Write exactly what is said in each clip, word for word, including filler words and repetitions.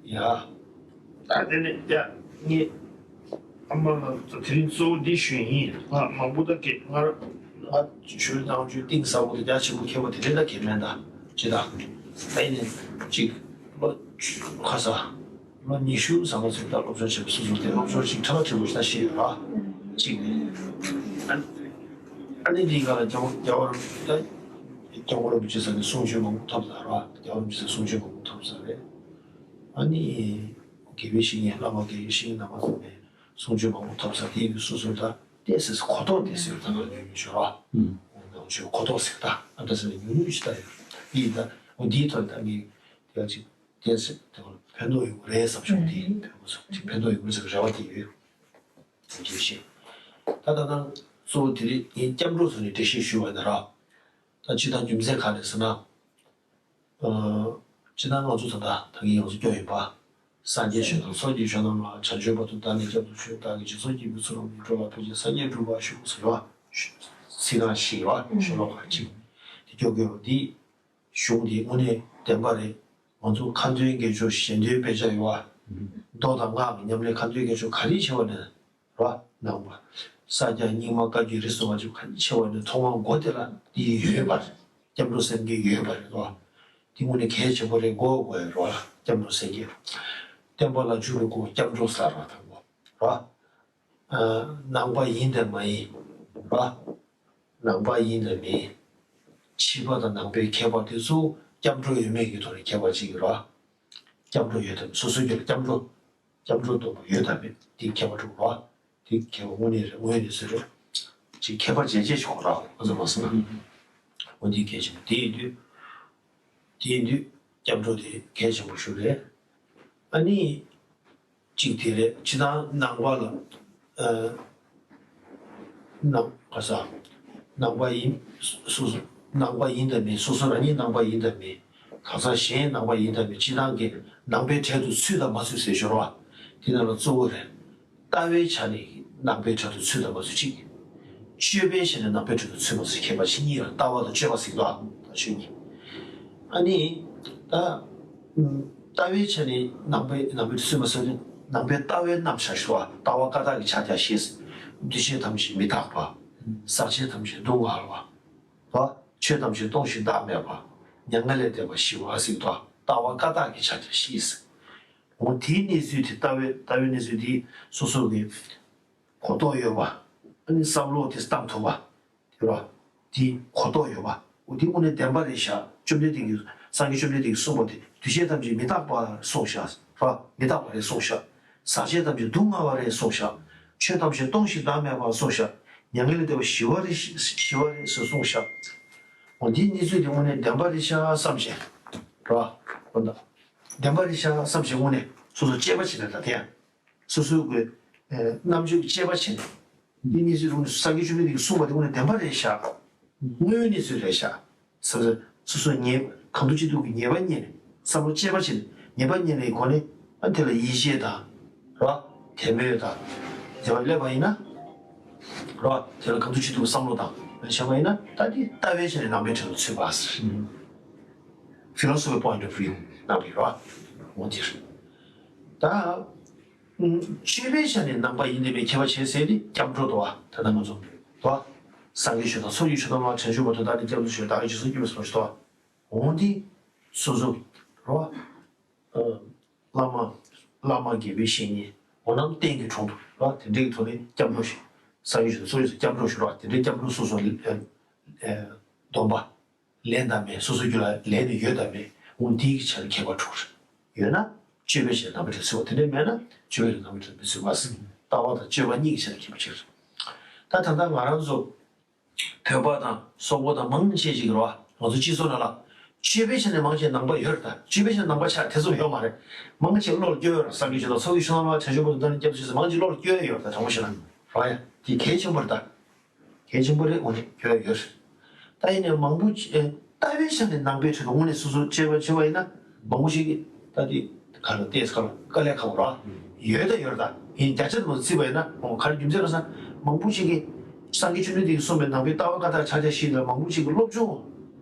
ཡ། ད་དེ་ནས་ཡ་ངས་ཨ་མ་ལ་དེ་རིང་གཙོ་བོ་འདི་ཞུས་ཡིན། ང་མང་པོ་ད་གེ་ང་ང་ཞུ་གནང་རྒྱུ་གཏིང་ཟབ་པོ་དེ་རྒྱ་ཆེན་པོ་མཁས་པོ་དེ་འདྲ་ད་གེ་མེད་ད་ཅི་ད། ཨ་ནི་གཅིག་ལོ་ཁ་ས་ལོ་ཉི་ཤུ་ཙམ་ལ་ཚུད་ད་སློབ་སྦྱོང་བྱེད་པ་སོ་སོ་དེ་སློབ་སྦྱོང་ཞིག་ཁྲ་ཁ་ཁྲི་པོ་ཞིག་ད་ཤེས་ཡོད་ར། གཅིག་ནས་ཨ་ནི་འདི་ག་ལ་རྒྱལ་བ་རྒྱལ་བ་རིན་པོ་ཆེ་ད་རྒྱལ་བ་རིན་པོ་ཆེ་ས་ནས་གསུང་ཆོས་མང་པོ་ཐོབ་ད་ར། རྒྱལ་བ་རིན་པོ་ཆེ་ས་གསུང་ཆོས་མང་པོ་ཐོབ་ས་རེད། ཨ་ནི་དགེ་བའི་བཤེས་གཉེན་བླ་མ་དགེ་བའི་བཤེས་གཉེན་རྣམ་པ་ཚོ་ནས་གསུང་ཆོས་མང་པོ་ཐོབ་ས་དེ་ཡིན་སོ་སོ་ད་ཏོག་ཙམ་གོ་རྟོགས་དེ་ཟེར་ད་ང་ཉོན་ཉོན་ཤོར་བ། ནང་ཆོས་གོ་རྟོགས་ཟེར་ད་ཨ་ད་ཟེར་ནས་ཉུང་ཉུང་ཞིག་ད་ཡོད། ཡིན་ད་འོ་འདིའི་ཐོག་ད་ངས་དེ་ཅིག་ཏོག་ཙམ་དེ་ཕན་ཐོགས་ཡོང་གི་རེད་བསམ་བྱུང་། དེ་ཕན་པོ་ཚོ་ཅིག་ཕན་ཐོགས་ཡོང་གི་རེད་ཟེར་རེ་བ་དེ་ཡོད། དགེ་བའི་བཤེས་ད་ད་ད་གཙོ་བོ་དེ་རིང་ངས་སྐྱབས་འགྲོ་ཚོ་ནས་འགྲེལ་བཤད་ཞུས་པ་ཡིན་ན་ར། ད་སྤྱིར་བཏང་རྒྱུ་མཚན་ག་རེ་ཟེར་ན། ཨ། སྤྱིར་བཏང་ང་ཚོ་ད་ལྟ་ད་གིན་ང་ཚོ་སྐྱོ་ཡིན་པ། སངས་རྒྱས་ཆོས་དང་ཚོགས་ཀྱི་མཆོག་རྣམས་ལ། བྱང་ཆུབ་བར་དུ་བདག་ནི་སྐྱབས་སུ་མཆི། བདག་གིས་སྦྱིན་སོགས་བགྱིས་པའི་ཚུལ་རྣམས་ཀྱིས། འགྲོ་ལ་ཕན་ཕྱིར་སངས་རྒྱས་འགྲུབ་པར་ཤོག་ཟེར་བ། ཚིག་རྐང་བཞི་ཡོད་པ་ཤོ་ལོ་ཀ་གཅིག་དེ་སྐྱོ་དགོས་པ་འདི། གཞུང་འདི་དངོས་གནས་བདེན་པ་རེད། ང་ཚོ་ཁ་འདོན་དགེ་སྦྱོར་གཞན་དོན་དཔེ་ཆ་ཡོད་པ། མདོ་དང་སྔགས་ཀྱི་ཉམས་ལེན་ཁ་འདོན་དགེ་སྦྱོར་ག་རེ་བྱེད་པ་ནས། རོ། ནང་པ། ས་སྐྱ་རྙིང་མ་བཀའ་བརྒྱུད་རིས་སུ་མ་ཆད་པ་ག་རེ་བྱེད་པ་ནས་ཐོག་མར་མགོ་དེ་ལ་འདི་ཡོད་པ་རེད། སྐྱབས་འགྲོ་སེམས་བསྐྱེད་ཡོད་པ་རེད་རོ། འདི་དངོས་གནས་གལ་ཆེན་པོ་རེད། མགོ་དགོས་རོ། སྐྱབས་འགྲོ་སེམས་བསྐྱེད། བསྟན་པ་ལ་འཇུག་པའི་སྒོ་སྐྱབས་འགྲོ་ཟེར་བ་དང་པོ་རོ། ནང་པ་ཡིན་དང་མ་ཡིན་རོ། ནང་པ་ཡིན་དང་མིན། ཕྱི་པ་དང་ནང་པའི་ཁྱད་པར་དེ་ཚོ་སྐྱབས་འགྲོ་ཡོད་མེད་ཀྱི་ཐོག་ནས་ཁྱད་པར་གཅིག་རོ། སྐྱབས་འགྲོ་ཡོད་དམ་སོ་སོའི་རྒྱུད་ལ་སྐྱབས་འགྲོ། སྐྱབས་འགྲོ་སྡོམ་པ་ཡོད་དམ་མེད་དེ་ཁྱད་པར་འགྲོ་རོ། དེ་ཁྱད་པར་དངོས་གནས་རེད། དངོས་གནས་སུ་རེད། ཅིག་ཁྱད་པར་འབྱེད་བྱེད་ཞིག་གོ་རོ། ཨ་ཙི་མ་སོང་ན། འོ་འདི་གལ་ཆེན་པོ་དེ་ཡིན་དུས། དེ་ཡིན་དུས་སྐྱབས་འགྲོ་དེ་གལ་ཆེན་པོ་ཞིག་རེད། ཨ་ནི། གཅིག་དེ་རེད། སྤྱིར་བཏང་ནང་པ་ལ། ཨ། ནང་ག་ས། ནང་པ་ཡིན། སོ་སོ། ནང་པ་ཡིན་དང་མིན། སོ་སོ་རང་ཉིད་ནང་པ་ཡིན་དང་མིན། གང་ཟག་གཞན་ནང་པ་ཡིན་དང་མིན། སྤྱིར་བཏང་གི་ནང་པའི་གྲལ་དུ་ཚུད་དང་མ་ཚུད་ཟེར་ཞོར་བ། དེ་ནང་ལ་གཙོ་བོ་རེད། ལྟ་བའི་ཆ་ནས་ནང་པའི་གྲལ་དུ་ཚུད་དང་མ་ཚུད་གཅིག་སྤྱོད་པའི་ཆ་ནས་ནང་པའི་གྲལ་དུ་ཚུད་མ་ཚུད་ཁྱད་པར་ཕྱེ་གཉིས་ལ་ལྟ་བ་དང་སྤྱོད་པ་ཟེར་གྱི་འདུག་ད་ཆོས་གཉིས། ཨ་ནི། ད། ལྟ་བའི་ཆ་ནས་ནང་པའི་ནང་པའི་ཚུལ་མ་ཟེར་ནས་ནང་པའི་ལྟ་བའི་རྣམ་གཞག་ཞུ་བ། ལྟ་བ་ཀ་དག་གི་ཕྱག་རྒྱ་བཞི། འདུས་བྱས་ཐམས་ཅད་མི་རྟག་པ། ཟག་བཅས་ཐམས་ཅད་སྡུག་བསྔལ་བ། ཆོས་ཐམས་ཅད་སྟོང་ཞིང་བདག་མེད་པ། མྱ་ངན་ལས་འདས་པ་ཞི་བ་ཟེར་དུས་ལྟ་བ་ཀ་དག་གི་ཕྱག་རྒྱ་བཞི། འོ་དེའི་གནས་ཚུལ་དེ་ལྟ་བའི་ལྟ་བའི་གནས་ཚུལ་དེ་སོ་སོ་གི་གོ་རྟོགས་ཡོད་པ། ཨ་ནི་བསམ་བློ་དེ་བཏང་ཐུབ་པ། དེ་ར། དེ་གོ་རྟོགས་ཡོད་པ། འོ་དེ་དངོས་གནས་བདེན་པ་རེད་ཤག་བཅོམ་ལྡན་འདས་ཀྱིས་སངས་རྒྱས་བཅོམ་ལྡན་འདས་ཀྱིས་གསུངས་པ་དེ་འདུས་བྱས་ཐམས་ཅད་མི་རྟག་པར་གསུངས་ཤག་ར། མི་རྟག་པ་རེད་གསུངས་ཤག་ཟག་བཅས་ཐམས་ཅད་སྡུག་བསྔལ་བ་རེད་གསུངས་ཤག་ཆོས་ཐམས་ཅད་སྟོང་ཞིང་བདག་མེད་པར་གསུངས་ཤག་མྱ་ངན་ལས་འདས་པ་ཞི་བ་རེད་ཞི་བ་རེད་ཟེར་གསུངས་ཤག་འོ་འདིའི་གནས་ཚུལ་དེ་དངོས་གནས་བདེན་པ་རེད་ཤག་བསམ་བྱས། ར། འོ་ད། བདེན་པ་རེད་ཤག་བསམ་བྱས་དངོས་གནས་སོ་སོ་དཔྱད་པ་བྱས་ནས་ད་དེ་ཡང་། སོ་སོའི་གི་ཨ་རྣམ་དཔྱོད་ཀྱི་དཔྱད་པ་བྱས་ནས། འདི་གནས་ཚུལ་དེ་སངས་རྒྱས་བཅོམ་ལྡན་འདས་ཀྱིས་གསུངས་པ་དེ་དངོས་གནས་བདེན་པ་རེད་ཤག་དངོས་ཡོད་གནས་ཚུལ་རེད་ཤག་སོ་སོ་སོ་སོ་ངེས་གང་ཐུབ་ཅི་ཐུབ་ཀྱིས་ངེས་པ་རྙེད་ནས་བསམ་བློ་དཔྱད་པ་བྱས་ནས་ངེས་པ་རྙེད་པའི་སྒོ་ནས་ཨ་དེ་ལ་ཡིད་ཆེས་དང་། རོ། དད་མོས་དང་། བྱས་པ་སླེབས་པ་ཡིན་ན། རོ། དེ་ལ་གང་ཐུབ་ཅི་ཐུབ་བསམ་བློ་དང་བྱས་པ་ཡིན་ན་ད་དེ་ལྟ་བའི་ཆ་ནས་ནང་པའི་གྲལ་དུ་ཚུད་པ་ཟེར། Philosophy point of view ནང་པའི་རོ། འོ་དེ་རེད། ད། སྤྱོད་པའི་ཆ་ནས་ནང་པ་ཡིན་དང་མིན་ཁྱད་པར་ཕྱེ་ཟེར་ནི་སྐྱབས་འགྲོ་དོ། ད་ལྟ་ང་ཚོ་དོ། སངས་རྒྱས་ཆོས་དང་ཚོགས་ཀྱི་མཆོག་རྣམས་ལ། བྱང་ཆུབ་བར་དུ་བདག་ནི་སྐྱབས་སུ་མཆི། བདག་གིས་སྦྱིན་སོགས་བགྱིས་པའི་ཚུལ་རྣམས་ཀྱིས་དོ། འོ་འདི་སོ་སོ་རོ། བླ་མ་བླ་མ་དགེ་བའི་བཤེས་གཉེན་འོ་རྣམས་རྟེན་གྱི་དྲུང་དུ་རོ། དེ་འདྲའི་ཐོག་ནས་སྐྱབས་འགྲོ་ཞིག་སངས་རྒྱས་ཆོས་དང་ཚོགས་ཀྱི་སྐྱབས་འགྲོ་ཞིག་རོ། དེ་འདྲའི་སྐྱབས་འགྲོ་སོ་སོ་སྡོམ་པ། ལེན་དང་མེད། སོ་སོའི་རྒྱུད་ལ་ལེན་ནས་ཡོད་དང་མེད། འོ་འདིའི་ཆ་ནས་ཁྱད་པར་འགྲོ་གི་རེད། ཡོད་ན་སྤྱོད་པའི་ཆ་ནས་ནང་པའི་གྲལ་ཚུད་པ། དེ་འདྲ་མེད་ན་སྤྱོད་པའི་ནང་པའི་གྲལ་མི་ཚུད་པ། ལྟ་བ་དང་སྤྱོད་པ་གཉིས་ཀྱི་ཆ་ནས་ཁྱད་པར་ཕྱེ་གི་རེད། ད་ད་ལྟ་ང་རང་ཚོ་བོད་པ་དང་སོག་པོ་དང་མང་ཆེ་ཞིག་རེད་བ། ང་ཚོ་སྤྱི་ཚོགས་ནང་ལ་སྤྱོད་པའི་ཆ་ནས་མང་ཆེ་ནང་པ་ཡོད་རེད། ད་སྤྱོད་པའི་ཆ་ནས་ནང་པ་ཆགས་ཐེ་ཚོམ་ཡོད་མ་རེད། མང་ཆེ་བློ་ལ་སྐྱོ་ཡོད་རེད། སངས་རྒྱས་ཆོས་དང་ཚོགས་ཀྱི་མཆོག་རྣམས་ལ། བྱང་ཆུབ་བར་དུ་བདག་ནི་སྐྱབས་སུ་མཆི་ཟེར། མང་ཆེ་བློ་ལ་སྐྱོ་ཡོད་རེད། ད་དྲང་པོ་བཤད་ན་རེད་བ། ཡ་དེ་གལ་ཆེན་པོ་རེད། ད། གལ་ཆེན་པོ་རེད། འོ་ནི་ཁྱོད་ཡོད། ད་ཡིན་ནའི་མང་པོ་ཅིག་ལྟ་བའི་ཆ་ནས་ནང་པའི་ཁྲོད་དུ་དངོས་གནས་སོ་སོ་དཔྱད་པ་བྱས་པ་ཡིན་ན་མང་པོ་ཞིག་གིས་ད་དེ་ག་ལ་བལྟས་ཁ་ལ་དཀའ་ལས་ཁག་པོ་རེད། ཡོད་ད་ཡོད་རེད། ད་ཡིན་བརྒྱ་ཆ་དུ་མ་བརྩིས་པ་ཡིན་ན་འོ་ག་རེ་རྒྱུ་མཚན་རེད་ཟེར་ན་མང་པོ་ཞིག་གིས་སངས་རྒྱས་བཅོམ་ལྡན་འདས་ཀྱིས་གསུངས་པའི་ནང་པའི་ལྟ་བ་ཀ་དག་ཕྱག་རྒྱ་བཞི་ལ་མང་པོ་ཞིག་གིས་སློབ་སྦྱོང་རེད།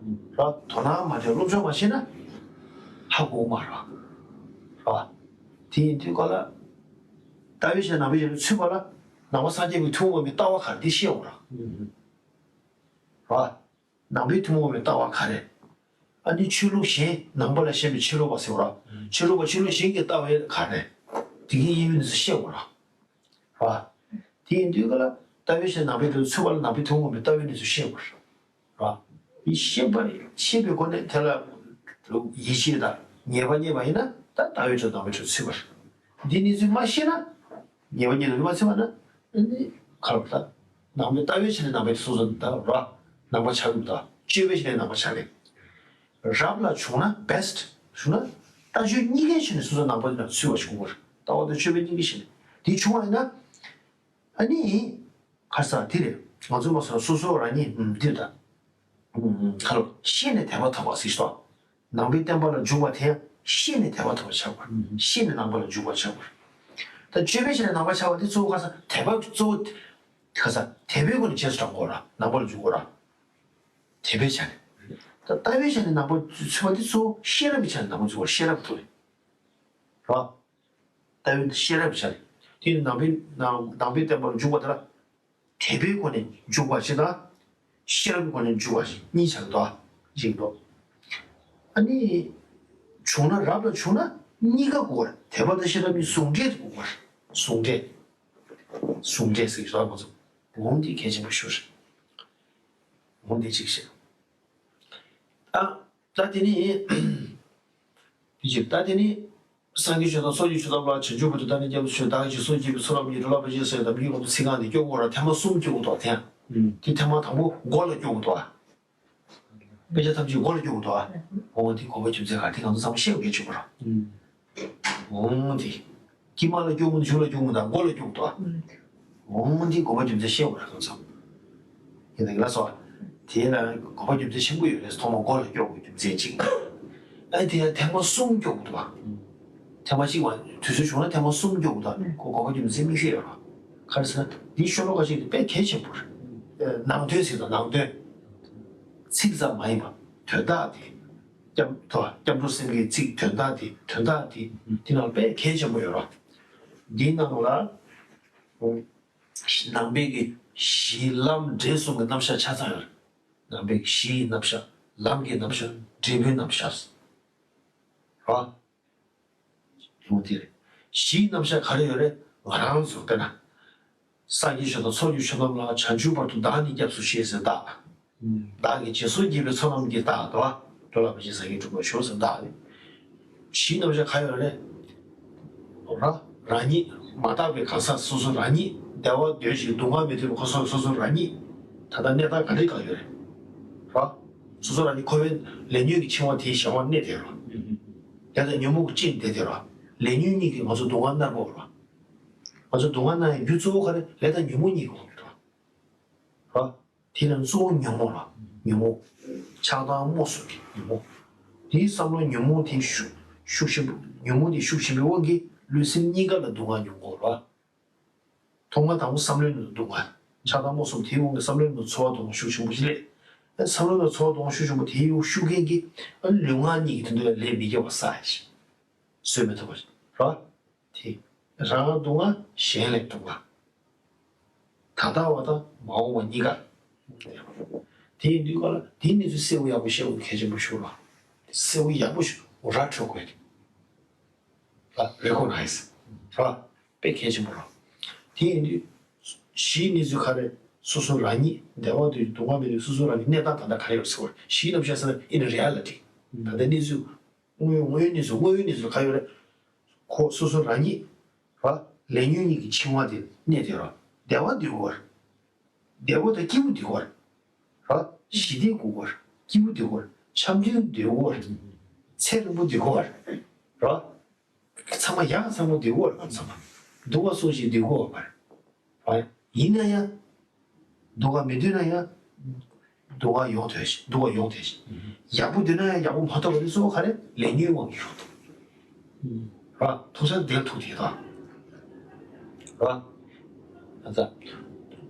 དོ་སྣང་མ་བྱས་སློབ་སྦྱོང་མ་བྱས་ན་ཧ་གོ་མ་རེད། རེད། དེ་ཡིན་དུས་ག་ལ། ལྟ་བའི་ཆ་ནས་ནང་པའི་ཆ་ནས་ཚུད་པ་ལ། ནང་པ་སངས་རྒྱས་པའི་ཐུན་མོང་མའི་ལྟ་བ་ག་རེ་འདི་ཤེས་དགོས་ར། ར། ནང་པའི་ཐུན་མོང་མའི་ལྟ་བ་ག་རེ། ཨ་ནི་ཆོས་ལུགས་གཞན་ནང་པ་ལ་ཞེན་པའི་ཕྱི་རོལ་པ་ཟེར་བ་ར། ཕྱི་རོལ་པ་ཆོས་ལུགས་གཞན་གྱི་ལྟ་བའི་ག་རེ། དེ་གའི་དབྱེ་བའི་གནས་ཚུལ་ཤེས་དགོས་ར། ར། དེ་ཡིན་དུས་ག་ལ་ལྟ་བའི་ཆ་ནས་ནང་པའི་ཐུན་ཚུད་པ་ལ་ནང་པའི་ཐུན་མོང་མའི་ལྟ་བའི་གནས་ཚུལ་ཤེས་དགོས་ར། ར། ཤེས་པ་ཤེས་པའི་སྒོ་ནས་དེ་ལ་ཡིད་ཆེས་དང་ངེས་པ་རྙེད་པ་ཡིན་ན་ད་ལྟ་བའི་ཆ་ནས་ནང་པའི་ཆ་ཚུད་པ་རེད། འདི་གནས་ཚུལ་མ་ཤེས་ན། ངེས་པ་རྙེད་ནས་མ་ཚུད་པ་ན། ཨ་ནི་ག་རེ་ད། ནང་པའི་ལྟ་བའི་ཆ་ནས་ནང་པའི་སོ་སོ་ད་ར། ནང་པ་ཆགས་ཀྱི་མི་འདུག་སྤྱོད་པའི་ཆ་ནས་ནང་པ་ཆགས་རེད། རབ་ལ་བྱུང་ན་best། བྱུང་ན་ལྟ་སྤྱོད་གཉིས་ཀའི་ཆ་ནས་སོ་སོ་ནང་པ་ལ་ཚུད་པ་ཞིག་དགོས་རེད། ལྟ་བ་དང་སྤྱོད་པའི་གཉིས་ཀའི་ཆ་ནས་དེ་བྱུང་བ་ཡིན་ན། ཨ་ནི། ཁ་སང་དེ་རེད། ང་ཚོ་མ་སོང་སོ་སོ་རང་ཉིད་འདིར་དང་། ཁ་ལོ་ཤེས་ནས་དད་པ་ཐོབ་པ་ཟེར་སོ། ནང་པའི་བསྟན་པ་ལ་འཇུག་པ་དེ་ཡང་ཤེས་ནས་དད་པ་ཐོབ་པ་ཆགས་པར། ཤེས་ནས་ནང་པ་ལ་འཇུག་པ་ཆགས་པར། ད་སྤྱོད་པའི་ཆ་ནས་ནང་པ་ཆགས་པ་དེ་གཙོ་བོ་ཁ་སང་དད་པ་གཙོ་བོ། ཁ་སང་དད་པའི་སྒོ་ནས་རྗེས་སུ་འབྲང་དགོས་ར་ནང་པ་ལ་འཇུག་དགོས་ར། དད་པའི་ཆ་ནས། ད་ལྟ་བའི་ཆ་ནས་ནང་པ་ཚུད་པ་དེ་གཙོ་བོ་ཤེས་རབ་ཀྱི་ཆ་ནས་ནང་པ་འཇུག་པར་ཤེས་རབ་ཏུ་རེད། ར། ལྟ་བའི་ཤེས་རབ་བྱ། དེ་ནི་ནང་པའི་ནང་ནང་པའི་བསྟན་པར་འཇུག་པ་དེ་ལ། དད་པའི་སྒོ་ནས་འཇུག་པ་ཞིག་དང་། ཤེས་རབ་ཀྱི་སྒོ་ནས་འཇུག་པ་ཞིག་གཉིས་ཆགས་འདུག་ཅིག་འདུག་ཨ་ནི། བྱུང་ན་རབ་ལ་བྱུང་ན་གཉིས་ཀ་དགོས་རེད། དད་པ་དང་ཤེས་རབ་གཉིས་ཟུང་འབྲེལ་དུ་དགོས་རེད། ཟུང་འབྲེལ། ཟུང་འབྲེལ་ཟེར་གྱི་རེད་མ་གཏོགས། འོང་འདི་གལ་ཆེན་པོ་ཤོས་རེད། འོང་འདི་གཅིག་བཤད། ཨ། ད་དེ་ནི། དེ་ཅིག་ད་དེ་ནི། སངས་རྒྱས་ཆོས་དང་ཚོགས་ཀྱི་མཆོག་དམ་ལ། བྱང་ཆུབ་བར་དུ་བདག་ནི་སྐྱབས་སུ་མཆི། བདག་གིས་རྗེས་སུ་བགྱིས་པའི་བསོད་ནམས་ཀྱིས། འགྲོ་ལ་ཕན་ཕྱིར་གསོལ་བ་དམ་པའི་ལམ་དུ། ཚིག་རྐང་འདི་སྐྱོར་དགོས་ར། ཐེངས་མ་གསུམ་སྐྱོར་དགོས་འདུག་ཐེངས། དེ་ཐེངས་མ་དང་པོ་མགོ་ལ་སྐྱོར་དགོས་འདུག་དཔེ་ཆ་ཐམས་ཅད་མགོ་ལ་སྐྱོར་དགོས་འདུག་འོ་དེ་དགོས་པ་རྒྱུ་མཚན་ག་དེ་ང་ཚོ་ཚང་མ་ཤེས་དགོས་ཀྱི་ཡོད་ར། འོང་འདི། དཀྱིལ་མ་ལ་སྐྱོར་གྱི་མི་འདུག་མཇུག་ལ་སྐྱོར་གྱི་མི་འདུག་མགོ་ལ་སྐྱོར་གྱི་འདུག་འོང་འདི་དགོས་པ་རྒྱུ་མཚན་ཤེས་དགོས་ར་ཁོང་ཚོ། ཡིན་ན་ལགས་སོ། དེ་ལ་དགོས་པ་རྒྱུ་མཚན་ཆེན་པོ་ཡོད་རེད། ཐོག་མ་མགོ་ལ་སྐྱོར་དགོས་རྒྱུ་མཚན་གཅིག་ཨ་ནི་དེ་ཡང་ཐེངས་མ་གསུམ་སྐྱོར་དགོས་འདུག་ཐེངས་མ་གཅིག་མ་དུས་ཚོད་བྱུང་ན་ཐེངས་མ་གསུམ་སྐྱོར་དགོས་འདུག་ཁོ་དགོས་པ་རྒྱུ་མཚན་དམིགས་བསལ་ཡོད་ར། ག་རེ་ཟེར་ན་འདི་ཤོ་ལོ་ཀ་ཅིག་དེ་དཔེ་གལ་ཆེན་པོ་རེད། ནང་དོན་ཟེར་དང་ནང་དོན། ཚིག་ཙམ་མ་ཡིན་པ་དོན་དག་དེ། སྐྱབས་ཐོ་སྐྱབས་འགྲོ་སེམས་ཀྱི་ཚིག་དོན་དག་དེ་དོན་དག་དེ་དེ་ནང་དཔེ་གལ་ཆེན་པོ་ཡོད་ར། འདིའི་ནང་ལ། ནང་པའི་གི་གཞི་ལམ་འབྲས་གསུམ་གྱི་རྣམ་གཞག་ཆ་ཚང་ཡོད་རེད། ནང་པའི་གཞིའི་རྣམ་གཞག་ལམ་གྱི་རྣམ་གཞག་འབྲས་བུའི་རྣམ་གཞག་ར། ཡོང་དེ་རེད། གཞིའི་རྣམ་གཞག་ག་རེ་ཡོད་རེད། ང་རང་ཚོ་དཔེར་ན། སངས་རྒྱས་ཆོས་དང་ཚོགས་ཀྱི་མཆོག་དམ་ལ། བྱང་ཆུབ་བར་དུ་བདག་ནི་སྐྱབས་སུ་མཆི་ཟེར་བདག་བདག་གིས་རྗེས་སུ་བགྱིས་པའི་བསོད་ནམས་ཀྱི་བདག་དོ། འགྲོ་ལ་ཕན་ཕྱིར་བདག་གིས་སྒྲུབ་པར་ཤོག་ཟེར་བདག་རེད། གཞིའི་རྣམ་གཞག་ག་ཡོད་རེད། ར། རང་ཉིད་མ་དག་པའི་གང་ཟག་སོ་སོ་རང་ཉིད་བདེ་བ་འདོད་ཅིང་སྡུག་བསྔལ་མི་འདོད་པའི་ཁོ་སོ་སོ་སོ་རང་ཉིད། ད་ལྟ་གནས་སྟངས་ག་འདྲའི་སྒང་ཡོད་རེད། ར། སོ་སོ་རང་ཉིད་འཁོར་བའི་ལས་ཉོན་གྱི་འཆིང་བ་དེའི་གཞན་དབང་གནས་བསྡད་ར། ལས་དང་ཉོན་མོངས་ཀྱི་རྐྱེན་བསྡད་དེ་ར། ལས་ཉོན་གཉིས་ཀྱིས་ང་ཚོ་སྡུག་བསྔལ་མནར་བ་ར། ང་ཚོ་སྡུག་བསྔལ་མནར་ཡའི་རྒྱུ་གཙོ་བོ་ག་རེ་ལས་དང་ཉོན་མོངས་གཉིས་ཀྱི་འོག་ཏུ་ར། དེ་ལ་གཙོ་བོ་ཉོན་མོངས་ལ། ཉོན་མོངས། ཆགས་སྡང་རྨོངས་གསུམ་གྱི་ཉོན་མོངས། དེའི་བསམ་བློ་ཉོན་མོངས་དེ་ཤུགས་ཤུགས་ཆེན་པོ་ཉོན་མོངས་དེ་ཤུགས་ཆེན་པོའི་དབང་གིས་ལུས་སེམས་གཉིས་ཀ་ལ་སྡུག་བསྔལ་མྱོང་གི་ཡོད་རེད། ཐོག་མ་དང་པོ་བསམ་བློའི་ནང་སྡུག་བསྔལ། ཆགས་སྡང་རྨོངས་གསུམ་དེའི་དབང་གིས་བསམ་བློའི་ནང་ཚོར་བ་སྡུག་བསྔལ་ཤུགས་ཆེན་པོ་ཞིག་སླེབས། བསམ་བློའི་ནང་ཚོར་བ་སྡུག་བསྔལ་ཤུགས་ཆེན་པོ་དེའི་དབང་ཤུགས་རྐྱེན་གྱིས་ལུས་ངག་གཉིས་ཀྱི་དོན་དུ་ལས་མི་དགེ་བ་བསགས་ཡ་ཞིག་བཟོད་མི་ཐུབ་པ་ཞིག་རེད། དེ། རང་ལ་སྡུག་བསྔལ་གཞན་ལ་སྡུག་བསྔལ། ད་ལྟ་བ་དང་མ་འོངས་པ་གཉིས་ཀ། དེ་ཡིན་དུས་ག་ལ་དེའི་གནས་ཚུལ་གསལ་པོ་ཡག་པོ་ཤེས་དགོས་གལ་ཆེན་པོ་ཞིག་རེད། གསལ་པོ་ཡག་པོ་ཞིག་ར་འཕྲོད་དགོས། ལ་རེ་ཀོ་ནའི་ཛི་ར། དཔེ་གལ་ཆེན་པོ་རེད། དེ་ཡིན་དུས། གཞིའི་གནས་ཚུལ་ག་རེ། སོ་སོ་རང་ཉིད་བདེ་བ་འདོད་སྡུག་བསྔལ་མི་འདོད་སོ་སོ་རང་གི་གནས་སྟངས་ད་ལྟ་ག་རེ་ཡོད་ཟེར་བ་གཞིའི་རྣམ་གཞག་ཟེར་ན་in reality། ད་ལྟ་གནས་ཚུལ། དངོས་དངོས་ཡོད་གནས་ཚུལ་དངོས་ཡོད་གནས་ཚུལ་ག་ཡོད་རེད། ཁོ་སོ་སོ་རང་ཉིད། ར། ལས་ཉོན་གཉིས་ཀྱི་འཆིང་བ་དེ་གནས་དེ་ར། བདེ་བ་འདོད་དགོས་རེད། བདེ་བ་དང་སྐྱིད་པོ་འདོད་དགོས་རེད། ར། ཞི་བདེ་དགོས་རེད། སྐྱིད་པོ་འདོད་དགོས་རེད། འཆམ་མཐུན་འདོད་དགོས་རེད། ཚེ་རིང་པོ་འདོད་དགོས་རེད། ར། ཚང་མ་ཡག་ཚང་མ་འདོད་དགོས་རེད། ཚང་མ་སྡུག་ག་སོང་ཞིག་འདོད་དགོས་པ་རེད། ཡིན་ན་ཡང་། སྡུག་ག་མི་འདོད་ན་ཡང་། སྡུག་ག་ཡོང་ཐུབ་ཤིག་སྡུག་ག་ཡོང་ཐུབ་ཤིག་ཡག་པོ་འདོད་ན་ཡང་ཡག་པོ་མ་ཐོབ་པ་དེ་གཙོ་བོ་ག་རེ་ལས་ཉོན་དབང་གིས་ཡོང་ཐུབ། ར། ཐུག་ས་དེར་ཐུག་དེ་དང་། ར། ཨ་ཙ།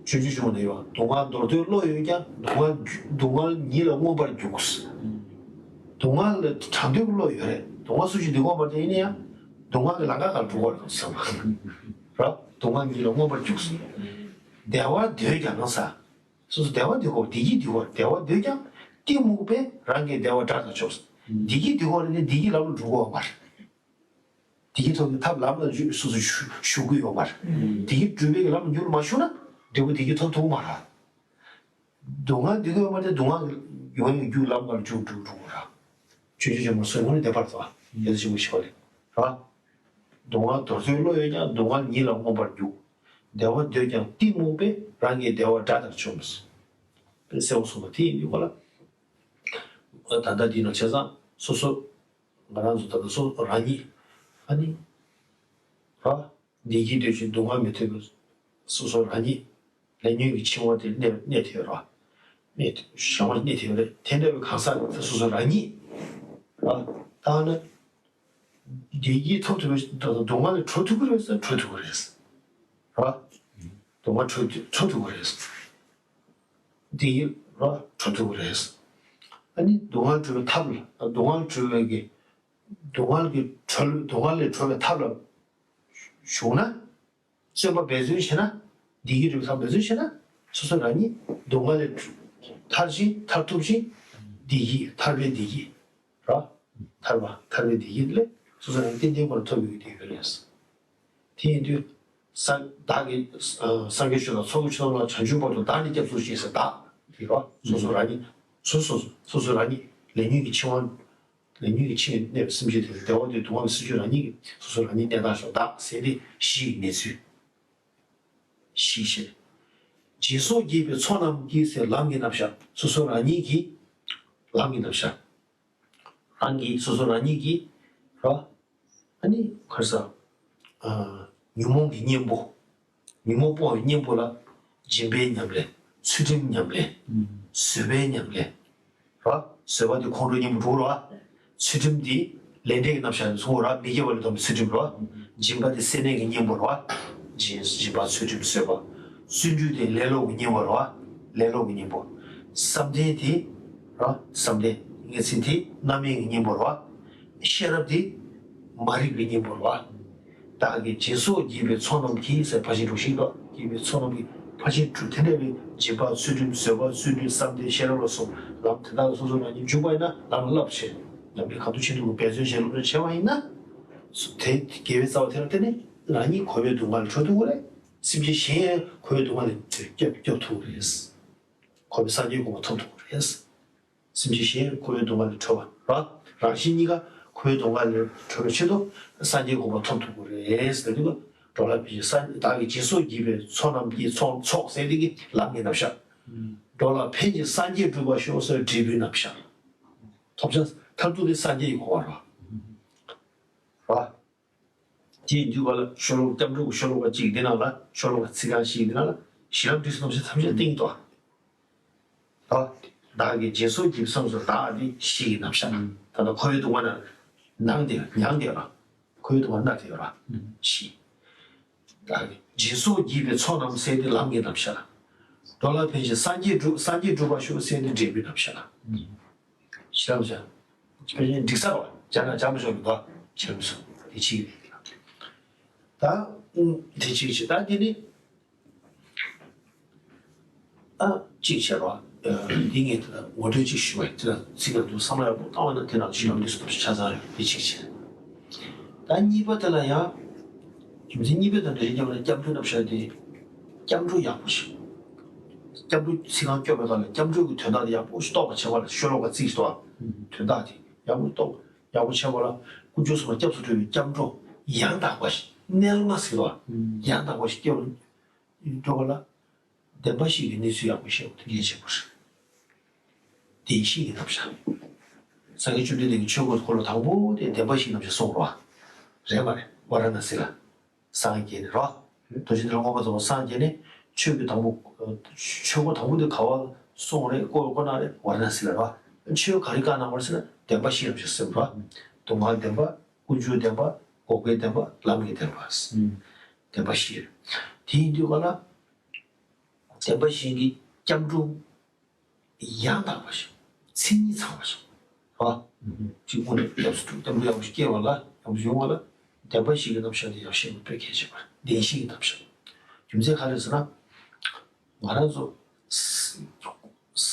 སྤྱོད་འཇུག་གཞུང་ནས་ཡོད། སྡུག་བསྔལ་འདོར་འདོད་བློ་ཡོད་ཀྱང་སྡུག་བསྔལ་རྒྱུ་སྡུག་བསྔལ་ཉིད་ལ་མངོན་པར་རྒྱུག་སྡུག་བསྔལ་ལ་དྲག་འདོད་ཀྱི་བློ་ཡོད་རེད། སྡུག་བསྔལ་སུ་ཞིག་འདོད་ཀྱི་ཡོད་མ་རེད། ཡིན་ན་ཡང་། སྡུག་བསྔལ་གྱི་ལམ་ཁ་ཁར་འགྲོ་དགོས་རེད་བསམ་པ་ར། སྡུག་བསྔལ་ཉིད་ལ་མངོན་པར་རྒྱུགས། བདེ་བ་འདོད་ཀྱང་ས། སོ་སོ་བདེ་བ་འདོད་དགོས། བདེ་སྐྱིད་འདོད་དགོས། བདེ་བ་འདོད་ཀྱང་གཏི་མུག་པས་རང་གི་བདེ་བ་དགྲ་དང་ཕྱོགས། བདེ་སྐྱིད་འདོད་དགོས་ལ་ནི་བདེ་སྐྱིད་ལམ་ལ་འགྲོ་དགོས་པ་མ་རེད། བདེ་སྐྱིད་ཐོབ་པའི་ཐབས་ལམ་ལ་སོ་སོ་ཞུགས་ཀྱི་ཡོད་མ་རེད། བདེ་སྐྱིད་སྒྲུབ་པའི་ལམ་མྱུར་མ་ཞུགས་ན་འབྲས་བུ་བདེ་སྐྱིད་ཐོབ་ཐུབ་མ་རེད། སྡུག་བསྔལ་འདོད་ཀྱི་ཡོད་མ་རེད། སྡུག་བསྔལ་ཡོང་ཡོང་རྒྱུ་ལམ་ཁར་འཇུག་འགྲོ་འགྲོ་ར། ཆོས་རྗེ་ཆེན་པོ་སོ་སོ་ནི་བདེ་བར་དོ། ཡོད་ཆེན་པོ་ཞིག་རེད་ར། སྡུག་བསྔལ་དོར་ཚུལ་བློ་ཡོད་ཀྱང་སྡུག་བསྔལ་ཉིད་ལ་མངོན་པར་རྒྱུག། བདེ་བ་འདོད་ཀྱང་གཏི་མུག་པས་རང་གི་བདེ་བ་དགྲ་དང་ཕྱོགས། དཔེ་གསལ་པོ་གསུངས་པ་དེ་ཡིན་དུས་ག་ལ། ད་ལྟ་འདི་ནང་བྱས་ཙང་སོ་སོ་ང་རང་ཚོ་ད་ལྟ་སོ་སོ་རང་ཉིད་ཨ་ནི་ར། བདེ་སྐྱིད་འདོད་ཅིང་སྡུག་བསྔལ་མི་འདོད་པའི་སོ་སོ་རང་ཉིད་ལས་ཉོན་གྱི་འཆིང་བ་དེ་གནས་གནས་ཐེབས་ར། གནས་ཐེབས་བྱ་བ་གནས་ཐེབས་རེད། དེ་འདྲ་བའི་གང་ཟག་དེ་སོ་སོ་རང་ཉིད་ར། ད་ནི་བདེ་སྐྱིད་ཐོབ་ཐུབ་པའི་སྡུག་བསྔལ་ལས་གྲོལ་ཐུབ་ཀྱི་རེད་ཟེར། གྲོལ་ཐུབ་ཀྱི་རེད་ར། སྡུག་བསྔལ་གྲོལ་གྲོལ་ཐུབ་ཀྱི་རེད། བདེ་སྐྱིད་ར་གྲོལ་ཐུབ་ཀྱི་རེད། ཨ་ནི་སྡུག་བསྔལ་གྲོལ་བའི་ཐབས་ལ་སྡུག་བསྔལ་གྲོལ་བའི་གི་སྡུག་བསྔལ་གྱི་གྲོལ་སྡུག་བསྔལ་ལས་གྲོལ་བའི་ཐབས་ལ་ཞུགས་ན། བརྩོན་པ་འབད་བརྩོན་བྱས་ན། བདེ་སྐྱིད་སྒྲུབ་ཐབས་འབད་བརྩོན་བྱས་ན། སོ་སོ་རང་ཉིད་སྡུག་བསྔལ་ལས་ཐར་ཞིང་ཐར་ཐུབ་ཅིང་། བདེ་སྐྱིད་ཐར་པའི་བདེ་སྐྱིད་ར། ཐར་པ་ཐར་པའི་བདེ་སྐྱིད་ལས་སོ་སོ་རང་ཉིད་ཏན་ཏན་ཁོ་ན་ཐོབ་པའི་བདེ་སྐྱིད་ལས། དེ་ཡིན་དུས་ས་བདག་གིས་ཨ་སངས་རྒྱས་ཆོས་དང་ཚོགས་ཀྱི་མཆོག་ལ། བྱང་ཆུབ་བར་དུ་བདག་ནི་སྐྱབས་སུ་མཆི་ཟེར། བདག་དེ་ར་སོ་སོ་རང་ཉིད་སོ་སོ་སོ་སོ་རང་ཉིད་ལས་ཉོན་གྱི་འཆིང་བ། ལས་ཉོན་གྱི་འཆིང་བས་གནས་པའི་སེམས་ཅན་དེ་ལ་བདེ་བ་འདོད་སྡུག་བསྔལ་ལ་སེམས་ཅན་རང་ཉིད་ཀྱིས་སོ་སོ་རང་ཉིད་གནས་སྟངས་ཤོག་བདག་ཟེར་ཏེ་གཞི་ཡི་གནས་ཚུལ་ཞིག་བཤད། སྦྱིན་སོགས་བགྱིས་པའི་ཚོགས་རྣམས་ཀྱིས་ཟེར། ལམ་གྱི་རྣམ་གཞག་སོ་སོ་རང་ཉིད་ཀྱིས་ལམ་གྱི་རྣམ་གཞག་རང་གིས་སོ་སོ་རང་ཉིད་ཀྱིས་ར། ཨ་ནི་ག་རེ་ཟ། ཨ་ཉོན་མོངས་ཀྱི་གཉེན་པོ། ཉོན་མོངས་སྤོང་བའི་གཉེན་པོ་ལ་སྦྱིན་པའི་ཉམས་ལེན། ཚུལ་ཁྲིམས་ཉམས་ལེན། བཟོད་པའི་ཉམས་ལེན། ར། བཟོད་པ་དེ་ཁོང་ཁྲོའི་གཉེན་པོ་འགྲོ་ར། ཚུལ་ཁྲིམས་དེ་ལས་འབྲས་ཀྱི་རྣམ་གཞག་ནས་གསུང་བ་ར། མི་དགེ་བ་ལས་ལྡོག་པའི་ཚུལ་ཁྲིམས་ར། སྦྱིན་པ་དེ་སེར་སྣའི་གི་གཉེན་པོ་ར། སྦྱིན་སྦྱིན་པ་ཚུལ་ཁྲིམས་བཟོད་པ། བརྩོན་འགྲུས་དེ་ལེ་ལོ་གི་གཉེན་པོ་ར། ལེ་ལོ་གི་གཉེན་པོ། བསམ་གཏན་དེ་ར། བསམ་གཏན་ངེས་ཚིག་དེ་རྣམ་གཡེང་གི་གཉེན་པོ་ར། ཤེས་རབ་དེ་མ་རིག་པའི་གཉེན་པོ་ར། བདག་གིས་སྦྱིན་སོགས་བགྱིས་པའི་ཚོགས་རྣམས་ཀྱིས་ཟེར། ཕར་ཕྱིན་དྲུག་ཤེས་རབ་བགྱིས་པའི་ཚོགས་རྣམས་ཀྱིས་ཕར་ཕྱིན་དྲུག་དེ་འདྲ་བའི་སྦྱིན་པ་ཚུལ་ཁྲིམས་བཟོད་པ་བརྩོན་འགྲུས་བསམ་གཏན་ཤེས་རབ་ལ་སོགས་ལམ་དེ་དག་ལ་སོ་སོ་རང་ཉིད་འཇུག་པ་ཡིན་ན། ལམ་ལ་བསླབ་བྱས་ལམ་རིམ་གང་དུ་ཕྱིན་དུ་འབད་བརྩོན་བྱས་སློབ་སྦྱོང་བྱས་པ་ཡིན་ན། དེ་དགེ་བའི་རྩ་བ་དེ་ལ་བརྟེན་ནས་རང་ཉིད་འཁོར་བའི་སྡུག་བསྔལ་ལས་གྲོལ་ཐུབ་ཀྱི་རེད། སེམས་ཅན་གཞན་ཡང་འཁོར་བའི་སྡུག་བསྔལ་ལས་སྐྱོབ་སྐྱོབ་ཐུབ་ཀྱི་རེད། འཁོར་བའི་སངས་རྒྱས་གོ་འཕང་ཐོབ་ཐུབ་ཀྱི་རེད། སེམས་ཅན་གཞན་འཁོར་བའི་སྡུག་བསྔལ་ལས་གྲོལ་བ་ར། རང་གཞན་གཉིས་ཀ་འཁོར་བའི་སྡུག་བསྔལ་ལས་གྲོལ་བའི་ཆེད་དུ་སངས་རྒྱས་གོ་འཕང་ཐོབ་ཐུབ་ཀྱི་རེད་ཟེར་དུས། འགྲོ་ལ་ཕན་ཕྱིར་སངས་བདག་གིས་སྦྱིན་སོགས་བགྱིས་པའི་ཚོགས་རྣམས་ཀྱིས། ཚོགས་ཚོགས་ཟེར་དེ་གི་ལམ་གྱི་རྣམ་གཞག་འགྲོ་ལ་ཕན་ཕྱིར་སངས་རྒྱས་འགྲུབ་པར་ཤོག་ཟེར་འབྲས་བུའི་རྣམ་གཞག་ཐོབ་བྱ་མཐར་ཐུག་དེ་སངས་རྒྱས་ཀྱི་གོ་འཕང་ར། ར། དེ་ཡིན་དུས་ག་ལ་ཤོ་ལོ་ཀ་སྐྱབས་འགྲོ་གི་ཤོ་ལོ་ཀ་གཅིག་འདི་ནང་ལ། ཤོ་ལོ་ཀ་ཚིག་རྐང་བཞི་འདི་ནང་ལ་གཞི་ལམ་འབྲས་བུ་རྣམ་གཞག་ཐམས་ཅད་སྟེང་དུ། ད་བདག་གིས་སྦྱིན་སོགས་བགྱིས་བསམ་སོགས་བདག་དེ་གཞི་ཡི་རྣམ་གཞག་ད་ལྟ་འཁོར་བའི་སྡུག་བསྔལ་ནང་ནང་དེ་མྱང་དེ་ར། འཁོར་བའི་སྡུག་བསྔལ་ནང་དེ་ར། གཞི། བདག་གིས་སྦྱིན་སོགས་བགྱིས་པའི་ཚོགས་རྣམས་ཟེར་དེ་ལམ་གྱི་རྣམ་གཞག་འགྲོ་ལ་ཕན་ཕྱིར་སངས་རྒྱས་འགྲུབ་སངས་རྒྱས་འགྲུབ་པར་ཤོག་ཟེར་དེ་འབྲས་བུའི་རྣམ་གཞག་ཤེས་རབ་བྱ། ཕལ་ཆེར་འགྲིག་ས་རེད་བ། བྱ་ན་བྱ་མ་ཆོག་གི་འདུག་བྱ་མི་སོང་། དེ་གཅིག་རེད། ད་དེ་གཅིག་བྱེད། ད་དེ་ནི་ཨ་གཅིག་བྱེད་རོགས། འདི་ངས་དེ་ལ་ངོ་སྤྲོད་ཅིག་ཞུ་བ་ཡིན། དེ་ལ་ཚིག་ལ་འདུག་བསམ་བློ་ཡག་པོ་བཏང་བ་ན་དེ་ནང་ཤེས་རབ་འདི་སོགས་ཆ་ཚང་རེད། དེ་གཅིག་བྱེད། ད་གཉིས་པ་དེ་ལ་ཡང་རྒྱུ་མཚན་གཉིས་པའི་དོན་དེ་རེད། སྐྱབས་འགྲོའི་རྣམ་གཞག་དེ་སྐྱབས་འགྲོ་ཡག་པོ་ཞིག་སྐྱབས་འགྲོ་ཚིག་རྐང་སྐྱོར་བའི་སྒང་ལ་སྐྱབས་འགྲོ་གི་དོན་དག་དེ་ཡག་པོ་ཞིག་རྟོགས་པར་བྱེད་པ་ལ་ཤོ་ལོ་ཀ་རྩིས་ཤིག་དོན་དག་དེ་ཡག་པོ་རྟོགས། ཡག་པོ་བྱེད་པ་ལ་དཀོན་མཆོག་གསུམ་ལ་སྐྱབས་སུ་འགྲོ་བའི་སྐྱབས་འགྲོ་ཡང་དག་པ་ཞིག་རྣལ་མ་ཟེར་བ་ཡང་དག་པ་ཞིག་སྐྱེ་བར་འགྲོ་བ་ལ་བདེན་པ་བཞི་གི་གནས་ཚུལ་ཡག་པོ་ཤེས་པ་དེ་གལ་ཆེན་པོ་རེད། བདེན་བཞི་གི་རྣམ་གཞག་སངས་རྒྱས་བཅོམ་ལྡན་འདས་ཀྱིས་ཆོས་སྐོར་འཁོར་ལོ་དང་པོ་དེ་བདེན་པ་བཞིའི་རྣམ་གཞག་གསུངས་རོ། རེད་མ་རེད། ཝཱ་ར་ཎ་སི་ལ། སངས་རྒྱས་ནས་རོ། རྡོ་རྗེ་གདན་ལ་མངོན་པར་རྫོགས་པར་སངས་རྒྱས་ནས་ཆོས་ཀྱི་དང་པོ། ཆོས་འཁོར་དང་པོ་དེ་ག་བ་གསུངས་རེད། ཀོ་ཀོ་ན་རེད། ཝཱ་ར་ཎ་སི་ལ་རོ། ཆོས་ག་རེ་བཀའ་གནང་བ་ཟེར་ན་བདེན་པ་བཞིའི་རྣམ་གཞག་གསུངས་རོ། སྡུག་བསྔལ་བདེན་པ། ཀུན་འབྱུང་བདེན་པ། འགོག་པའི་བདེན་པ། ལམ་གྱི་བདེན་པ། བདེན་པ་བཞི་རེད། དེ་ཡིན་དུས་ག་ལ། བདེན་པ་བཞི་གི་སྐྱབས་འགྲོ་ཡང་དག་པ་ཞིག་མཚན་ཉིད་ཚང་བ་ཞིག་རོ། གཅིག་དངོས་གནས་སྐྱབས་སུ་འགྲོ། སྐྱབས་འགྲོ་ཡག་པོ་ཞིག་སྐྱེ་བ་ལ་ཡག་པོ་ཞིག་ཡོང་བ་ལ། བདེན་པ་བཞི་གི་རྣམ་གཞག་དེ་ཡང་ཤེས་པ་དཔེ་གལ་ཆེ་བ་རེད། བདེན་བཞི་གི་རྣམ་གཞག་རྒྱུ་མཚན་ག་རེ་ཟེར་ན། ང་རང་ཚོ་ས་ས་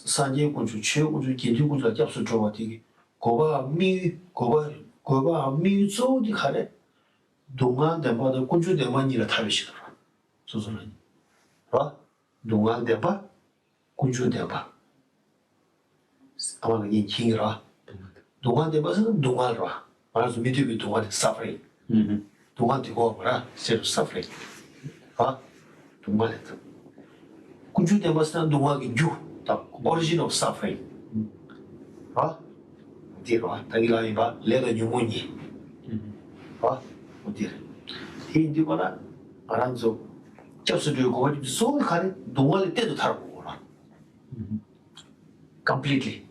སངས་རྒྱས་དཀོན་མཆོག་ཆོས་དཀོན་མཆོག་དགེ་འདུན་དཀོན་མཆོག་ལ་སྐྱབས་སུ་འགྲོ་བ་དེ་གི་དགོས་པའམ་དམིགས་ཡུལ། དགོས་པ་དགོས་པའམ་དམིགས་ཡུལ་གཙོ་བོ་དེ་ག་རེ། སྡུག་བསྔལ་བདེན་པ་དང་ཀུན་འབྱུང་བདེན་པ་གཉིས་ལ་ཐར་བའི་ཆེད་དུ་རེད། སོ་སོ་རང་ཉིད་རེད། སྡུག་བསྔལ་བདེན་པ། ཀུན་འབྱུང་བདེན་པ། ཨ་མ་ལ་ངས་མཁྱེན་གྱི་རེད། སྡུག་བསྔལ་བདེན་པ་ཟེར་ན་སྡུག་བསྔལ་རེད། ང་རང་ཚོ་མི་འདོད་པའི་སྡུག་བསྔལ་དེ་suffering། སྡུག་བསྔལ་དེ་གོ་བ་ར་ཟེར་suffering་རེད། སྡུག་བསྔལ་ལས་ཐར། ཀུན་འབྱུང་བདེན་པ་ཟེར་ན་སྡུག་བསྔལ་གྱི་རྒྱུ་དང་origin of suffering་རེད། འདི་རེད། ད་གིན་ལབ་ཡིན་པ་ལས་དང་ཉོན་མོངས་གཉིས་རེད། འོ་འདི་རེད། དེ་ཡིན་དུས་པ་ན་ང་རང་ཚོ་སྐྱབས་སུ་འགྲོའི་དགོས་པ་རྒྱུ་མཚན་གཙོ་བོ་ག་རེ། སྡུག་བསྔལ་ལས་གཏན་དུ་ཐར་དགོས་རེད། completely་ར།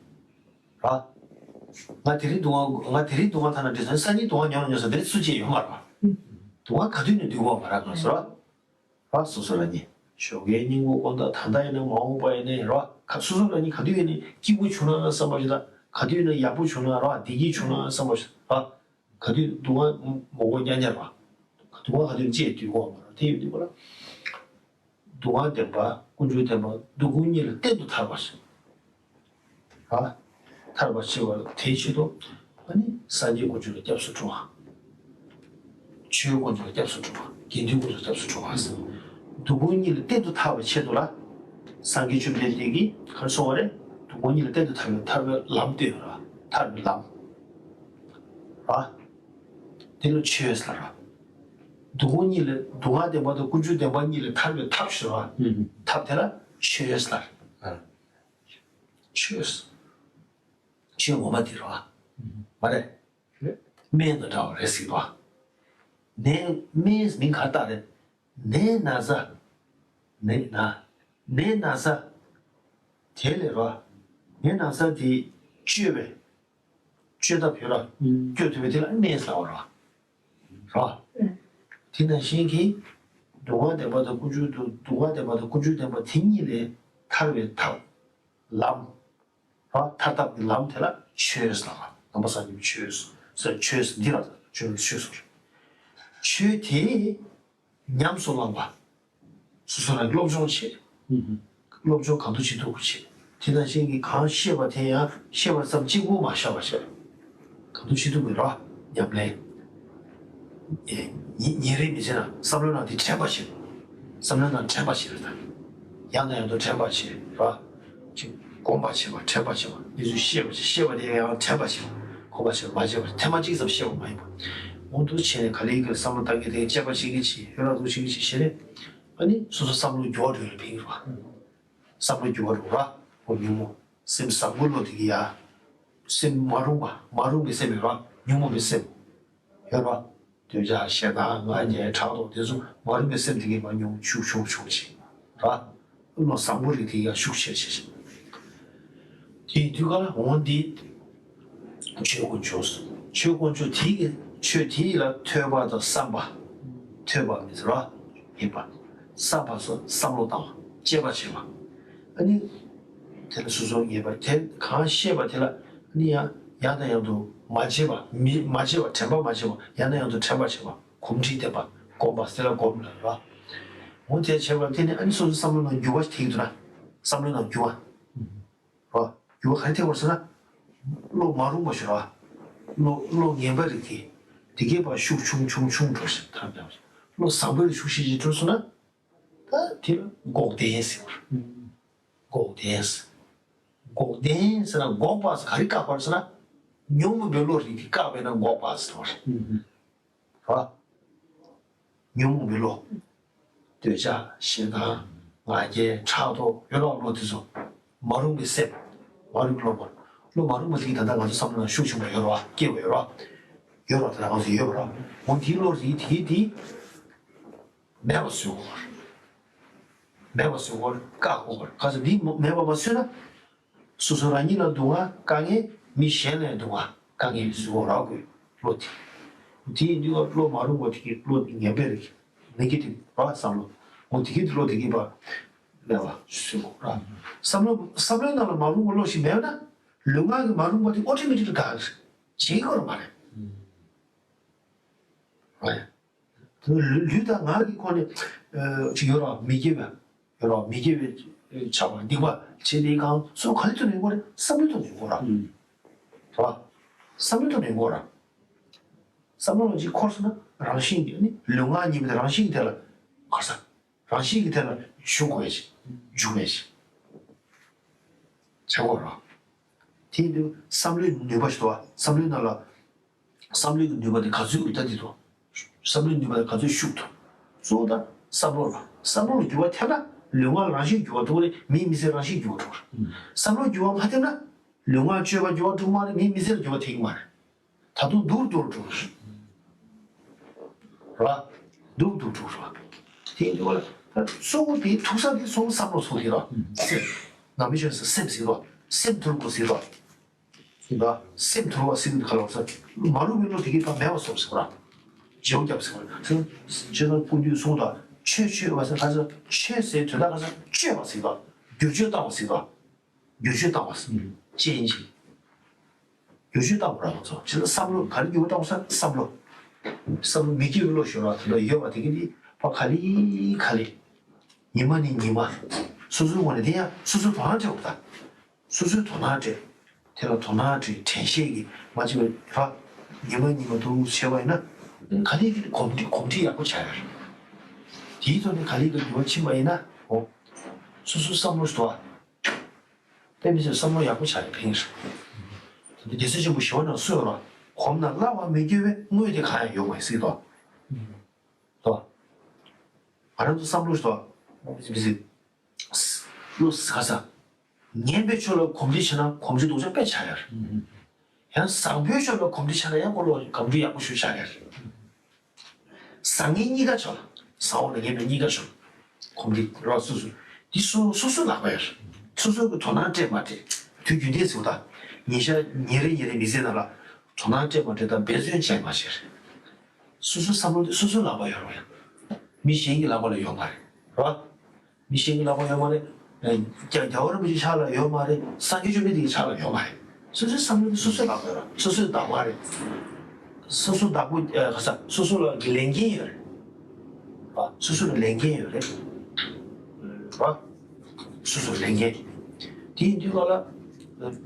ང་དེ་རིང་སྡུག་བསྔལ་ང་དེ་རིང་སྡུག་བསྔལ་ཐ་ན་འདྲི་སོང་སང་ཉིན་སྡུག་བསྔལ་མྱོང་མྱོང་སོང་དེ་རིང་སུ་གཅིག་ཡོད་མ་རེད། སྡུག་བསྔལ་ག་དུས་ནས་འདུག་གོ་མ་རེད་ང་ཚོ་ར། ར་སོ་སོ་རང་ཉིད་ཞོགས་ཀའི་སྙིང་པོ་དགོང་དག་ད་ལྟ་ཡིན་ན་མ་འོངས་པ་ཡིན་ནའི་ར་ཁ་སོ་སོ་རང་ཉིད་ག་དུས་ཡིན་ནའི་སྐྱིད་པོ་བྱུང་ན་བསམ་པ་ཞིག་དང་ག་དུས་ཡིན་ན་ཡག་པོ་བྱུང་ན་ར་བདེ་སྐྱིད་བྱུང་ན་བསམ་པ་ཞིག་ར། ག་དུས་སྡུག་བསྔལ་མོག་མོག་རྙ་རྙ་ར། སྡུག་བསྔལ་ག་དུས་ཡིན་ཅེས་འདུག་གོ་མ་རེད། དེ་ཡིན་དུས་པ་ར། སྡུག་བསྔལ་བདེན་པ་ཀུན་འབྱུང་བདེན་པ་སྡུག་ཀུན་གཉིས་ལས་གཏན་དུ་ཐར་བ་ཞིག་ར། ཐར་བར་བྱེད་པ་དེའི་ཆེད་དུ་ཨ་ནི་སངས་རྒྱས་དཀོན་མཆོག་ལ་སྐྱབས་སུ་འགྲོ་བ། ཆོས་དཀོན་མཆོག་ལ་སྐྱབས་སུ་འགྲོ་བ། དགེ་འདུན་དཀོན་མཆོག་ལ་སྐྱབས་སུ་འགྲོ་བ་ཟེར། སྡུག་ཀུན་གཉིས་ལས་གཏན་དུ་ཐར་བའི་ཆེད་དུ་ལ། སངས་རྒྱས་བཅོམ་ལྡན་འདས་ཀྱིས་ག་རེ་གསུངས་པ་རེད། སྡུག་ཀུན་གཉིས་ལས་གཏན་དུ་ཐར་བའི་ཐར་པའི་ལམ་སྟོན་ར། ཐར་པའི་ལམ་ར། དེ་ལ་ཆོས་ཟེར་ར། སྡུག་ཀུན་གཉིས་ལས་སྡུག་བསྔལ་བདེན་པ་དང་ཀུན་འབྱུང་བདེན་པ་གཉིས་ལས་ཐར་བའི་ཐབས་ཞེས་པ། ཐབས་དེ་ལ་ཆོས་ཟེར། ཆོས། ཆོས་ངོ་མ་དེ་རེད་བ། མ་རེད། སྨན་དང་འདྲ་བ་རེད་ཟེར་བ། ནད་སྨན་མིང་ག་རེ་བཏགས་རེད། ནད་ན་ཚ། ནད་ན། ནད་ན་ཚ། དེ་ལས་རེད་བ། ནད་ན་ཚ་དེ་བཅོས་པའི། བཅོས་ཐབས་ཡོད་ར། བཅོས་ཐུབ་པའི་དེ་ལ་སྨན་ཟེར་བ་རེད་བ། རེད་བ། དེ་ནང་བཞིན་གྱི། སྡུག་བསྔལ་བདེན་པ་དང་ཀུན་འབྱུང་དུ་སྡུག་བསྔལ་བདེན་པ་དང་ཀུན་འབྱུང་བདེན་པ་དེ་གཉིས་ལས་ཐར་བའི་ཐབས། ལམ། ར་ཐར་ཐབས་ཀྱི་ལམ་དེ་ལ་ཆོས་ཟེར་ལ། ནང་པ་སངས་རྒྱས་པའི་ཆོས་ཟེར། ཆོས་འདི་ལ་ཆོས་ལ་ཆོས་ཟེར། ཆོས་དེ་ཉམས་སུ་བླངས་པ། སོ་སོ་ལ་སློབ་སྦྱོང་བྱེད། སློབ་སྦྱོང་གང་དུ་ཅི་ཐུབ་ཀྱི་བྱེད། དེ་ནང་བཞིན་གྱི་གང་ཤེས་པ་དེ་ཡང་ཤེས་པ་ཙམ་གཅིག་པུ་མ་བཞག་པ་བྱེད། གང་དུ་ཅི་ཐུབ་ཀྱི་ར་ཉམས་ལེན། ཉིན་རེ་མི་བྱེད་ན་བསམ་བློའི་ནང་དེ་དྲན་པ་བྱེད། བསམ་བློའི་ནང་དྲན་པ་བྱེད་རེད་ད། ཡང་དང་ཡང་དུ་དྲན་པ་བྱེད་ར། ཅིག་སྒོམ་པ་བྱེད་པ་དྲན་པ་བྱེད་པ་འདི་ཚོ་ཤེས་པ་བྱེད་ཤེས་པ་དེ་ཡང་དྲན་པ་བྱེད་པ་སྒོམ་པ་བྱེད་པ་མ་བྱེད་པ་ཐེངས་མ་གཅིག་ཙམ་ཤེས་པ་མ་ཡིན་པ། འོ་འདུག་བྱས་ནས་ག་ལེ་ག་ལེ་བསམ་བློ་བཏང་གི་དེ་དཔྱད་པ་བྱེད་ཀྱི་བྱེད་ཡོད་ལ་འདུག་བྱེད་ཀྱི་བྱེད་བྱེད་རེད། ཨ་ནི་སོ་སོ་བསམ་བློ་འགྱུར་བ་འགྲོ་ཡོད་ཕིང་ར། བསམ་བློ་འགྱུར་བ་འགྲོ་ར། འོ་ཉོན་མོངས་སེམས་བཟང་པོ་བློ་དེ་གི་ཡ། སེམས་མ་རུངས་པ་མ་རུངས་པའི་སེམས་ཡོད་ར་ཉོན་མོངས་པའི་སེམས། ཡོད་ར། འདོད་ཆགས་ཞེ་སྡང་ང་རྒྱལ་ཕྲག་དོག་དེ་ཚོ་མ་རུངས་པའི་སེམས་དེ་གིས་མར་ཉུང་ཤུགས་ཆུང་ཆུང་ཅིག་ར། བློ་བཟང་པོ་རིགས་དེ་ཡང་ཤུགས་ཆེ་ཆེ་ཆེ། དེ་ཡིན་དུས་ག་ལ་འོང་འདི། ཆོས་དཀོན་མཆོག་ཆོས་དཀོན་མཆོག་དེ་གི་ཆོས་དེ་ཡི་ལ་ཐོས་པ་དང་བསམ་པ། ཐོས་པ་མི་ཟེར་བ། ཡིན་པ། བསམ་པ་སོགས་བསམ་བློ་བཏང་བ་དཔྱད་པ་བྱེད་པ། ཨ་ནི། དེ་ལ་སོ་སོ་ངེས་པར་དེ་གང་ཤེས་པ་དེ་ལ་ཨ་ནི་ཡང་ཡང་དང་ཡང་དུ་མ་བརྗེད་པ་མི་མ་བརྗེད་པ་དྲན་པ་མ་བརྗེད་པ་ཡང་དང་ཡང་དུ་དྲན་པ་བྱེད་པ་གོམས་འདྲིས་ལྡན་པ་སྒོམ་པ་དེ་ལ་སྒོམ་ལ་ར། འོ་དེ་བྱས་པ་དེ་ནི་ཨ་ནི་སོ་སོའི་བསམ་བློ་ནང་འགྱུར་བ་ཞིག་ཐེག་འདུག་ན་བསམ་བློའི་ནང་འགྱུར་བ་ར། འགྱུར་བ་ག་རེ་ཐེག་པར་ཟེར་ན། བློ་མ་རུངས་པ་ཞིག་ར། བློ་བློ་ངན་པ་རིགས་དེ་དེ་གས་པ་ཤུགས་ཆུང་ཆུང་ཆུང་འགྲོ་ཞིག་ཐར་འདྲ་བ་ཞིག་བློ་བཟང་པོའི་ཤུགས་ཤིག་ཅིག་འགྲོ་སོང་ན། ད་དེ་ལ་འགོག་བདེན་ཟེར་བ་རེད། འགོག་བདེན་ཟེར། འགོག་བདེན་ཟེར་ན་འགོག་པ་ཟེར་ག་རེ་བཀག་པ་རེད་ཟེར་ན། ཉོན་མོངས་པའི་བློ་རིགས་དེ་བཀག་པས་ན་འགོག་པ་ཟེར་བ་རེད། ར། ཉོན་མོངས་པའི་བློ། འདོད་ཆགས་ཞེ་སྡང་ང་རྒྱལ་ཕྲག་དོག་ཡོད་ར་བློ་དེ་ཚོ། མ་རུངས་པའི་སེམས། མ་རུངས་པའི་བློ་མ། བློ་མ་རུངས་པ་ཞིག་ད་ལྟ་ང་ཚོ་བསམ་བློ་ནང་ཤུགས་ཆེན་པོ་ཡོད་ར་བ་སྐྱེ་བ་ཡོད་ར་བ། ཡོད་ར་ད་ལྟ་ང་ཚོ་ཡོད་པ་ར། འོ་དེའི་བློ་རིགས་དེ་དེ། མེད་པ་བཟོ་དགོས་པ་རེད། མེད་པ་བཟོ་དགོས་པ་རེད་བཀག་དགོས་པ་རེད་ག་ཚོད་འདི་མེད་པ་མ་བཟོས་ན། སོ་སོ་རང་ཉིད་ལ་སྡུག་བསྔལ་དཀའ་ངལ་མི་གཞན་ལ་སྡུག་བསྔལ་དཀའ་ངལ་བཟོ་དགོས་ར་དགོས་བློ་དེ། དེ་ཡིན་དུས་བློ་མ་རུངས་པ་དེ་གི་བློ་ངན་པའི་རིགས་ནེ་གེ་ཊིབ་ར་བསམ་བློ། འོ་དེ་གི་བློ་དེ་གི་པ་མེད་པ་བཟོ་དགོས་ར། བསམ་བློ་བསམ་བློའི་ནང་ལ་མ་རུངས་པ་བློ་ཞིག་མེད་ན་ལུས་ངག་གི་མ་རུངས་པ་དེ་ཨོ་ཊོ་མེ་ཊིག་ལ་འགག་གི་རེད་བྱེད་དགོས་ར་མ་རེད། ལུས་དང་ངག་གི་ཁོ་ནས་ཅིག་ཡོད་ར་མི་དགེ་བ། ཡོད་ར་མི་དགེ་བའི་བྱ་བ་སྡིག་པ་བྱས་ནས་གང་སོ་ག་ལེ་ཐུག་ནས་ཡོང་གོ་ར། བསམ་བློའི་ཐོག་ནས་ཡོང་གོ་ར། ར། བསམ་བློའི་ཐོག་ནས་ཡོང་གོ་ར། བསམ་བློ་ལ་ཅིག་འཁོར་སོང་ན་རང་བཞིན་གྱིས་ནི་ལུས་ངག་གཉིས་པོ་དེ་རང་བཞིན་གྱིས་དེ་ལ་འཁོར་ས། རང་བཞིན་གྱིས་དེ་ལ་ཞུགས་དགོས་ཤིག་འཇུག་པའི་ཞིག་བྱེད་དགོས་ར། དེ་ཡིན་དུས་བསམ་བློའི་ནུས་པ་ཞིག་འདུག་བ། བསམ་བློའི་ནང་ལ་བསམ་བློའི་གི་ནུས་པ་དེ་ག་ཚོད་ཡོད་ད་དེ་དང་། བསམ་བློའི་ནུས་པ་དེ་ག་ཚོད་ཤུགས་ཐུབ། གཙོ་བོ་ད་བསམ་བློ་ལ། བསམ་བློ་ལ་འགྱུར་བ་ཐེབས་ན་ལུས་ངག་རང་བཞིན་འགྱུར་བ་འགྲོ་གི་རེད། མིའི་མི་ཚེ་རང་བཞིན་འགྱུར་བ་འགྲོ་གི་རེད། བསམ་བློ་འགྱུར་བ་མ་ཐེབས་ན་ལུས་ངག་སྤྱོད་པ་འགྱུར་བ་འགྲོ་གི་མ་རེད། མིའི་མི་ཚེ་ལ་འགྱུར་བ་ཐེབས་ཀྱི་མ་རེད། ད་དུང་སྡུག་རུ་འགྲོ་གི་རེད། ར། སྡུག་རུ་འགྲོ་གི་རེད། དེ་ཡིན་དུས་ད་གཙོ་བོ་དེ་ཐུག་ས་དེ་གཙོ་བོ་བསམ་བློ་ཚུགས་ཀྱི་རེད། སེམས། ནང་པའི་ཆོས་སུ་སེམས་ཟེར་རོ། སེམས་ཐུར་དགོས་ཟེར་རོ། ཟེར་བ། སེམས་དུལ་བ་ཟེར་གྱི་ག་ལ་བ་ས། མ་རུངས་པའི་བློ་དེ་གའི་བ་མེད་པ་སོགས་ཟེར་བ། བརྗེ་བོ་བརྒྱབ་ཟེར་བ། ཟེར། ཇི་ལྟར་ཀུན་འདུས་གསུངས་དང་ཆོས་ཆོས་པ་ཟེར་ག་ས་ཆོས་ཟེར་དོན་དག་ག་ས་ཆོས་པ་ཟེར་བ། བསྒྱུར་བཅོས་བཏང་བ་ཟེར་བ། བསྒྱུར་བཅོས་བཏང་བ་ཟེར། ཅེས་ཡིན་གྱི། བསྒྱུར་བཅོས་བཏང་བ་ར་ང་ཚོ་ཇི་ལྟར་བསམ་བློ་ག་རེ་བསྒྱུར་བ་བཏང་བ་ས་བསམ་བློ། བསམ་བློ་མི་བསྐྱོད་པའི་བློ་ཞོར་བ་དེ་ལ་ཡོད་པ་དེ་གའི་བ་ག་ལེ་ག་ལེ། ཉི་མ་ནས་ཉི་མ། སོ་སོའི་ངོས་ནས་དེ་ཡང་སོ་སོའི་དོ་སྣང་སྤྲད་དགོས་ད། སོ་སོའི་དོ་སྣང་སྤྲད། དེ་ལ་དོ་སྣང་སྤྲད་དྲན་ཤེས་ཀྱིས་མ་བྱས་པའི་ར། ཉི་མ་ཉི་མ་འདུག་བྱས་པ་ཡིན་ན། ག་ལེ་ག་ལེ་གོམས་འདྲིས་གོམས་འདྲིས་ཡག་པོ་བྱ་ཡ་རེད། དེའི་ཐོག་ནས་ག་ལེ་ག་ལེ་འགྱུར་བ་ཕྱིན་པ་ཡིན་ན། འོ། སོ་སོའི་བསམ་བློ་ཞིག་འདུག་ཨ། དཔེ་མི་སྲིད་བསམ་བློ་ཡག་པོ་བྱ་ཡ་ཕན་གྱི་རེད། དེ་རྒྱལ་སྲས་ཆེན་པོ་ཞི་བ་ལྷ་གསུངས་ཡོད་ར། གོམས་ན་སླ་བར་མི་འགྱུར་བའི་དངོས་དེ་གང་ཡང་ཡོད་མ་ཡིན་ཟེར་དོ། དོ། ང་རང་ཚོ་བསམ་བློ་ཞིག་འདུག་ཨ། མི་སྲིད། བློ་ཟ་ས། ངན་པའི་ཕྱོགས་ལ་གོམས་འདྲིས་ཆེ་ན་གོམས་འདྲིས་སྡུག་ཅག་དཔེ་ཆགས་ཡ་རེད། ཡང་བཟང་པོའི་ཕྱོགས་ལ་གོམས་འདྲིས་ཆེ་ན་ཡང་ཁོ་ལ་གོམས་འདྲིས་ཡག་པོ་ཞིག་ཆགས་ཡ་རེད། བཟང་ངན་གཉིས་ཀ་ཕྱོགས་ལ། བཟང་བོ་དང་ངན་པའི་གཉིས་ཀ་ཕྱོགས་ལ་གོམས་འདྲིས་རོགས་སོ་སོ། འདི་སོ་སོ་སོ་ལག་པ་ཡ་རེད། སོ་སོ་གི་དོ་སྣང་སྤྲད་མ་སྤྲད། དུས་རྒྱུན་ལྡན་ཟེར་བ་དང་། ཉིན་ཞག་ཉིན་རེ་ཉིན་རེ་མི་ཚེ་ནང་ལ་དོ་སྣང་སྤྲད་མ་སྤྲད་དང་འབད་བརྩོན་བྱས་མ་བྱས་རེད། སོ་སོའི་བསམ་བློ་འདི་སོ་སོའི་ལག་པ་ཡོད་རེད། མི་གཞན་གྱི་ལག་པ་ལ་ཡོད་མ་རེད། རོགས། མི་གཞན་གྱི་ལག་པ་ཡོད་མ་རེད། རྒྱལ་བ་རིན་པོ་ཆེའི་ཕྱག་ལ་ཡོད་མ་རེད། སངས་རྒྱས་བཅོམ་ལྡན་འདས་ཀྱི་ཕྱག་ལ་ཡོད་མ་རེད། སོ་སོའི་བསམ་བློ་དེ་སོ་སོའི་ལག་པ་ཡོད་ར། སོ་སོའི་བདག་པོ་རེད། སོ་སོ་བདག་པོ་ཨ་ག་ས་སོ་སོ་ལ་གི་ལས་འགན་ཡོད་རེད། ཨ་སོ་སོ་ལ་ལས་འགན་ཡོད་རེད། ཨ་སོ་སོ་ལས་འགན། དེ་ཡིན་དུས་ག་ལ་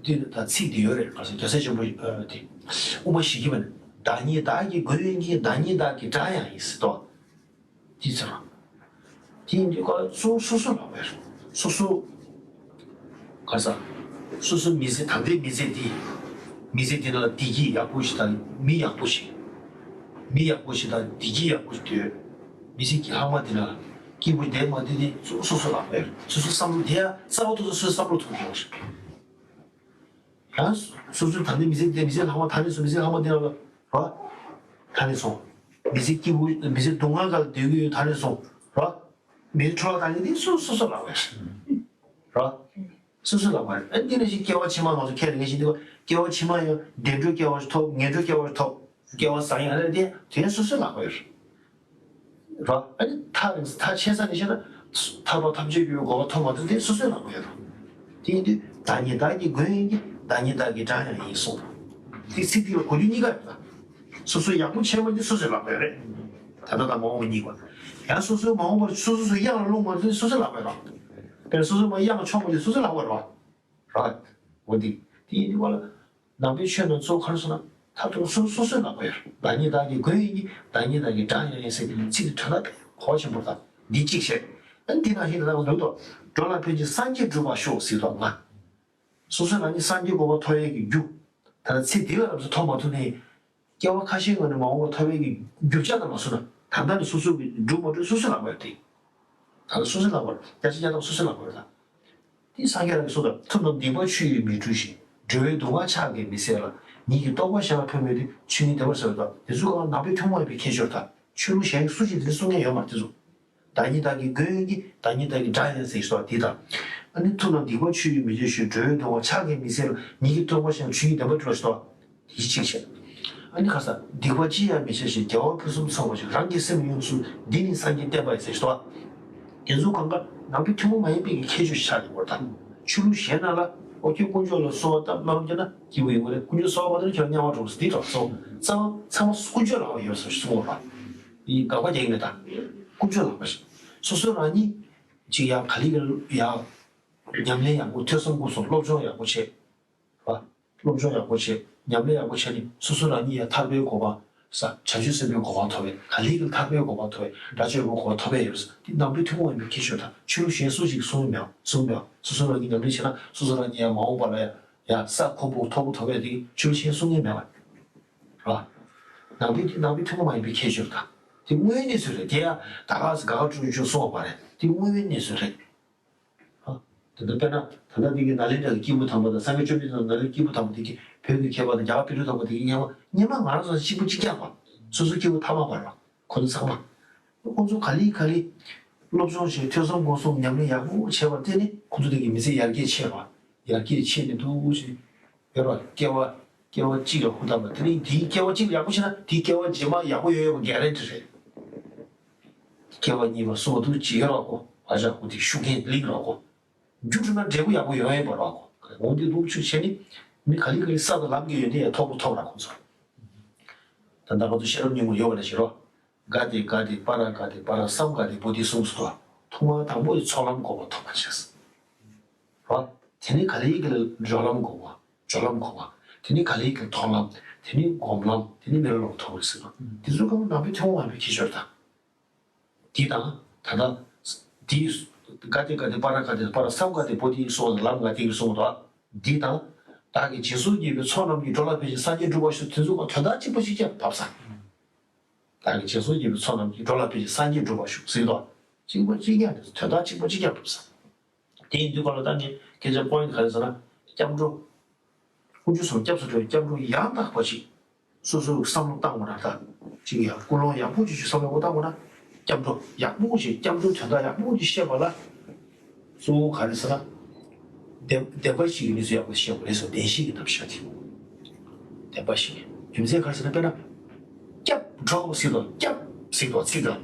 དེ་ད་ཚིག་དེ་ཡོད་རེད། ག་ས་རྒྱལ་སྲས་ཆེན་པོ་ཨ་དེ་དབུ་མ་ཞིག་གི་བ་ནི་བདག་ཉིད་བདག་གི་མགོན་ཡིན་གྱི། བདག་ཉིད་བདག་གི་དགྲ་ཡང་ཡིན་ཟེར་དོ། དེ་ཚོ་རང་། དེ་ཡིན་དུས་ཀ་གཙོ་བོ་སོ་སོ་ལ་བར། སོ་སོ། ག་ས། སོ་སོ་མི་ཚེ་ད་ལྟའི་མི་ཚེ་འདི། མི་ཚེ་འདི་ནང་ལ་བདེ་སྐྱིད་ཡག་པོ་ཞིག་དང་མི་ཡག་པོ་ཞིག་མི་ཡག་པོ་ཞིག་དང་བདེ་སྐྱིད་ཡག་པོ་ཞིག་འདོད། མི་ཚེ་གི་ལྷག་མ་འདི་ནང་ལ་སྐྱིད་པོ་བསྡད་མ་བསྡད་དེ་གཙོ་བོ་སོ་སོ་ལ་བར། སོ་སོ་བསམ་བློ་དེ་ཡང་རྩ་བ་ཐོག་ཏུ་སོ་སོའི་བསམ་བློ་ཐོག་ཡོང་བ་ཞིག་ཡང་སོ་སོའི་ད་ནི་མི་ཚེ་འདི་མི་ཚེ་ལྷག་མ་ད་ནས་སོང་། མི་ཚེ་ལྷག་མ་འདི་ལ་རོ། ད་ནས་སོང་། མི་ཚེ་སྐྱིད་པོ་མི་ཚེ་སྡུག་བསྔལ་ག་ལ་སྡོད་ཀྱི་ཡོད་ད་ནས་སོང་རོ། མི་ཚེ་འཕྲོ་བརླག་ད་ནི་འདི་སོ་སོ་སོ་ལག་པ་རེད་རོ། སོ་སོ་ལག་པ་རེད། ཨ་འདི་ནས་ཞིག་སྐྱེ་བ་ཕྱི་མ་ང་ཚོ་ཁས་ལེན་བཞིན་འདུག་སྐྱེ་བ་ཕྱི་མ་ཡང་བདེ་འགྲོའི་སྐྱེ་བ་ཞིག་ཐོབ། ངན་འགྲོའི་སྐྱེ་བ་ཞིག་ཐོབ། སྐལ་བ་བཟང་ཡང་རེད་དེ་དེ་སོ་སོའི་ལག་པ་ཡོད་རེད། རོ། ཨ་ནི་ཐག་ཐག་ཆད་ས་ནས་བཤད་ན་ཐར་པ་ཐམས་ཅད་འགྱུར་བའི་གོ་འཕང་ཐོབ་མ་ཐོབ་དེ་སོ་སོའི་ལག་པ་ཡོད་རེད། དེ་ཡིན་དུས་བདག་ཉིད་བདག་གི་མགོན་ཡིན་གྱི། བདག་ཉིད་བདག་གི་དགྲ་ཡང་ཡིན་གསུངས་རེད། དེ་ཚིག་དེ་ལ་གོ་རྒྱུ་གཉིས་ཀ་ཡོད་རེད། སོ་སོའི་ཡག་པོ་བྱས་མ་དེ་སོ་སོའི་ལག་པ་ཡོད་རེད། ད་ལྟ་དང་མ་འོངས་པ་གཉིས་ཀ། ཡང་སོ་སོའི་མ་འོངས་པར་སོ་སོ་སོའི་གཡང་ལ་ལྷུང་མ་དེ་སོ་སོའི་ལག་པ་ཡོད་རེད། དཔེར་ན་སོ་སོའི་མ་གཡང་ཆོག་མ་དེ་སོ་སོའི་ལག་པ་ཡོད་རེད། ར། འོ་འདི། དེ་ཡིན་དུས་བ་ལ། ནང་པའི་ཆོས་ནང་གཙོ་བོ་ག་རེ་ཟེར་ན། མཐར་ཐུག་སོ་སོ་སོ་སོའི་ལག་པ་ཡོད་རེད། བདག་ཉིད་བདག་གི་མགོན་ཡིན་གྱི། བདག་ཉིད་བདག་གི་དགྲ་ཡང་ཡིན་ཟེར་ཚིག་དེ་དྲན་ན་གོ་བ་ཆེན་པོ་དང་འདི་གཅིག་བཤད། ཨ་ནི་འདི་ནང་བཞིན་དུ་ལ་འདུག་ཏོ། འགྲོ་ལ་ཕན་ཕྱིར་སངས་རྒྱས་འགྲུབ་པར་ཤོག་ཟེར་དོ་ང་། སོ་སོའི་རང་ཉིད་སངས་རྒྱས་གོ་འཕང་ཐོབ་ཡས་ཀྱི་རྒྱུ། ད་ལྟ་ཚེ་འདི་ལ་རབ་ཏུ་ཐོབ་མ་ཐུབ་ནའི། སྐྱེ་བ་ཁ་ཤས་སྔོན་ནས་མ་འོངས་པ་ཐོབ་པའི་གི་རྒྱུ་ཆ་དང་མ་སོང་ན་ད་ལྟ་ནས་སོ་སོ་གི་སྒྲུབ་མ་སྒྲུབ་སོ་སོའི་ལག་པར་ཡོད་དེ། ད་ལྟ་སོ་སོའི་ལག་པར་བརྒྱ་ཆ་བརྒྱ་ཐམ་སོ་སོའི་ལག་པར་ཡོད་ད། དེ་སངས་རྒྱས་རང་གིས་གསུངས་ད། ཐུབ་རྣམས་སྡིག་པ་ཆུ་ཡིས་མི་འཁྲུ་ཞིང་། འགྲོ་བའི་སྡུག་བསྔལ་ཕྱག་གིས་མི་སེལ་ལ། ཉིད་ཀྱིས་རྟོགས་པ་གཞན་ལ་ཕན་མི་ཐོགས། ཆོས་ཉིད་བདེན་པར་གསལ་བ་དང་། དེ་ཚོ་གང་ནང་པའི་ཐུན་མོང་མ་ཡིན་པའི་ཁྱད་ཆོས་ད། ཆོས་ལུགས་གཞན་གྱིས་སུ་ཞིག་དེ་འདྲ་གསུང་མཁན་ཡོད་མ་རེད་དེ་ཚོ། བདག་ཉིད་བདག་གི་མགོན་ཡིན་གྱི། བདག་ཉིད་བདག་གི་དགྲ་ཡང་ཟེར་སོགས་འདི་དང་། ཨ་ནི་ཐུབ་རྣམས་སྡིག་པ་ཆུ་ཡིས་མི་འཁྲུ་ཞིང་། འགྲོ་བའི་སྡུག་བསྔལ་ཕྱག་གིས་མི་སེལ་ལ། ཉིད་ཀྱིས་རྟོགས་པ་གཞན་ལ་ཆོས་ཉིད་བདེན་པར་གྲོལ་ཞེས་སོ། དེ་གཅིག་བྱས། ཨ་ནི་ཁ་ས་སྡིག་པ་ཅི་ཡང་མི་བྱ་ཞིང་། དགེ་བ་ཕུན་སུམ་ཚོགས་པར་སྤྱད། རང་གི་སེམས་ཡོངས་སུ་འདི་ནི་སངས་རྒྱས་བསྟན་པ་ཡིན་ཟེར་ཞེས་སོ། དེ་ཚོ་གང་ག་ནང་པའི་ཐུན་མོང་མ་ཡིན་པའི་གི་ཁྱད་ཆོས་ཤིག་ཆགས་ཡོད་པར་ཐལ། ཆོས་ལུགས་གཞན་ནང་ལ་ཨོ་ཁྱོད་དཀོན་མཆོག་ལ་གསོལ་བ་བཏབ་སྨོན་ལམ་བརྒྱབ་ན་སྐྱིད་པོ་ཡོང་གི་རེད། དཀོན་མཆོག་གསོལ་བ་མ་བཏབ་ན་ཁྱོད་ལ་དམྱལ་བ་འགྲོ་གི་རེད། འདི་འདྲ་སོ་ཚང་མ་ཚང་མ་དཀོན་མཆོག་ལ་ཡོད་ཟེར་གསུངས་པ། ཡིན་དགག་པ་རྒྱག་གི་མེད་ད། དཀོན་མཆོག་ལགས་པ་ཞིག་སོ་སོ་རང་ཉིད་ཅིག་ཡང་ག་ལེ་ག་ལེ་ཡང་ཉམས་ལེན་ཡག་པོ་ཐོས་བསམ་སྒོམ་གསུམ་སློབ་སྦྱོང་ཡག་པོ་བྱེད། བ། སློབ་སྦྱོང་ཡག་པོ་བྱེད། ཉམས་ལེན་ཡག་པོ་བྱས་ནས་སོ་སོ་རང་ཉིད་ཡང་ཐར་པའི་གོ་འཕང་ས་བྱང་ཆུབ་སེམས་དཔའི་གོ་འཕང་ཐོབ་པའི་ག་ལེ་ག་ལེ་ཐར་པའི་གོ་འཕང་ཐོབ་པའི་དགྲ་བཅོམ་པའི་གོ་འཕང་ཐོབ་པའི་ཡོད་ས་དེ་ནང་པའི་ཐུན་མོང་མ་ཡིན་པའི་ཁྱད་ཆོས་དང་ཆོས་ལུགས་གཞན་སུ་ཞིག་གསུང་མེད་གསུང་མེད་སོ་སོ་རང་ཉིད་ཉམས་ལེན་བྱས་ན་སོ་སོ་རང་ཉིད་ཡང་མ་འོངས་པ་ལ་ཡང་ཡང་ས་ཁོ་བོ་མཐོ་པོ་ཐོབ་པའི་དེ་ཆོས་ལུགས་གཞན་གསུང་མཁན་མེད་པ། ར། ནང་པའི་དེ་ནང་པའི་ཐུན་མོང་མ་ཡིན་པའི་ཁྱད་ཆོས་དང་དེ་དངོས་ཡོད་གནས་ཚུལ་རེད་དེ་ཡང་ད་ག་སེ་དགའ་དགའ་སྤྲོ་སྤྲོ་གསུང་བ་མ་རེད་དེ་དངོས་ཡོད་གནས་ཚུལ་རེད། ཨ། དེ་འདྲ་དཔེར་ན་ད་ལྟ་འདི་གི་ནཱ་ལེནྡྲ་གི་སྐྱེས་བུ་དམ་པ་དང་སངས་རྒྱས་བཅོམ་ལྡན་འདས་ནཱ་ལེནྡྲ་སྐྱེས་བུ་དམ་པ་འདི་གི་བོད་ཀྱི་མཁས་པ་དང་རྒྱ་གར་པཎ་གྲུབ་དམ་པ་འདི་གི་སྔོན་མ་སྔོན་མ་ང་རང་ཚོ་གཅིག་པུ་གཅིག་རྐྱང་པ་སོ་སོ་སྐྱེས་བུ་ཐ་མལ་པ་ར་ཁོ་ཚོ་ཚང་མ། ཁོ་ཚོ་ག་ལེ་ག་ལེ་སློབ་སྦྱོང་བྱས་ཐོས་བསམ་སྒོམ་གསུམ་ཉམས་ལེན་ཡག་པོ་བྱས་པར་བརྟེན་ནས་ཁོ་ཚོ་འདི་གི་མི་ཚེ་ཡར་རྒྱས་ཆེ་བ་ཡར་རྒྱས་ཆེ་ནས་འདུག་ཟེར་ཡོད་ར་སྐྱེ་བ་སྐྱེ་བ་གཅིག་ལ་ཧུར་ཐག་པ་དེ་ནི་དེའི་སྐྱེ་བ་གཅིག་ལ་ཡག་པོ་བྱས་ན་དེའི་སྐྱེ་བ་རྗེས་མ་ཡག་པོ་ཡོང་ཡོད་པ་གྷ་རན་ཊི་རེད། སྐྱེ་བ་གཉིས་པ་གསུམ་པ་དུ་ཅི་ཡོད་རོགས་གོ་ཨ་ཅག་ཁུ་དེ་ཤུགས་རྐྱེན་ལིག་རོགས་གོ་རྒྱུ་གྲུབ་ན་འབྲས་བུ་ཡག་པོ་ཡོང་ཡོད་པ་རོགས་གོ་འོང་དེ་ལུགས་ཆུ་བྱས་ནི་མི་ག་ལེ་ག་ལེ་ས་དང་ལམ་གྱི་ཡོན་ཏན་ཡང་ཐོབ་པོ་ཐོབ་ར་ཁོང་ཚོ། ད་ལྟ་ང་ཚོ་ཤེས་རབ་སྙིང་པོ་ཡོད་པ་ལ་ཤེས་རོགས། ག་དེ་ག་དེ་པ་ར་ག་དེ་པ་ར་སམ་ག་དེ་བོ་དྷི་གསུངས་སོ། ཐོག་མ་དང་པོ་ཡི་ཚོགས་ལམ་གོ་བ་ཐོབ་པ་བྱས། རོ། དེ་ནི་ག་ལེ་ཡིག་གི་སྦྱོར་ལམ་གོ་བ། སྦྱོར་ལམ་གོ་བ། དེ་ནི་ག་ལེ་ཡིག་གི་མཐོང་ལམ། དེ་ནི་སྒོམ་ལམ། དེ་ནི་མི་ལ་ལོག་ཐོབ་པ་ཟེར་བ། དེ་ཚོ་གང་ནང་པའི་ཐུན་མོང་མ་ཡིན་པའི་ཁྱད་ཆོས་དང་། འདི་དང་ད་ལྟ་འདི་ག་དེ་ག་དེ་པ་ར་ག་དེ་པ་ར་སམ་ག་དེ་བོ་དྷི་གསུངས་ལམ་ག་དེ་གསུངས་དོ། འདི་དང་བདག་གིས་སྦྱིན་སོགས་བགྱིས་པའི་ཚོགས་རྣམས་ཀྱིས་འགྲོ་ལ་ཕན་ཕྱིར་སངས་རྒྱས་འགྲུབ་པར་ཤོག་དེ་ཚོ་ག་དོན་དག་གཅིག་པ་གཅིག་རྐྱང་བབས་ས། བདག་གིས་སྦྱིན་སོགས་བགྱིས་པའི་ཚོགས་རྣམས་ཀྱིས་འགྲོ་ལ་ཕན་ཕྱིར་སངས་རྒྱས་འགྲུབ་པར་ཤོག་ཟེར་དོ། གཅིག་པ་གཅིག་རྐྱང་རེད་དོན་དག་གཅིག་པ་གཅིག་རྐྱང་བབས་ས། དེ་ཡིན་དུས་ག་ལ་ད་ངས་སྐད་ཆ་པོ་ཡིན་ག་རེ་ཟེར་ན་སྐྱབས་འགྲོ། དཀོན་མཆོག་གསུམ་སྐྱབས་སུ་འགྲོ་བའི་སྐྱབས་འགྲོ་ཡང་དག་པ་ཞིག་སོ་སོའི་བསམ་བློ་བཏང་བ་ན་ད་ཅིག་ཡང་ཀུན་སློང་ཡག་པོ་ཅིག་ཅིག་བསམ་བློ་བཏང་བ་ན་སྐྱབས་འགྲོ་ཡག་པོ་ཞིག་སྐྱབས་འགྲོའི་དོན་དག་ཡག་པོ་ཅིག་བཤད་པ་ལ་གཙོ་བོ་ག་རེ་ཟེར་ན། བདེན་བདེན་པ་བཞི་གི་གནས་ཚུལ་ཡག་པོ་བཤད་པ་རེད་སོ་བདེན་བཞི་གི་རྣམ་གཞག་དེ། བདེན་པ་བཞི་རྒྱུ་མཚན་ག་རེ་ཟེར་ན་དཔེར་ན། སྐྱབས་འགྲོ་ཟེར་དོ་སྐྱབས་ཟེར་དོ་ཚིག་དང་།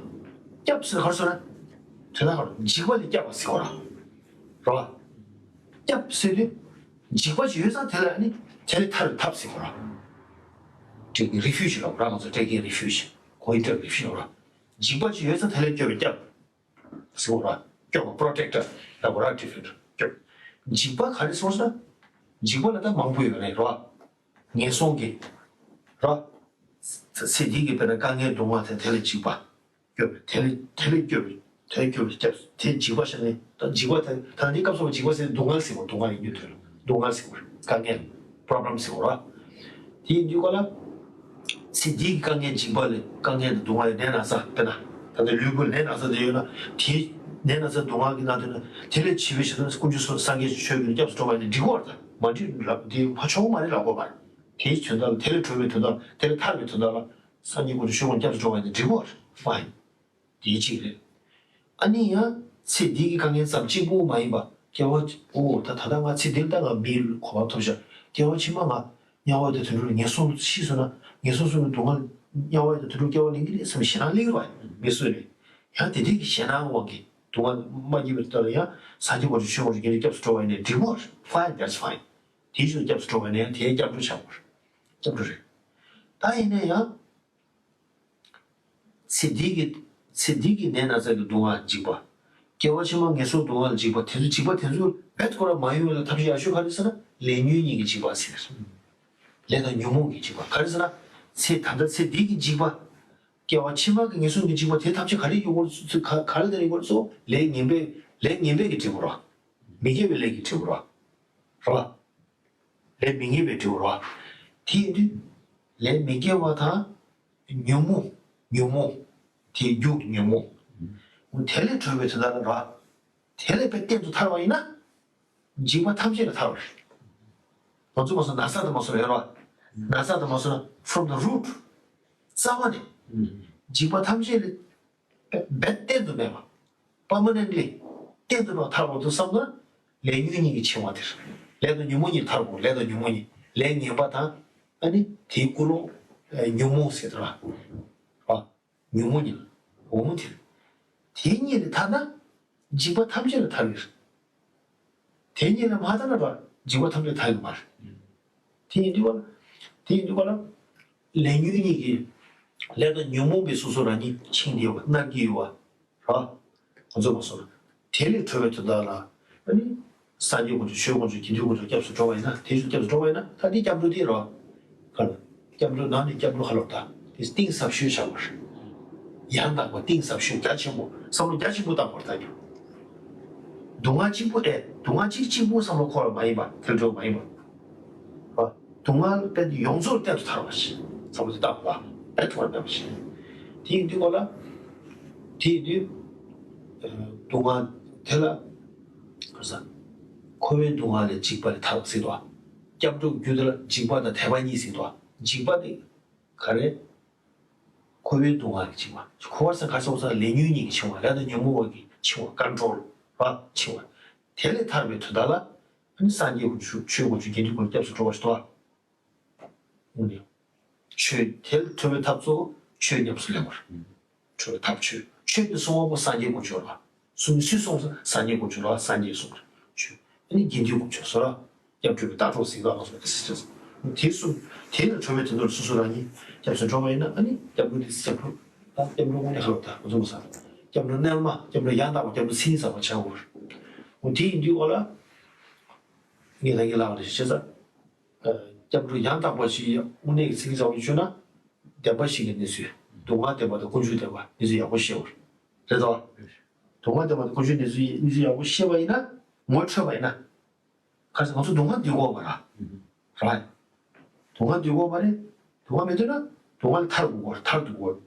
སྐྱབས་ཟེར་ག་རེ་ཟེར་ན། དོན་དག་ག་རེ་འཇིགས་པ་ལས་སྐྱབས་པ་ཟེར་བ་ར། རོ། སྐྱབས་ཟེར་དུས། འཇིགས་པ་ཅིག་ཡོད་ཙང་དེ་ལ་ནི་དེ་ལས་ཐར་བའི་ཐབས་ཟེར་བ་ར། Taking refuge ལབ་ར་ང་ཚོ་taking refuge going to refuge ལབ་ར། འཇིགས་པ་ཅིག་ཡོད་ཙང་དེ་ལས་སྐྱོབ་པའི་སྐྱབས། ཟེར་བ་ར། སྐྱོབ་པ་protector ལབ་ར་defender སྐྱོབ། འཇིགས་པ་ག་རེ་སོང་ཟེར་ན། འཇིགས་པ་ལ་ད་མང་པོ་ཡོད་རེད་ར། ངན་སོང་གི། ར། ཚེ་འདི་གི་དཔེར་ན་དཀའ་ངལ་སྡུག་བསྔལ་དེ་དེ་ལས་འཇིགས་པ། སྐྱོབ་པའི་དེ་ལས་དེ་ལས་སྐྱོབ་པའི་དེ་སྐྱོབ་པའི་སྐྱབས་དེ་འཇིགས་པ་ཞེས་ནས་ད་འཇིགས་པ་དེ་ད་འདི་སྐབས་སུ་འཇིགས་པ་ཟེར་སྡུག་བསྔལ་ཟེར་བ་སྡུག་བསྔལ་ཡིན་རྒྱུ་དོན་ལ་སྡུག་བསྔལ་ཟེར་བ་དཀའ་ངལ་problem ཟེར་བ་ར། དེ་ཡིན་དུས་ག་ལ། ཚེ་འདི་གི་དཀའ་ངལ་འཇིགས་པ་ལས་དཀའ་ངལ་དང་སྡུག་བསྔལ་ཡི་ནད་ན་ཚ་དཔེར་ན་ད་ལྟ་ལུས་པོ་ནད་ན་ཚ་དེ་ཡོད་ན་དེའི་ནད་ན་ཚ་སྡུག་བསྔལ་གྱི་ནང་དུ་ན་དེ་ལས་འཆི་བའི་ཞེ་སྡང་དཀོན་མཆོག་གསུམ་སངས་རྒྱས་ཀྱི་ཆོས་ཀྱི་སྐྱབས་སུ་འགྲོ་བ་ཡིན་ན་འགྲིག་གི་བར་དང་མ་འགྲིག་ལབ་དེ་ཕ་ཆོག་མ་རེད་ལབ་དགོས་པར། དེའི་དོན་དག་ལ་དེ་ལས་གྲོལ་བའི་དོན་དག་ལ་དེ་ལས་ཐར་བའི་དོན་དག་ལ་སངས་རྒྱས་དཀོན་མཆོག་ཆོས་དབང་སྐྱབས་སུ་འགྲོ་བ་ཡིན་ན་འགྲིག་གི་བར་མ་ཡིན། དེའི་གཅིག་རེད། ཨ་ནི་ཡང་ཚེ་འདི་གི་དཀའ་ངལ་ཙམ་གཅིག་པུ་མ་ཡིན་པ་སྐྱེ་བ་ཨོ་ད་ད་ལྟ་ང་ཚེ་འདིར་ད་ང་མིའི་གོ་འཕང་ཐོབ་ཤག་སྐྱེ་བ་ཕྱི་མ་ང་དམྱལ་བ་དང་དུད་འགྲོ་ལ་ངན་སོང་ཤི་སོང་ན་ངན་སོང་གསུམ་གྱི་སྡུག་བསྔལ་དམྱལ་བ་དང་དུད་འགྲོ་སྐྱེ་བ་ལེན་གྱི་རེད་བསམ་ཞེད་སྣང་སླེབས་ཀྱི་རེད་བ། མི་སུ་རེད། ཡང་དེ་འདྲའི་གི་ཞེད་སྣང་དབང་གིས་སྡུག་བསྔལ་མ་སྐྱེས་པའི་ཐོག་ལ་ཡང་སངས་རྒྱས་དཀོན་མཆོག་ཆོས་དབང་ཆོས་རྒྱལ་སྐྱབས་སུ་འགྲོ་བ་ཡིན་ནའི་འགྲིག་གོ fine that's fine། དེའི་ཕྱིར་སྐྱབས་སུ་འགྲོ་བ་ཡིན་ན་ཡང་དེའི་སྐྱབས་འགྲོ་བྱ་དགོས་རེད། སྐྱབས་འགྲོ་རེད། ད་ཡིན་ན་ཡང་། ཚེ་འདི་གི་ཚེ་འདི་གི་ནད་ན་ཚ་གི་སྡུག་བསྔལ་འཇིགས་པ། སྐྱེ་བ་ཕྱི་མ་ངན་སོང་སྡུག་བསྔལ་འཇིགས་པ་དེ་ཚོ་འཇིགས་པ་དེ་ཚོ་བེད་ཁོ་ར་མ་ཡོང་བའི་ཐབས་ཤེས་ཡག་ཤོས་ག་རེ་ཟེར་ན་ལས་ཉོན་གཉིས་ཀྱི་འཇིགས་པ་ཟེར། ལས་དང་ཉོན་མོངས་ཀྱི་འཇིགས་པ་ག་རེ་ཟེར་ན། ཚེ་ད་ལྟ་ཚེ་འདི་གི་འཇིགས་པ། སྐྱེ་བ་ཕྱི་མ་གི་ངན་སོང་གི་འཇིགས་པ་དེ་ཐམས་ཅད་ག་རེ་ཡོང་གི་རེད་ག་ག་རེ་དང་ཡོང་གི་རེད་ཚོ་ལས་ངན་པའི་ལས་ངན་པའི་གི་འབྲས་བུ་ར། མི་དགེ་བའི་ལས་ཀྱི་འབྲས་བུ་ར། ར། ལས་མི་དགེ་བའི་འབྲས་བུ་ར། དེ་ཡིན་དུས། ལས་མི་དགེ་བ་དང་། ཉོན་མོངས། ཉོན་མོངས། དེའི་རྒྱུ་ཉོན་མོངས། དེ་ལས་གྲོལ་བའི་དོན་དག་ལ་ར། དེ་ལས་པའི་གཏན་དུ་ཐར་བ་ཡིན་ན། འཇིགས་པ་ཐམས་ཅད་ལས་ཐར་བ་རེད། ང་ཚོ་མ་སོང་ན་ཚ་དང་མ་སོང་ན་ཡོད་ར། ན་ཚ་དང་མ་སོང་ན་from the root རྩ་བ་ནས། འཇིགས་པ་ཐམས་ཅད་ལས། རྦད་གཏན་དུ་མེད་པ། permanently གཏན་དུ་མེད་པ་ཐར་དགོས་འདུག་བསམ་ན། ལས་ཉོན་གཉིས་ཀྱི་འཆིང་བ་དེ་རེད། ལས་དང་ཉོན་མོངས་གཉིས་ཐར་དགོས་ལས་དང་ཉོན་མོངས་གཉིས་ལས་ངན་པ་དང་། ཨ་ནི་དེའི་ཀུན་སློང་། ཉོན་མོངས་ཟེར་དུས་ར། ཉོན་མོངས་གཉིས། འོག་མ་དེ་རེད། དེ་གཉིས་ལས་ཐར་ན། འཇིགས་པ་ཐམས་ཅད་ལས་ཐར་བའི་རེད། དེ་གཉིས་ལས་མ་ཐར་ན་ར་འཇིགས་པ་ཐམས་ཅད་ཐར་གི་མ་རེད། དེ་ཡིན་དུས་ག་ལ། དེ་ཡིན་དུས་ག་ལ། ལས་ཉོན་གཉིས་ཀྱི་ ལས་དང་ཉོན་མོངས་པའི་སོ་སོ་རང་ཉིད་འཆིང་བསྡད་ཡོད་པ་མནར་གྱི་ཡོད་པ་ར། ང་ཚོ་མ་སོང་ན། དེ་ལས་གྲོལ་བའི་དོན་དག་ལ། ཨ་ནི། སངས་རྒྱས་དཀོན་མཆོག་ཆོས་དཀོན་མཆོག་དགེ་འདུན་དཀོན་མཆོག་སྐྱབས་སུ་འགྲོ་བ་ཡིན་ན། དེ་ཚོ་སྐྱབས་སུ་འགྲོ་བ་ཡིན་ན། ད་དེ་སྐྱབས་འགྲོ་དེ་ར། ག་ལ། སྐྱབས་འགྲོ་ནང་ནས་སྐྱབས་འགྲོ་ག་ལ་ད། དེ་གཏིང་ཟབ་ཤོས་བྱ་བར། ཡང་དག་པ་གཏིང་ཟབ་ཤོས་རྒྱ་ཆེན་པོ། བསམ་བློ་རྒྱ་ཆེན་པོ་བཏང་བར་ད་རྒྱུ། སྡུག་བསྔལ་གཅིག་པུ་ཨེ། སྡུག་བསྔལ་གཅིག་གཅིག་པུ་བསམ་བློ་འཁོར་བ་མ་ཡིན་པ། དེར་འགྲོ་བ་མ་ཡིན་པ། སྡུག་བསྔལ་དཔེ་ཡོངས་རྫོགས་གཏན་དུ་ཐར་བ་ཞིག་བསམ་བློ་དེ་བཏང་བ། ཨེ་ཐུབ་པར་མེད་པ་ཞིག་དེ་ཡིན་དུས་གོ་ལ། དེ་ཡིན་དུས། སྡུག་བསྔལ་དེ་ལ། ག་ས། འཁོར་བའི་སྡུག་བསྔལ་ལས་འཇིགས་པ་ལས་ཐར་བ་ཟེར་དོ། སྐྱབས་འགྲོ་རྒྱུ་དེ་ལ་འཇིགས་པ་དང་དད་པ་གཉིས་ཟེར་དོ། འཇིགས་པ་དེ། ག་རེ། འཁོར་བའི་སྡུག་བསྔལ་གྱི་འཆིང་བ། འཁོར་བ་ཟེར་ག་ཟེར་བ་ཟེར་ལས་ཉོན་གཉིས་ཀྱི་འཆིང་བ། ལས་དང་ཉོན་མོངས་པ་གི་འཆིང་བ། ཀོན་ཊོལ་བ་འཆིང་བ། དེ་ལས་ཐར་བའི་དོན་དག་ལ། ཨ་ནི་སངས་རྒྱས་དཀོན་མཆོག་ཆོས་དཀོན་མཆོག་དགེ་འདུན་དཀོན་མཆོག་སྐྱབས་སུ་འགྲོ་བ་ཞིག་ཏུ། ཨ་ནི། ཆོས་དེ་ལ་གྲོལ་བའི་ཐབས་གཙོ་བོ་ཆོས་ཉམས་སུ་ལེན་པ་རེད། གྲོལ་བའི་ཐབས་ཆོས། ཆོས་དེ་གསུང་བ་པོ་སངས་རྒྱས་དཀོན་མཆོག་རེད་བ། གསུང་སུས་གསུངས་སོང་། སངས་རྒྱས་དཀོན་མཆོག་རེད་བ། སངས་རྒྱས་གསུངས་རེད། ཆོས། ཨ་ནི་དགེ་འདུན་དཀོན་མཆོག་སོ་ར། སྐྱབས་འགྲོ་བའི་རྟགས་སྒྲོག་ཟིན་ལ་ལགས་སོ། དེ་གསུམ། དེ་ལ་གྲོལ་བའི་དོན་དུ་སོ་སོ་རང་ཉིད་སྐྱབས་སུ་འགྲོ་བ་ཡིན་ན། ཨ་ནི་སྐྱབས་འགྲོ་དེ་སྐྱབས་འགྲོ། ད་སྐྱབས་འགྲོ་དངོས་གནས་ཧ་ལོ་ད་ང་ཚོ་མ་ཟ། སྐྱབས་འགྲོ་རྣལ་མ། སྐྱབས་འགྲོ་ཡང་དག་པ། སྐྱབས་འགྲོ་མཚན་ཉིད་ཟབ་པ་བྱ་དགོས། འོ་དེ་ཡིན་དུས་འོ་ལ། ངས་ད་ངས་ལགས་རེ་བྱེད་ས། སྐྱབས་འགྲོ་ཡང་དག་པ་ཞིག་དངོས་གནས་ཀྱི་མཚན་ཉིད་ཟབ་པ་ཞིག་བྱུང་ན། བདེན་པ་བཞི་གི་གནས་ཚུལ། སྡུག་བསྔལ་བདེན་པ་དང་ཀུན་འབྱུང་བདེན་པ་གནས་ཚུལ་ཡག་པོ་ཤེས་པར། རེད་དོ། སྡུག་བསྔལ་བདེན་པ་དང་ཀུན་འབྱུང་གནས་ཚུལ་གནས་ཚུལ་ཡག་པོ་ཤེས་པ་ཡིན་ན། ངོ་འཕྲོད་པ་ཡིན་ན། ག་ཚོད་ང་ཚོ་སྡུག་བསྔལ་འདུལ་དགོས་མ་རེད། རེད། སྡུག་བསྔལ་འདུལ་དགོས་མ་རེད། སྡུག་བསྔལ་མི་འདུལ་ན་སྡུག་བསྔལ་ཐར་དགོས་པར། ཐར་འདུལ་དགོས།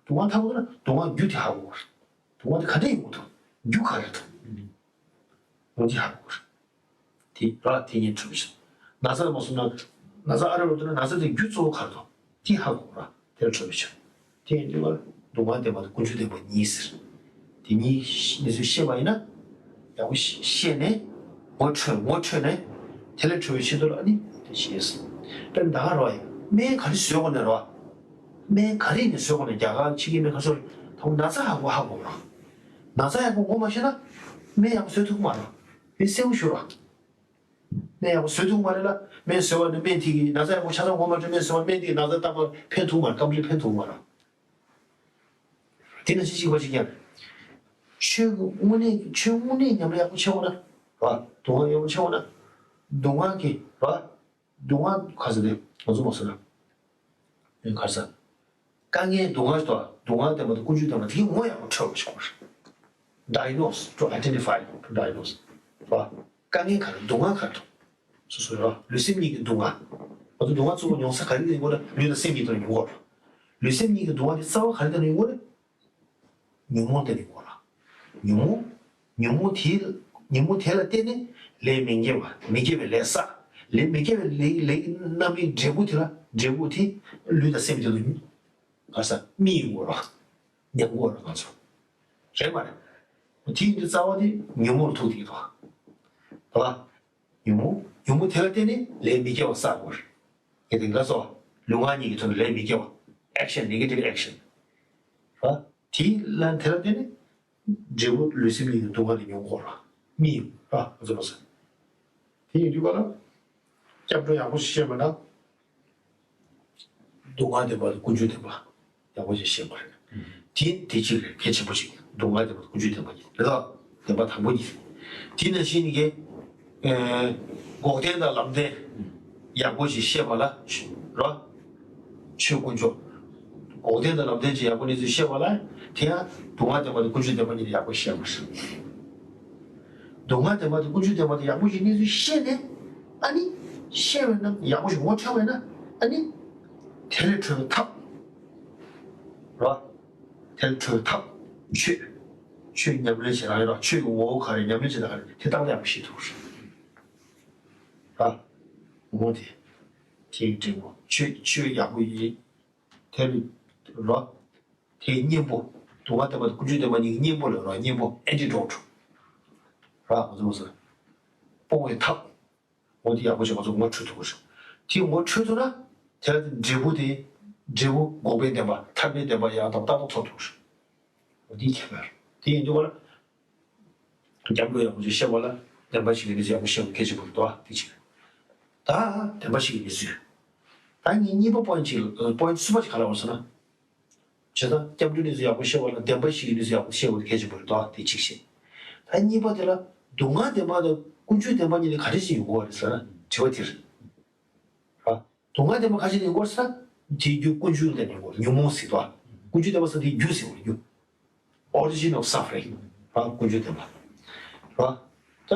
སྡུག་བསྔལ་ཐར་དགོས་ན་སྡུག་བསྔལ་རྒྱུ་དེ་ཧ་གོ་དགོས། སྡུག་བསྔལ་དེ་ག་འདྲ་ཡོང་གི་འདུག་རྒྱུ་ག་རེ་འདུག་ལོ་རྒྱུས་ཧ་གོ་དགོས། དེ་ར་དེ་ཉིད་འཕྲོད་པའི་ཕྱིར། ན་ཚ་མ་སོང་ན། ན་ཚ་ཨ་རེ་རུ་འདུག་ན་ན་ཚ་དེ་རྒྱུ་གཙོ་བོ་ག་རེ་འདུག་དེ་ཧ་གོ་དགོས་ར། དེར་འཕྲོད་པའི་ཕྱིར། དེ་ཡིན་དུས་སྡུག་བསྔལ་བདེན་པ་དང་ཀུན་འབྱུང་བདེན་པ་གཉིས་ཟེར། དེ་གཉིས་གནས་ཚུལ་ཤེས་པ་ཡིན་ན། ཡག་པོ་ཤེས་ནས། ངོ་འཕྲོད། ངོ་འཕྲོད་ནས། དེ་ལས་གྲོལ་བའི་ཆེད་དུ་ལ་ཨ་ནི་དེ་ཤེས། དཔེར་ན་ད་ག་རོ་ཡིན། སྨན་ག་རེ་བཟོས་དགོས་ནས་རོ། སྨན་ག་རེ་ནས་བཟོས་དགོས་ནས་རྒྱ་གར་ཕྱི་རྒྱལ་སྨན་ག་ཚོད་ད་ན་ཚ་ཧ་གོ་ཧ་གོ་རོ། ན་ཚ་ཡག་པོ་ངོ་མ་ཤེས་ན། སྨན་ཡག་པོ་བཟོས་ཐུབ་ཀྱི་མ་རེད། དེ་གསལ་པོ་ཞུ་རོགས། སྨན་ཡག་པོ་བཟོས་ཐུབ་ཀྱི་མ་རེད་ལ། སྨན་བཟོས་པ་ནི་སྨན་དེ་གིས་ན་ཚ་ཡག་པོ་ཆ་ཚང་ངོ་མ་འཕྲོད། སྨན་བཟོས་པ་སྨན་དེ་གིས་ན་ཚ་རྟག་པར་ཕན་ཐུབ་མ་རེད། སྐམ་རིམ་ཕན་ཐུབ་ཀྱི་མ་རེད། དེ་ནང་བཞིན་གཅིག་པ་གཅིག་རྐྱང་། ཆོས་ཀྱི་དངོས་གནས་ཆོས་དངོས་གནས་ཉམས་ལེན་ཡག་པོ་བྱེད་དགོས་ན། རེད་བ། སྡུག་བསྔལ་ཡག་པོ་བྱེད་དགོས་ན། སྡུག་བསྔལ་གྱི་རེད་བ། སྡུག་བསྔལ་ག་ཟེར་ཏེ་ང་ཚོ་མ་ཟེར་ན། ཨེ་ག་རེ་ཟེར། དཀའ་ངལ་སྡུག་བསྔལ་དང་སྡུག་བསྔལ་བདེན་པ་དང་ཀུན་འབྱུང་བདེན་པ་དེ་གི་ངོ་ཡག་པོ་འཕྲོད་པ་ཞིག་དགོས་རེད། Diagnose, to identify, to diagnose. རེད་བ། དཀའ་ངལ་ག་རེ། སྡུག་བསྔལ་ག་རེ་འདུག་སོ་སོའི་རེད་བ། ལུས་སེམས་གཉིས་ཀྱི་སྡུག་བསྔལ། ང་ཚོ་སྡུག་བསྔལ་གཙོ་བོ་མྱོང་ས་ག་རེ་ཡིན་དགོས་ན་ལུས་དང་སེམས་གཉིས་དང་མྱོང་དགོས་རེད། ལུས་སེམས་གཉིས་ཀྱི་སྡུག་བསྔལ་དེ་རྩ་བ་ག་རེ་དང་ཡོང་གི་རེད། ཉོན་མོངས་དེ་ནས་འགོ་ལ། ཉོན་མོངས། ཉོན་མོངས་དེ། ཉོན་མོངས་དེ་ལ་བརྟེན་ནས་ལས་མི་དགེ་བ། མི་དགེ་བའི་ལས་བསགས། ལས་མི་དགེ་བའི་ལས་ལས་རྣམ་སྨིན་འབྲས་བུ་དེ་ལ། འབྲས་བུ་དེ་ལུས་དང་སེམས་དེ་ལ་ག་ས་སྨིན་ཡོང་གི་རེད། མྱང་གི་རེད་ང་ཚོ། རེད་མ་རེད། དེ་ཡིན་དུས་རྩ་བ་དེ་ཉོན་མོངས་ལ་ཐུག་བསྡད་ཀྱི་འདུག་བ། ཉོན་མོངས། ཉོན་མོངས་དེ་ལ་བརྟེན་ནས་ལས་མི་དགེ་བ་བསགས་དགོས་རེད། ངས་དེ་འདྲ་སོ། ལུས་ངག་གཉིས་ཀྱི་ཐོག་ནས་ལས་མི་དགེ་བ། Action, negative action. ར། དེ་ལ་དེ་ལ་བརྟེན་ནས། འབྲས་བུ་ལུས་སེམས་གཉིས་ཀྱི་སྡུག་བསྔལ་དེ་མྱོང་དགོས་ར། མི་ཡིན་ར་ང་ཚོ་ལ་ཟེར། དེ་ཡིན་དུས་ག་ལ། སྐྱབས་འགྲོ་ཡག་པོ་ཞིག་ཤེས་པ་ན། སྡུག་བསྔལ་བདེན་པ་དང་ཀུན་འབྱུང་བདེན་པ་ཡག་པོ་ཞིག་ཤེས་པ་རེད། དེ་དེ་གཅིག་རེད། གལ་ཆེན་པོ་ཞིག་སྡུག་བསྔལ་བདེན་པ་དང་ཀུན་འབྱུང་བདེན་པ་གཉིས་རེད་ད། བདེན་པ་དང་པོ་གཉིས། དེ་ནང་བཞིན་གྱི། ཨེ། འགོག་བདེན་དང་ལམ་བདེན་ཡག་པོ་ཞིག་ཤེས་པ་ལ། ར། ཆོས་དཀོན་མཆོག་འགོག་བདེན་དང་ལམ་བདེན་གྱི་ཡག་པོ་གནས་ཚུལ་ཤེས་པ་ལ། དེ་ཡང་སྡུག་བསྔལ་བདེན་པ་དང་ཀུན་འབྱུང་བདེན་པ་གཉིས་ཡག་པོ་ཤེས་པ་རེད། སྡུག་བསྔལ་བདེན་པ་དང་ཀུན་འབྱུང་བདེན་པ་དེ་ཡག་པོ་ཞིག་གནས་ཚུལ་ཤེས་ནས། ཨ་ནི། ཤེས་པ་ན་ཡག་པོ་ཞིག་ངོ་འཕྲོད་པ་ན། ཨ་ནི། དེ་ལས་གྲོལ་བའི་ཐབས། ར། དེ་ལས་གྲོལ་བའི་ཐབས། ཆོས། ཆོས་ཉམས་ལེན་བྱེད་རང་ཡོད་ར། ཆོས་ཀྱི་ངོ་བོ་ག་རེ། ཉམས་ལེན་བྱེད་སྟངས་ག་རེ། དེ་ཏག་ཏག་ཡག་པོ་ཤེས་ཐུབ་རེད། ར། ངོ་བོ་དེ། དེའི་འབྲས་བུ། ཆོས་ཆོས་ཡག་པོ་ཡིན། དེ་ལས། ར། དེའི་གཉེན་པོ། སྡུག་བསྔལ་བདེན་པ་དང་ཀུན་འབྱུང་བདེན་པ་གཉིས་ཀྱི་གཉེན་པོ་ལ་ར། གཉེན་པོ། Antidote། ར། ང་ཚོ་ང་ཚོ། སྤོང་བའི་ཐབས། འོ་དེ་ཡག་པོ་ཞིག་ང་ཚོ་ངོ་འཕྲོད་ཐུབ་དགོས་རེད། དེ་ངོ་འཕྲོད་ཐུབ་ན། དེ་ལ་དེ་འབྲས་བུ་དེ། འབྲས་བུ་འགོག་པའི་བདེན་པ། ཐར་པའི་བདེན་པ་ཡང་དག་ཏག་ཏག་ཐོབ་ཐུབ་རེད། འོ་དེ་ཁྱད་པར། དེ་ཡིན་དུས་ག་ལ། སྐྱབས་འགྲོ་ཡག་པོ་ཞིག་ཤེས་པ་ལ། བདེན་པ་བཞི་གི་གནས་ཚུལ་ཡག་པོ་ཤེས་པ་གལ་ཆེན་པོ་རེད་དོ། དེ་གཅིག་རེད། ད་བདེན་པ་བཞི་གི་གནས་ཚུལ། ད་ངས་གཉིས་པ་པོ་ཡིན་ཅིག་པོ་ཡིན་གསུམ་པ་ཅིག་ག་ལ་བར་སོང་ན། བྱས་ཙང་སྐྱབས་འགྲོའི་གནས་ཚུལ་ཡག་པོ་ཤེས་པ་ལ་བདེན་པ་བཞི་གི་གནས་ཚུལ་ཡག་པོ་ཤེས་དགོས་གལ་ཆེན་པོ་རེད་དོ། དེ་གཅིག་བཤད། ད་གཉིས་པ་དེ་ལ་སྡུག་བསྔལ་བདེན་པ་དང་ཀུན་འབྱུང་བདེན་པ་གཉིས་ནི་ག་རེ་བྱས་ཡོང་གི་ཡོད་རེད་ཟེར་ན་དྲི་བ་དེ་རེད། ར། སྡུག་བསྔལ་བདེན་པ་ག་རེ་བྱས་ཡོང་གི་ཡོད་རེད་ཟེར་ན་དེའི་རྒྱུ་ཀུན་འབྱུང་བདེན་པ་ཡོང་གི་ཡོད་རེད། ཉོན་མོངས་ཟེར་དོ། ཀུན་འབྱུང་བདེན་པ་ཟེར་དེའི་རྒྱུ་ཟེར་བ་རྒྱུ། Origin of suffering. ར། ཀུན་འབྱུང་བདེན་པ། ར། ད་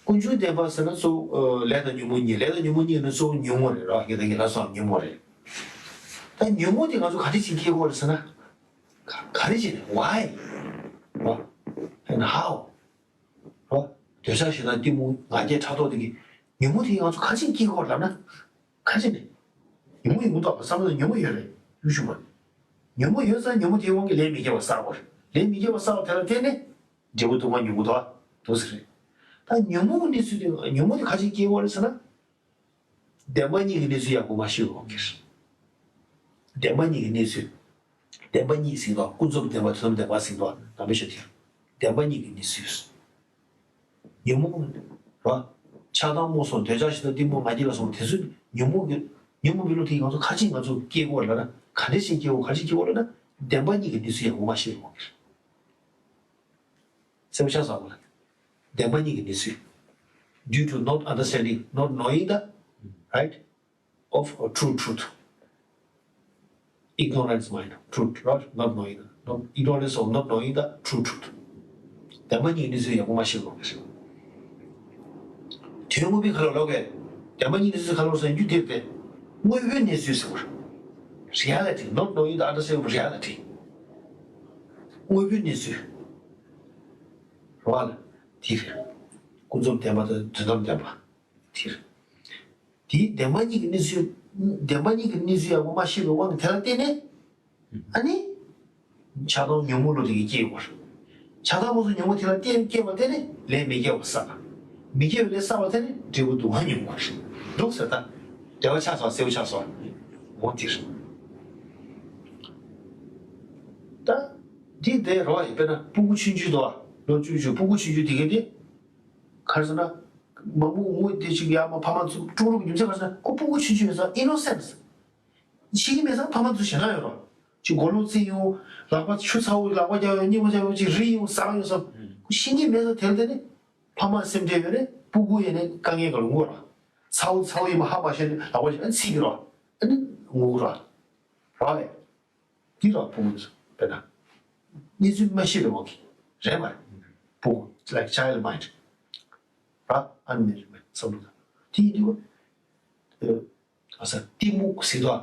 ཀུན་འབྱུང་བདེན་པ་ཟེར་ན་གཙོ་བོ་ལས་དང་ཉོན་མོངས་གཉིས། ལས་དང་ཉོན་མོངས་གཉིས་ནི་གཙོ་བོ་ཉོན་མོངས་རེད། ར། ངས་ད་ངས་ལབ་སོང་ཉོན་མོངས་རེད། ད་ཉོན་མོངས་དེ་ང་ཚོ་ག་འདྲ་ཞིག་སྐྱེ་དགོས་རེད་ཟེར་ན། ག་ག་རེ་བྱས་ནས། Why? ར། And how? ར། འདོད་ཆགས་ཞེ་སྡང་གཏི་མུག་ང་རྒྱལ་ཕྲག་དོག་དེ་གི་ཉོན་མོངས་དེ་ང་ཚོ་ག་ཅིག་སྐྱེ་དགོས་རེད་ལབ་ན། ག་ཅིག་ནས། ཉོན་མོངས་ཡོང་མདོག་བསམ་བློ་ཉོན་མོངས་ཡོད་རེད། ཡུལ་ཤུགས་མ། ཉོན་མོངས་ཡོད་ཙང་ཉོན་མོངས་དེའི་དབང་གིས་ལས་མི་དགེ་བ་བསགས་པ་རེད། ལས་མི་དགེ་བ་བསགས་པ་དེ་ལ་བརྟེན་ནས་འབྲས་བུ་སྡུག་བསྔལ་མྱོང་གི་འདུག་ཨ། འདུག་ཟེར་རེད། ད་ཉོན་མོངས་ཀྱི་གནས་ཚུལ་དེ་ཉོན་མོངས་དེ་ག་ཅིག་སྐྱེ་དགོས་རེད་ཟེར་ན། བདེན་པ་གཉིས་ཀྱི་གནས་ཚུལ་ཡག་པོ་མ་ཤེས་པའི་དབང་གིས། བདེན་པ་གཉིས་ཀྱི་གནས་ཚུལ། བདེན་པ་གཉིས་ཟེར་དོ། ཀུན་རྫོབ་བདེན་པ་དོན་དམ་བདེན་པ་ཟེར་དོ། ནང་པའི་ཆ་དེར། བདེན་པ་གཉིས་ཀྱི་གནས་ཚུལ། ཉོན་མོངས་ར། ཆགས་སྡང་རྨོངས་གསུམ་འདོད་ཆགས་ཞེ་སྡང་གཏི་མུག་ང་རྒྱལ་ལ་སོགས་པ་དེ་ཚོས་ཉོན་མོངས་ཀྱི་ཉོན་མོངས་པའི་བློ་དེ་ང་ཚོ་ག་ཅིག་ང་ཚོ་སྐྱེ་དགོས་ལབ་ན། ག་འདྲ་ཞིག་སྐྱེ་དགོས། ག་ཅིག་སྐྱེ་དགོས་ལབ་ན། བདེན་པ་གཉིས་ཀྱི་གནས་ཚུལ་ཡག་པོ་མ་ཤེས་པའི་དབང་གིས། གསལ་པོ་ཆགས་སོང་བ། བདེན་པ་གཉིས་ཀྱི་གནས་ཚུལ། Due to not understanding, not knowing the right of a true truth. Ignorance mind, truth, right? Not knowing the, not, ignorance of not knowing the true truth. བདེན་པ་གཉིས་ཀྱི་གནས་ཚུལ་ཡག་པོ་མ་ཤེས་པའི་དབང་གིས། དོན་དངོས་པོའི་ཁ་ལོ་ལོག་གས། བདེན་པ་གཉིས་ཀྱི་གནས་ཚུལ་ཁ་ལོ་ཟེར་རྒྱུ་དེ་རེད། དངོས་པོའི་གནས་ཚུལ་ཟེར་བ། Reality, not knowing the understanding of reality. དངོས་པོའི་གནས་ཚུལ། རེད་བ་ལ། དེ་རེད། ཀུན་རྫོབ་བདེན་པ་དང་དོན་དམ་བདེན་པ། དེ་རེད། དེའི་བདེན་པ་གཉིས་ཀྱི་གནས་ཚུལ། བདེན་པ་གཉིས་ཀྱི་གནས་ཚུལ་ཡག་པོ་མ་ཤེས་པའི་དབང་གིས་དེ་ལ་བརྟེན་ནས། ཨ་ནི། ཆགས་སྡང་ཉོན་མོངས་བློ་དེ་གིས་སྐྱེ་དགོས། ཆགས་སྡང་རྨོངས་གསུམ་ཉོན་མོངས་དེ་ལ་བརྟེན་སྐྱེས་པ་དེ་ནི་ལས་མི་དགེ་བ་བསགས། མི་དགེ་བའི་ལས་བསགས་པ་དེ་ནི་འབྲས་བུ་སྡུག་བསྔལ་མྱོང་དགོས། འདུག་ཟེར་ད། འབྲེལ་བ་ཆགས་སོང་། གསལ་པོ་ཆགས་སོང་། འོ་དེ་རེད། ད། འདི་དེ་རོ་ཡི་དཔེར་ན་སྤུ་གུ་ཆུང་ཆུང་དོ། ལོ་བཅུ་བཅུ་སྤུ་གུ་ཆུང་ཆུང་དེ་ག་དེ། ག་རེ་ཟེར་ན། མ་མོ་ངུ་དེ་ཅིག་ཡ་མ་ཕ་མ་ཚོ་ཀྲུག་ཀྲུག་རྒྱུ་མཚན་ག་རེ་ཟེར་ན་ཁོ་སྤུ་གུ་ཆུང་ཆུང་ཡོད་ཙང་ཨི་ནོ་སེན་སི། ཤེས་ཀྱི་མེད་ཙང་ཕ་མ་ཚོ་ཞེད་སྣང་ཡོད་རོ། ཅིག་མགོ་ལོག་རྩེ་ཡོང་། ལག་པ་ཆུ་ཚ་བོ་ལག་པ་རྒྱག་ཡོང་། སྙིང་པོ་རྒྱག་ཡོང་། ཅིག་རིལ་ཡོང་། ཟ་ཡོང་བསམ། ཁོ་ཤེས་ཀྱི་མེད་ཙང་དེ་ལ་བརྟེན་ནས་ཕ་མ་སེམས་ཁྲལ་ཡོད་རེད། སྤུ་གུ་ཡིན་ནའི་དཀའ་ངལ་ག་ལ་ངུ་རོ། ཚ་བོ་ཚ་བོ་ཡིན་པ་ཧ་མ་ཤེས་ནས་ལག་པ་ཞིག་ཨ་ནི་ཚིག་གི་རོ། ཨ་ནི་ངུ་གི་རོ། རོ་ཨེ། འདི་ར་སྤུ་གུ་ཚོ་དཔེར་ན། གནས་ཚུལ་མ་ཤེས་པའི་དབང་གིས་རེད་མ་རེད། སྤུ་གུ། Like child mind. ར། ཨ་ནི་རེད་མ་བསམ་བློ་དང་། དེ་ཡིན་དུས། ཨ་ས་གཏི་མུག་ཟེར་དོ།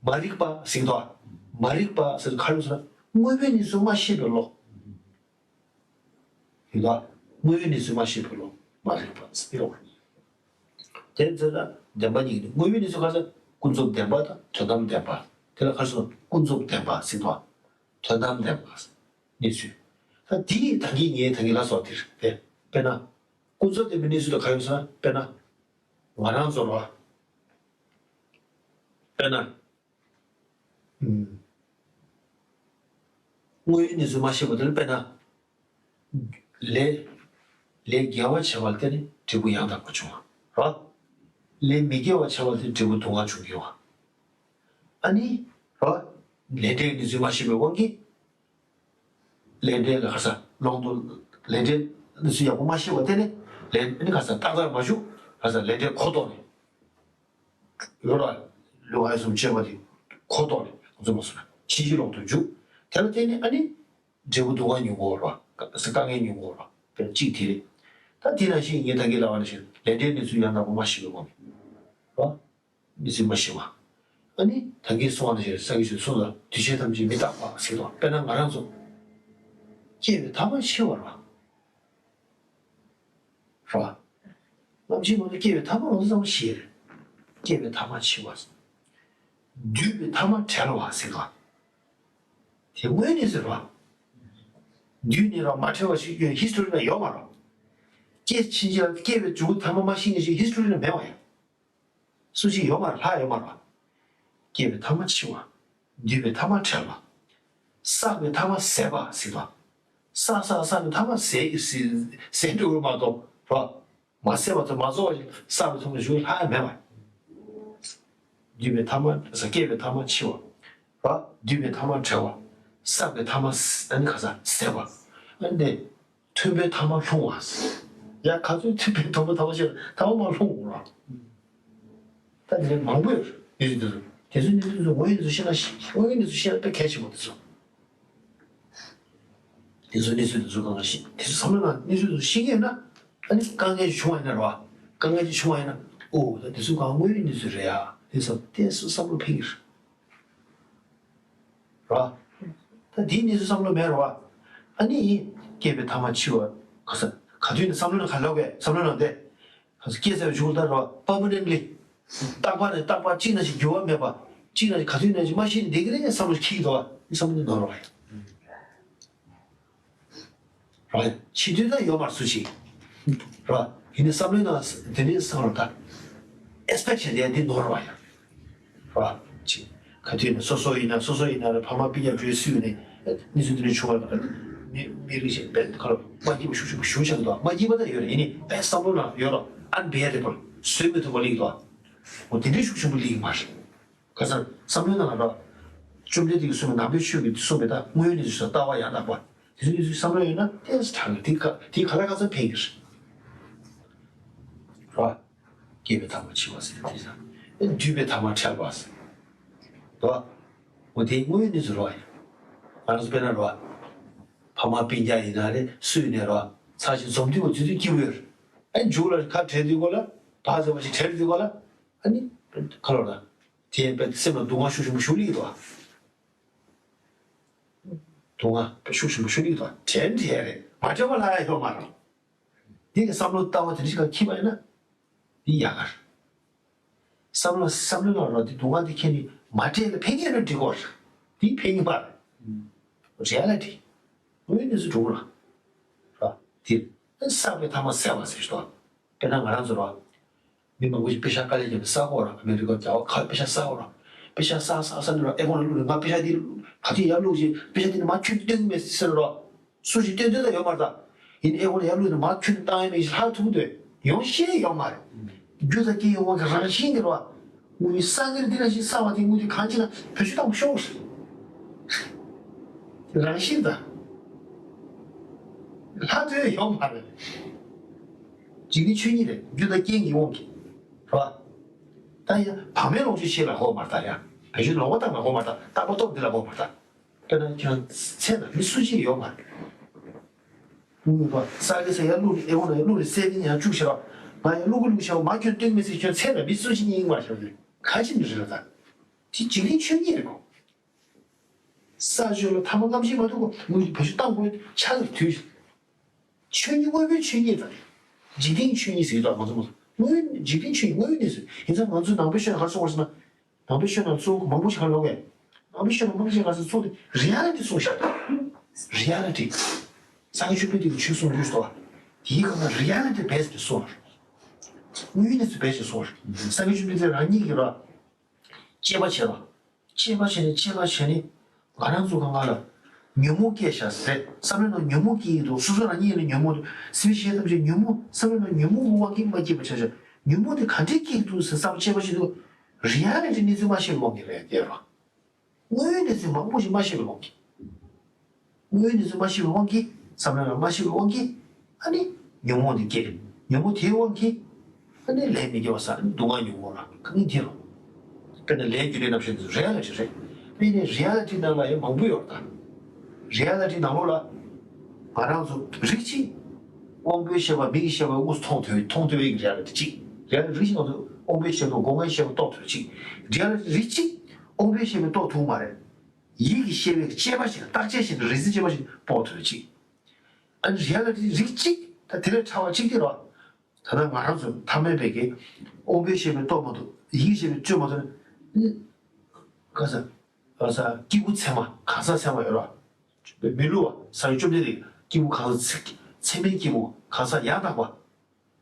མ་རིག་པ་ཟེར་དོ། མ་རིག་པ་ཟེར་ག་རེ་ཟེར་ན་དངོས་པོའི་གནས་ཚུལ་མ་ཤེས་པའི་བློ། ཡིན་ལ། དངོས་ཡོད་གནས་ཚུལ་མ་ཤེས་པའི་བློ་མ་རིག་པ་སྤེལ་བ། དེ་ཚེ་ན་བདེན་པ་གཉིས་ཀྱི་དངོས་ཡོད་གནས་ཚུལ་ག་ཚོད། ཀུན་རྫོབ་བདེན་པ་དང་དོན་དམ་བདེན་པ། དེ་ལ་ག་རེ་ཟེར། ཀུན་རྫོབ་བདེན་པ་ཟེར་དང་དོན་དམ་བདེན་པ་གནས་ཚུལ། ད་དེ་ད་གིན་ངས་ད་གིན་ལ་སོགས་དེར་དེ་དཔེར་ན། ཀུན་རྫོབ་བདེན་པའི་གནས་ཚུལ་ལ་ག་རེ་ཟེར་ན་དཔེར་ན། ང་རང་ཚོ་རོ། དཔེར་ན། ཨུམ། དངོས་ཡོད་གནས་ཚུལ་མ་ཤེས་པ་དེ་ལ་དཔེར་ན། ལས། ལས་དགེ་བ་བྱས་པ་ལ་བརྟེན་ནས་འབྲས་བུ་ཡང་དག་པ་བྱུང་བ། རོ། ལས་མི་དགེ་བ་བྱས་པ་ལ་བརྟེན་ནས་འབྲས་བུ་སྡུག་བསྔལ་བྱུང་གི་ཡོད་བ། ཨ་ནི། རོ། ལས་འབྲས་གནས་ཚུལ་མ་ཤེས་པའི་དབང་གིས། ལས་འབྲས་ལ་ག་ས་ལོང་དུ། ལས་འབྲས་གནས་ཚུལ་ཡག་པོ་མ་ཤེས་པ་དེ་ནི་ལས་ཨ་ནི་ག་ས་ཏག་ཏག་མ་བྱུང་། ག་ས་ལས་འབྲས་ཁོ་ཐོག་ནས། ཡོད་ར། ལུས་ངག་ཡིད་གསུམ་བཅས་པ་དེ་ཁོ་ཐོག་ནས་ང་ཚོ་མ་སོང་ན་ཕྱིན་ཅི་ལོག་ཏུ་འཇུག་དེ་ལ་བརྟེན་ནས་ཨ་ནི་འབྲས་བུ་སྡུག་བསྔལ་མྱོང་གི་ཡོད་ར། དཀའ་ངལ་མྱོང་གི་ཡོད་ར། དཔེར་གཅིག་དེ་རེད། ད་དེ་ནང་བཞིན་ངས་ད་གིན་ལབ་པ་ནང་བཞིན་ལས་འབྲས་གནས་ཚུལ་ཡང་དག་པ་མ་ཤེས་པའི་དབང་གིས་ར། གནས་ཚུལ་མ་ཤེས་པ། ཨ་ནི་ད་གིན་གསུངས་པ་ནང་བཞིན་སངས་རྒྱས་ཆོས་གསུངས་ལ་འདུས་བྱས་ཐམས་ཅད་མི་རྟག་པ་ཟེར་དང་དཔེར་ན་ང་རང་ཚོ་སྐྱེ་བའི་ཐ་མ་འཆི་བ་ར། རེད་བ། ནམ་འཆི་མ་གཏོགས་སྐྱེ་བའི་ཐ་མ་ང་ཚོ་ཚང་མ་ཤེས་རེད། སྐྱེ་བའི་ཐ་མ་འཆི་བ། འདུས་པའི་ཐ་མ་བྲལ་བ་ཟེར་བ། དེ་དངོས་གནས་ཟེར་བ། འདུས་ནས་རང་མ་བྲལ་བ་ཞིག་ཡོད་ཧིས་ཊོ་རི་ན་ཡོད་མ་རེད། སྐྱེ་ཕྱིན་ཆད་སྐྱེ་བའི་མཇུག་ཐ་མ་མ་ཤེས་ནས་ཞིག་ཧིས་ཊོ་རི་ན་མེད་པ་ཡིན། སུ་ཞིག་ཡོད་མ་རེད། ལྷ་ཡོད་མ་རེད། སྐྱེ་བའི་ཐ་མ་འཆི་བ། འདུས་པའི་ཐ་མ་བྲལ་བ། བསགས་པའི་ཐ་མ་ཟད་པ་ཟེར་བ། བསགས་བསགས་བསགས་པའི་ཐ་མ་ཟད་ཟད་ཟད་འགྲོ་གི་མ་གཏོགས་ར། མ་ཟད་པ་དང་མ་རྫོགས་པ་ཞིག་བསགས་པའི་ཐ་མ་ཞུགས་ལྷ་ཡང་མེད་པ། འདུས་པའི་ཐ་མ་སྐྱེ་བའི་ཐ་མ་འཆི་བ། ར། འདུས་པའི་ཐ་མ་བྲལ་བ། བསགས་པའི་ཐ་མ་ཨ་ནི་ག་ས་ཟད་པ། ཨ་ནི་མཐུན་པའི་ཐ་མ་ལྷུང་བ། ཡ་ག་ཚོད་མཐུན་པའི་ཐ་མ་ཐ་མ་ཤེས་ན་ཐ་མ་མ་ལྷུང་བ་ར། ད་དེ་འདྲའི་མང་པོ་ཡོད་རེད། གནས་ཚུལ་དེ་ཚོ། དེ་ཚོའི་གནས་ཚུལ་དེ་ཚོ་ངོ་ཡོད་གནས་ཚུལ་ཤེས་ན་ཤེས། ངོ་ཡོད་གནས་ཚུལ་ཤེས་ན་དཔེ་གལ་ཆེན་པོ་དེ་ཚོ། དེ་ཚོ་གནས་ཚུལ་དེ་ཚོ་གང་ག་ཤེས། དེ་ཚོ་བསམ་བློ་ནང་གནས་ཚུལ་དེ་ཚོ་ཤེས་ཀྱི་ཡོད་ན། ཨ་ནི་དཀའ་ངལ་ཅིག་བྱུང་བ་ཡིན་ན་རེད་བ། དཀའ་ངལ་ཅིག་བྱུང་བ་ཡིན་ན། ཨོ་ད་དེ་ཚོ་གང་དངོས་ཡོད་གནས་ཚུལ་རེད་ཡ། དེ་ཚོ་ཏོག་ཙམ་བསམ་བློ་འཕེན་གྱི་རེད། རེད་བ། ད་དེའི་གནས་ཚུལ་བསམ་བློ་མེད་རེད་བ། ཨ་ནི་སྐྱེས་པའི་ཐ་མ་འཆི་བ། ག་ས་ག་དུས་ནས་བསམ་བློ་ནང་ག་ལོག་གས། བསམ་བློ་ནང་དེ། ག་ས་སྐྱེས་ཚར་བའི་གཞུག་ལ་ད་རེད་བ། པར་མ་ནེན་ལི། རྟག་པར་རེད། རྟག་པར་གཅིག་ན་ཞིག་འགྱུར་བ་མེད་པ། གཅིག་ན་ཞིག་ག་དུས་ན་ཞིག་མ་ཤི་ནས་བསྡད་ཀྱི་རེད་བསམ་བློ་ཞིག་འཁྱེར་གྱི་འདུག་བ། བསམ་བློ་འདི་ནོར་བ་ཡིན། རེད། འཆི་དུས་ད་ཡོད་མ་རེད་སུ་ཞིག་རེད། ཡིན་ནའི་བསམ་བློའི་ནང་དེ་འདྲའི་བསམ་བློ་ད། ཨེག་སི་པེག་ཊི་བྱས་ཏེ་འདི་ནོར་བ་ཡིན། རེད། ཅིག་ག་དུས་ནས་སོ་སོ་ཡིན་ན། སོ་སོ་ཡིན་ན་རེད། ཕ་མ་སྤུན་ཀྱག་བྲོས་སུས་ནས་གནས་ཚུལ་འདི་འདྲ་བྱུང་བ་རེད། མི་མི་རིགས་ཤིག་དཔེ་ཁ་ལོ་མ་སྐྱིད་པ་ཤུགས་ཆེན་པོ་ཞེ་དྲག་འདུག་མ་སྐྱིད་པ་ད་ཡོད་རེད། ཡིན་ནའི་དཔེ་བསམ་བློ་ནང་ཡོད་རེད། ཨན་བེ་རེ་བལ། བཟོད་མི་ཐུབ་པ་སླེབས་འདུག་འོ་དེ་འདྲའི་ཤུགས་ཆེན་པོ་སླེབས་ཀྱི་མ་རེད། ག་ས་བསམ་བློའི་ནང་ལ་ར། བཅོམ་ལྡན་འདས་ཀྱིས་གསུངས་པའི། ནང་པའི་ཆོས་ཀྱིས་གསུངས་པའི་ད་དངོས་ཡོད་གནས་ཚུལ་ལྟ་བ་ཡང་དག་པ། དེ་ཚོའི་གནས་ཚུལ་བསམ་བློ་ཡོད་ན་ཏོག་ཙམ་དྲག་གི། དེ་ག་དེ་ག་ལ་ག་ཚོད་ཕན་གྱི་རེད། ར། སྐྱེས་པའི་ཐ་མ་འཆི་བ་ཟེར་དེ་ཚོ། ཨེ་འདུས་པའི་ཐ་མ་བྲལ་བ་ཟེར། དོ། འོ་དེ་དངོས་ཡོད་གནས་ཚུལ་རོ་ཡིན། ང་རང་ཚོ་དཔེར་ན་རོ། ཕ་མ་སྤུན་ཀྱག་ཡིན་ན་རེད། སུ་ཡིན་ནའི་རོ། ཚར་ཞིག་འཛོམས་དུས་འོ་དེ་དུས་སྐྱིད་པོ་ཡོད་རེད། ཨེ་མཇུག་ལ་ཁ་བྲལ་དུས་གོ་ལ། བག་ཟེར་བ་ཞིག་བྲལ་དུས་གོ་ལ། ཨ་ནི། ཁ་ལོ་ལ། དེ་ཡང་དཔེ་སེམས་ལ་སྡུག་བསྔལ་ཤུགས་ཆེན་པོ་ཞིག་སླེབས་ཀྱི་འདུག་ཨ། སྡུག་བསྔལ་དཔེ་ཤུགས་ཆེན་པོ་ཞིག་སླེབས་ཀྱི་འདུག་ཨ། དྲན་དྲན་རེད། མ་དྲན་པ་ལ་ཡ་ཡོད་མ་རེད། འདི་གི་བསམ་བློ་ལྟ་བ་དེ་འདྲ་ཞིག་ག་འཁྱེར་བ་ཡིན་ན། འདི་ཡག་ག་རེད། བསམ་བློ་བསམ་བློ་ལ་རོ་འདི་སྡུག་བསྔལ་འདི་ཁྱེད་ནི་མ་དྲན་ལ་ཕན་ངེས་ན་འགྲིག་གོ་རེད། འདི་ཕན་ངེས་མ་རེད། རེ་ཨ་ལི་ཊི། དངོས་ཡོད་གནས་ཚུལ་འགྲོ་གི་རེད། ར། འདི། བསགས་པའི་ཐ་མ་ཟད་པ་ཟེར་ཞིག་འདུག་དཔེར་ན་ང་རང་ཚོ་རོ། མི་མང་པོ་ཞིག་པེ་ཤག་དཀའ་ལས་བརྒྱབ་ནས་བསགས་ཀྱི་ཡོད་རེད། ཨ་མི་རི་ཀ་རྒྱ་གར་པེ་ཤག་བསགས་ཀྱི་ཡོད་རེད། པེ་ཤག་བསགས་བསགས་བསགས་ནས་རོ། ཨེ་ཁོང་ལ་བླུགས་ནས་ང་པེ་ཤག་འདི་ག་དུས་ཡར་བླུགས་ཤིག་པེ་ཤག་འདི་ནི་མ་ཁྱོན་ནས་སྟོན་གྱི་མེད་ཟེར་རོ། སུ་ཞིག་སྟོན་སྟོན་ད་ཡོད་མ་རེད་ད། ཡིན་ཨེ་ཁོང་ལ་ཡར་བླུགས་ནས་མ་ཁྱོན་ནས་བཏང་ཡ་མེད་ཞིག་ལྷག་ཐུབ་འདོད་ཡོང་ཤེས་ཡོད་མ་རེད། རྒྱུ་དང་རྐྱེན་ཡོད་མ་གི་རང་བཞིན་གྱི་རོ། དངུལ་ས་གིར་འདི་ལ་ཞིག་ས་བ་དེ་དངུལ་དེ་གང་ཅི་ན་བེད་སྤྱོད་བཏང་ཤོག་རང་བཞིན་དང་། ལྷ་ཐོས་ཡོང་བ་རེད། འཇིག་རྟེན་ཆོས་ཉིད་རེད། རྒྱུ་དང་རྐྱེན་གྱི་དབང་གིས། རེད་བ། ད་ཡང་བག་མེད་ལོངས་སྤྱོད་ཤེས་ལ་གོ་མ་ལྟ་ཡ། བེད་སྤྱོད་ལོག་པ་བཏང་ལ་གོ་མ་ལྟ། རྟག་པ་སྟོབས་འདི་ལ་གོ་མ་ལྟ། དཔེར་ན་ཁྱོད་ཚེ་ན་མི་སུ་གཅིག་ཡོད་མ་རེད། དངུལ་རོ་ས་གི་ས་ཡར་བླུགས་ནས་ཨེ་ཁོང་ལ་ཡར་བླུགས་ནས་སེ་ཏིང་ཡར་བཅུག་བྱས་རོགས། ང་ཡར་བླུགས་གི་བླུགས་བྱས་མ་ཁྱོད་སྟོན་མི་སྲིད། ཁྱོད་ཚེ་ན་མི་སུ་གཅིག་ཡིན་མ་ཤོག་ཁྱོད་ག་ཅི་མི་རེད་ལ་ད། དེ་འཇིག་རྟེན་ཆོས་ཉིད་རེད་གོ། ས་ཆུ་ལ་ཐ་མ་རྔམ་བརྗིད་མ་ཐུབ་གོ། དངུལ་བེད་སྤྱོད་བཏང་དགོས་ཆགས་ཀྱི་དུས། ཆོས་ཉིད་དངོས་པོའི་ཆོས་ཉིད་དང་། འཇིག་རྟེན་ཆོས་ཉིད་ཟེར་གྱི་འདུག་ང་ཚོ་མ་དངོས་འཇིག་རྟེན་ཆོས་ཉིད་དངོས་ཡོད་གནས་ཚུལ་ཡིན་ཙང་ང་ཚོས་ནང་པའི་ཆོས་ལ་ག་རེ་གསུངས་པ་རེད་ཟེར་ན། ནང་པའི་ཆོས་ནང་གཙོ་བོ་མང་པོ་ཞིག་ག་རེ་ལབ་པས། ནང་པའི་ཆོས་ནང་མང་པོ་ཞིག་ག་རེ་གཙོ་བོ་དེ་རི་ཨ་ལི་ཊི་གསུངས་ཤག་རི་ཨ་ལི་ཊི། ས་སྐྱ་བཅོམ་ལྡན་འདས་ཀྱིས་ཆོས་གསུངས་དུས་སོ། དེའི་སྒང་ལ་རི་ཨ་ལི་ཊི་བེས་ཏེ་གསུངས་པ་རེད། དངོས་ཡོད་གནས་ཚུལ་བེས་ཏེ་གསུངས་པ་རེད། ས་སྐྱ་བཅོམ་ལྡན་འདས་རང་ཉིད་ཀྱིས་ར། དཔྱད་པ་བྱས་རོགས། དཔྱད་པ་བྱས་ནས་དཔྱད་པ་བྱས་ནས། ང་རང་ཚོ་སྒང་ག་ལ། ཉོན་མོངས་སྐྱེས་ཤག་ཟེར། བསམ་བློའི་ནང་ཉོན་མོངས་སྐྱེ་ཡི་འདུག་སོ་སོ་རང་ཉིད་ལ་ཉོན་མོངས་འདུག་སེམས་ཤེས་ཐམས་ཅད་ཉོན་མོངས། བསམ་བློའི་ནང་ཉོན་མོངས་ཀྱི་དབང་གིས་མ་སྐྱིད་པ་ཆགས་ཤག་ཉོན་མོངས་དེ་ག་འདྲས་སྐྱེ་གི་འདུག་ཟེར་བསམ་དཔྱད་པ་བྱེད་དུས། རི་ཨ་ལི་ཊི་གནས་ཚུལ་མ་ཤེས་པའི་དབང་གིས་རེད་དེ་རོ། དངོས་ཡོད་གནས་ཚུལ་མང་པོ་ཞིག་མ་ཤེས་པའི་དབང་གིས། དངོས་ཡོད་གནས་ཚུལ་མ་ཤེས་པའི་དབང་གིས། བསམ་བློ་ལ་མ་ཤེས་པའི་དབང་གིས། ཨ་ནི། ཉོན་མོངས་དེ་སྐྱེ། ཉོན་མོངས་དེའི་དབང་གིས། ཨ་ནི་ལས་མི་དགེ་བ་བསགས། སྡུག་བསྔལ་མྱོང་དགོས་ལ་དཀའ་ངལ་འདི་རུ། དཔེར་ན་ལས་རྒྱུ་འབྲས་རྣམ་གཞག་འདི་ཚོ་རི་ཨ་ལི་ཊི་རེད། དཔེར་ན་རི་ཨ་ལི་ཊི་ནང་ལ་ཡང་མང་པོ་ཡོད་ད། རི་ཨ་ལི་ཊི་ནང་ལོགས་ལ། ང་རང་ཚོ་རིགས་གཅིག་དབང་པོའི་ཤེས་པ་མིག་གི་ཤེས་པ་དངོས་སུ་མཐོང་ཐུབ་མཐོང་ཐུབ་པའི་རི་ཨ་ལི་ཊི་གཅིག་རི་ཨ་ལི་ཊི་རིགས་གཅིག་ང་ཚོ་དབང་པོའི་ཤེས་པ་སྒོ་ལྔའི་ཤེས་པ་རྟོགས་ཐུབ་གཅིག་རི་ཨ་ལི་ཊི་རིགས་གཅིག་དབང་པོའི་ཤེས་པས་རྟོགས་ཐུབ་མ་རེད། ཡིད་ཀྱི་ཤེས་པའི་དཔྱད་པ་ཞིག་བརྟག་དཔྱད་བྱས་ནས་རིག་འཛིན་དཔྱད་པ་ཞིག་དཔོག་ཐུབ་ཅིག་ཨ་ནི་རི་ཨ་ལི་ཊི་རིགས་གཅིག་ད་དེ་ལས་ཕྲ་བ་གཅིག་དེ་རོ། ད་ལྟ་ང་རང་ཚོ་ཐ་མལ་པའི་གི་དབང་པོའི་ཤེས་པས་རྟོགས་མ་ཐུབ། ཡིད་ཀྱི་ཤེས་པས་དཔྱད་མ་ཐུབ་ན། ག་ས། ག་ས་སྐྱེས་བུ་ཚད་མ་གང་ཟག་ཚད་མ་ཡོད་རོ། མི་བསླུ་བ་ས་ཡི་བཅོམ་ལྡན་འདས་སྐྱེས་བུ་གང་ཟག་ཚད་མའི་སྐྱེས་བུ་གང་ཟག་ཡང་དག་པ།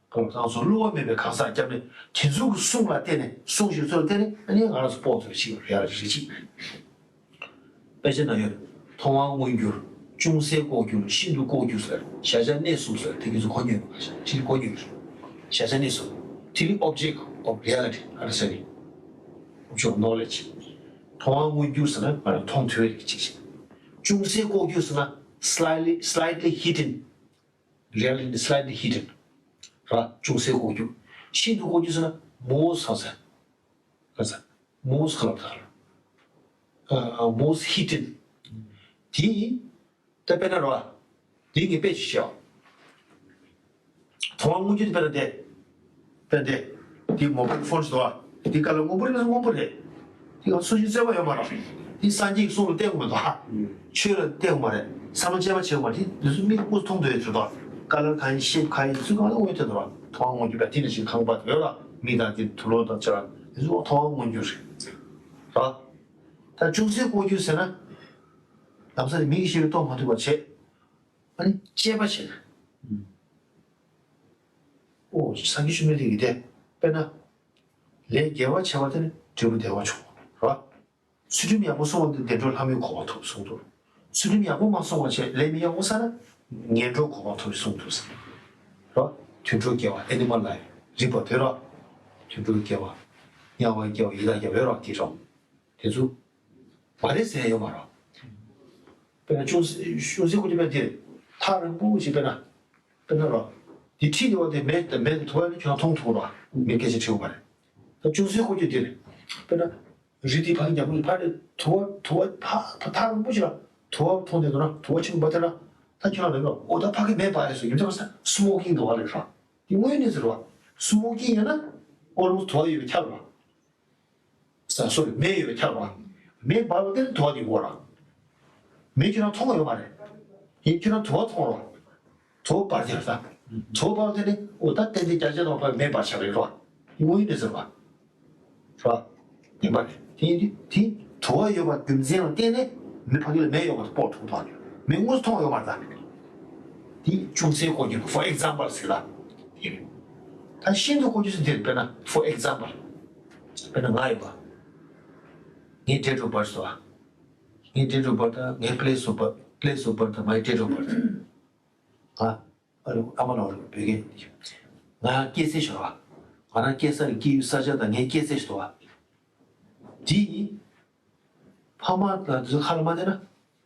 གང་ཟག་བསླུ་བ་མེད་པའི་གང་ཟག་སྐྱབས་གནས་དེ་ཚོ་གི་གསུང་ལ་བརྟེན་ནས་གསུང་ཞིག་ཚུལ་ལ་བརྟེན་ནས་ཨ་ནི་ང་རང་ཚོ་དཔོག་ཐུབ་ཅིག་ཡོད་རེད་ཅིག་དཔེ་ཆ་ན་ཡོད། མཐོང་བ་མངོན་གྱུར། ཅུང་ཟད་ལྐོག་གྱུར། ཤིན་ཏུ་ལྐོག་གྱུར་ཟེར། གཞལ་བྱ་གནས་གསུམ་ཟེར། དེ་གི་ཚོ་གོ་མྱོང་ཡོད་པ་ཞིག་གོ་མྱོང་ཡོད། གཞལ་བྱ་གནས་གསུམ། དེ་ནི་ཨོབ་ཇེག་ཨོབ་རི་ཨ་ལི་ཊི་ཨ་རི་ཟེར་ནི། ཨོབ་ཇེག་ནོ་ལེ་ཇི། མཐོང་བ་མངོན་གྱུར་ཟེར་ན་ང་རང་མཐོང་ཐུབ་པའི་རིགས་གཅིག་བྱས། ཅུང་ཟད་ལྐོག་གྱུར་ཟེར་ན་slightly slightly hidden, reality slightly hidden ར། ཅུང་ཟད་ལྐོག་གྱུར། ཤིན་ཏུ་ལྐོག་གྱུར་ཟེར་ན་most ཧ་ཟེར་ག་ཟེར། most ཁ་ལ་ད་ར། most hidden དེ་ད་དཔེར་ན་ར། དེ་ངས་དཔེ་ཅིག་བཤད། མཐོང་བ་མངོན་གྱུར་དེ་དཔེར་ན་དེ། དཔེར་ན་དེ། དེ་mobile phone ཞིག་འདུག་བ། དེ་ཀ་ལ་སྔོན་པོ་རེད་ན་སྔོན་པོ་རེད། དེ་ག་སུ་ཞིག་བརྩེ་བ་ཡོད་མ་རེད། དེ་སངས་རྒྱས་ཀྱི་གསུང་ལ་བརྟེན་དགོས་མ་གཏོགས། ཆོས་ལ་བརྟེན་དགོས་མ་རེད། བསམ་བློ་དཔྱད་པ་བྱེད་དགོས་མ་རེད། དེ་ཚོ་མིག་དངོས་སུ་མཐོང་དུ་ཡོད་ཚོད་དོ། ཀ་ལར་གང་ཡིན་ཤེབ་གང་ཡིན་ཚུལ་གང་ལ་མངོན་ཐོན་དུ་ར། མཐོང་བ་མངོན་གྱུར་པ་དེ་ནི་ཞིག་ཁང་པ་དེ་ཡོད་ར། མི་དང་དེ་དུག་ལོག་དང་བཅས་པ་དེ་ཚོ་མཐོང་བ་མངོན་གྱུར་རེད། ར། ད་ཅུང་ཟད་ལྐོག་གྱུར་ཟེར་ན། ལམ་སང་མིག་གིས་ཤེས་པས་རྟོགས་མ་ཐུབ་པ་བྱེད། ཨ་ནི་དཔྱད་པ་བྱེད་ན། ཨོ་སངས་རྒྱས་བཅོམ་ལྡན་འདས་ཀྱིས་དེ་དཔེར་ན། ལས་དགེ་བ་བྱས་པ་དེ་ནི་འབྲས་བུ་བདེ་བ་འབྱུང་བ་རེད། ཚུལ་ཁྲིམས་ཡག་པོ་སྲུང་བ་དེ་བདེ་འགྲོ་ལྷ་མིའི་གོ་འཕང་ཐོབ་གསུངས་འདུག་ཚུལ་ཁྲིམས་ཡག་པོ་མ་སྲུང་བ་བྱས་ལས་མི་ཡག་པོ་བསགས་ན་ངན་འགྲོའི་གོ་འཕང་ཐོབ་གསུངས་འདུག་ཟེར། རེད་བ། དུད་འགྲོའི་དགེ་བ་animal life རིག་པ་དེ་རེད་བ། དུད་འགྲོའི་དགེ་བ། དམྱལ་བའི་དགེ་བ་ཡི་དྭགས་དགེ་བ་ཡོད་རེད་བ་དེ་རེད། དེ་ཚོ་མ་རེད་ཟེར་ཡ་ཡོད་མ་རེད། དཔེར་ན་ཅུང་ཟད་ཅུང་ཟད་ཁོ་ཚོ་དཔེར་ན་དེ་ཐག་རིང་པོ་ཞིག་དཔེར་ན། དཔེར་ན་རོ། དེ་ཁྲིད་དེ་བ་དེ་མེ་དང་མེ་དང་དུ་བ་ནི་ཁྱོད་རང་མཐོང་ཐུབ་རོ། མེ་སྐད་ཆ་དྲིས་པ་རེད། ད་ཅུང་ཟད་ཁོ་ཚོ་དེ་རེད། དཔེར་ན། རི་དེ་ཕ་གི་རྒྱབ་ལོགས་ཕ་རེད་དུ་བ་དུ་བ་ཕ་ཕ་ཐག་རིང་པོ་ཞིག་ལ་དུ་བ་མཐོང་དེ་དུ་ན་དུ་བ་ཆེན་པོ་དེ་ན། ད་ཁྱོད་རང་རེད་རོ། ཨོ་ད་ཕ་གི་མེ་འབར་ཡ་སོ་ཡིན་ཙང་ས་སི་མོ་ཀིང་དུ་བ་རེད་རོ། དེ་དངོས་གནས་ཟེར་བ། སི་མོ་ཀིང་ཡིན་ན་ཨོལ་མོ་སི་དུ་བ་ཡོད་པའི་ཁྱབ་རོ། ས་སོ་རེ་མེ་ཡོད་པའི་ཁྱབ་རོགས། མེ་འབར་བ་དེ་ནི་དུ་བ་དེ་འོ་ར། མེ་ཁྱོད་རང་མཐོང་བ་ཡོད་མ་རེད། ཡིན་ཁྱོད་རང་དུ་བ་མཐོང་རོགས། དུ་བ་འབར་ཁྱབ་ས། དུ་བ་འབར་བ་དེ་ནི་འོ་ད་ཏན་ཏན་བརྒྱ་ཆ་དང་བར་མེ་འབར་ཆགས་རེད་རོགས། ཡིན་འོ་ཡིན་ནི་ཟེར་བ། རོགས། ཡིན་པ་རེད། དེ་ཡིན་དུས་དེ་དུ་བ་ཡོད་པ་རྒྱུ་མཚན་ལ་བརྟེན་ནས་མེ་ཕ་གི་ལ་མེ་ཡོད་པ་དེ་སྤོག་ཐུབ་ཐག་ཡོད། མེ་དངོས་སུ་མཐོང་བ་ཡོད་མ་རེད་ད། དེ་ཅུང་ཟད་ལྐོག་གྱུར་for example ཟེར་ལ། དེ་རེད། ད་ཤིན་ཏུ་ལྐོག་གྱུར་ཟེར་དེ་རེད་དཔེར་ན་for example། དཔེར་ན་ང་ཡིན་པ། ངའི་date of birth དང་། ངའི་date of birth དང་ངའི་place of birth, place of birth དང་my date of birth ང་ཨ་རེ་ཨ་མ་ལགས་རེད་བོད་སྐད་ང་སྐྱེས་ཚེས་ཤོར་བ། ང་རང་སྐྱེས་ས་ཀྱི་སྐྱེས་ཡུལ་ས་ཆ་དང་ངའི་སྐྱེས་ཚེས་ཤོར་བ། དེ་ཡིན། ཕ་མ་ལ་དེ་ཚོ་ཁ་ལ་མ་བསྡད་ན།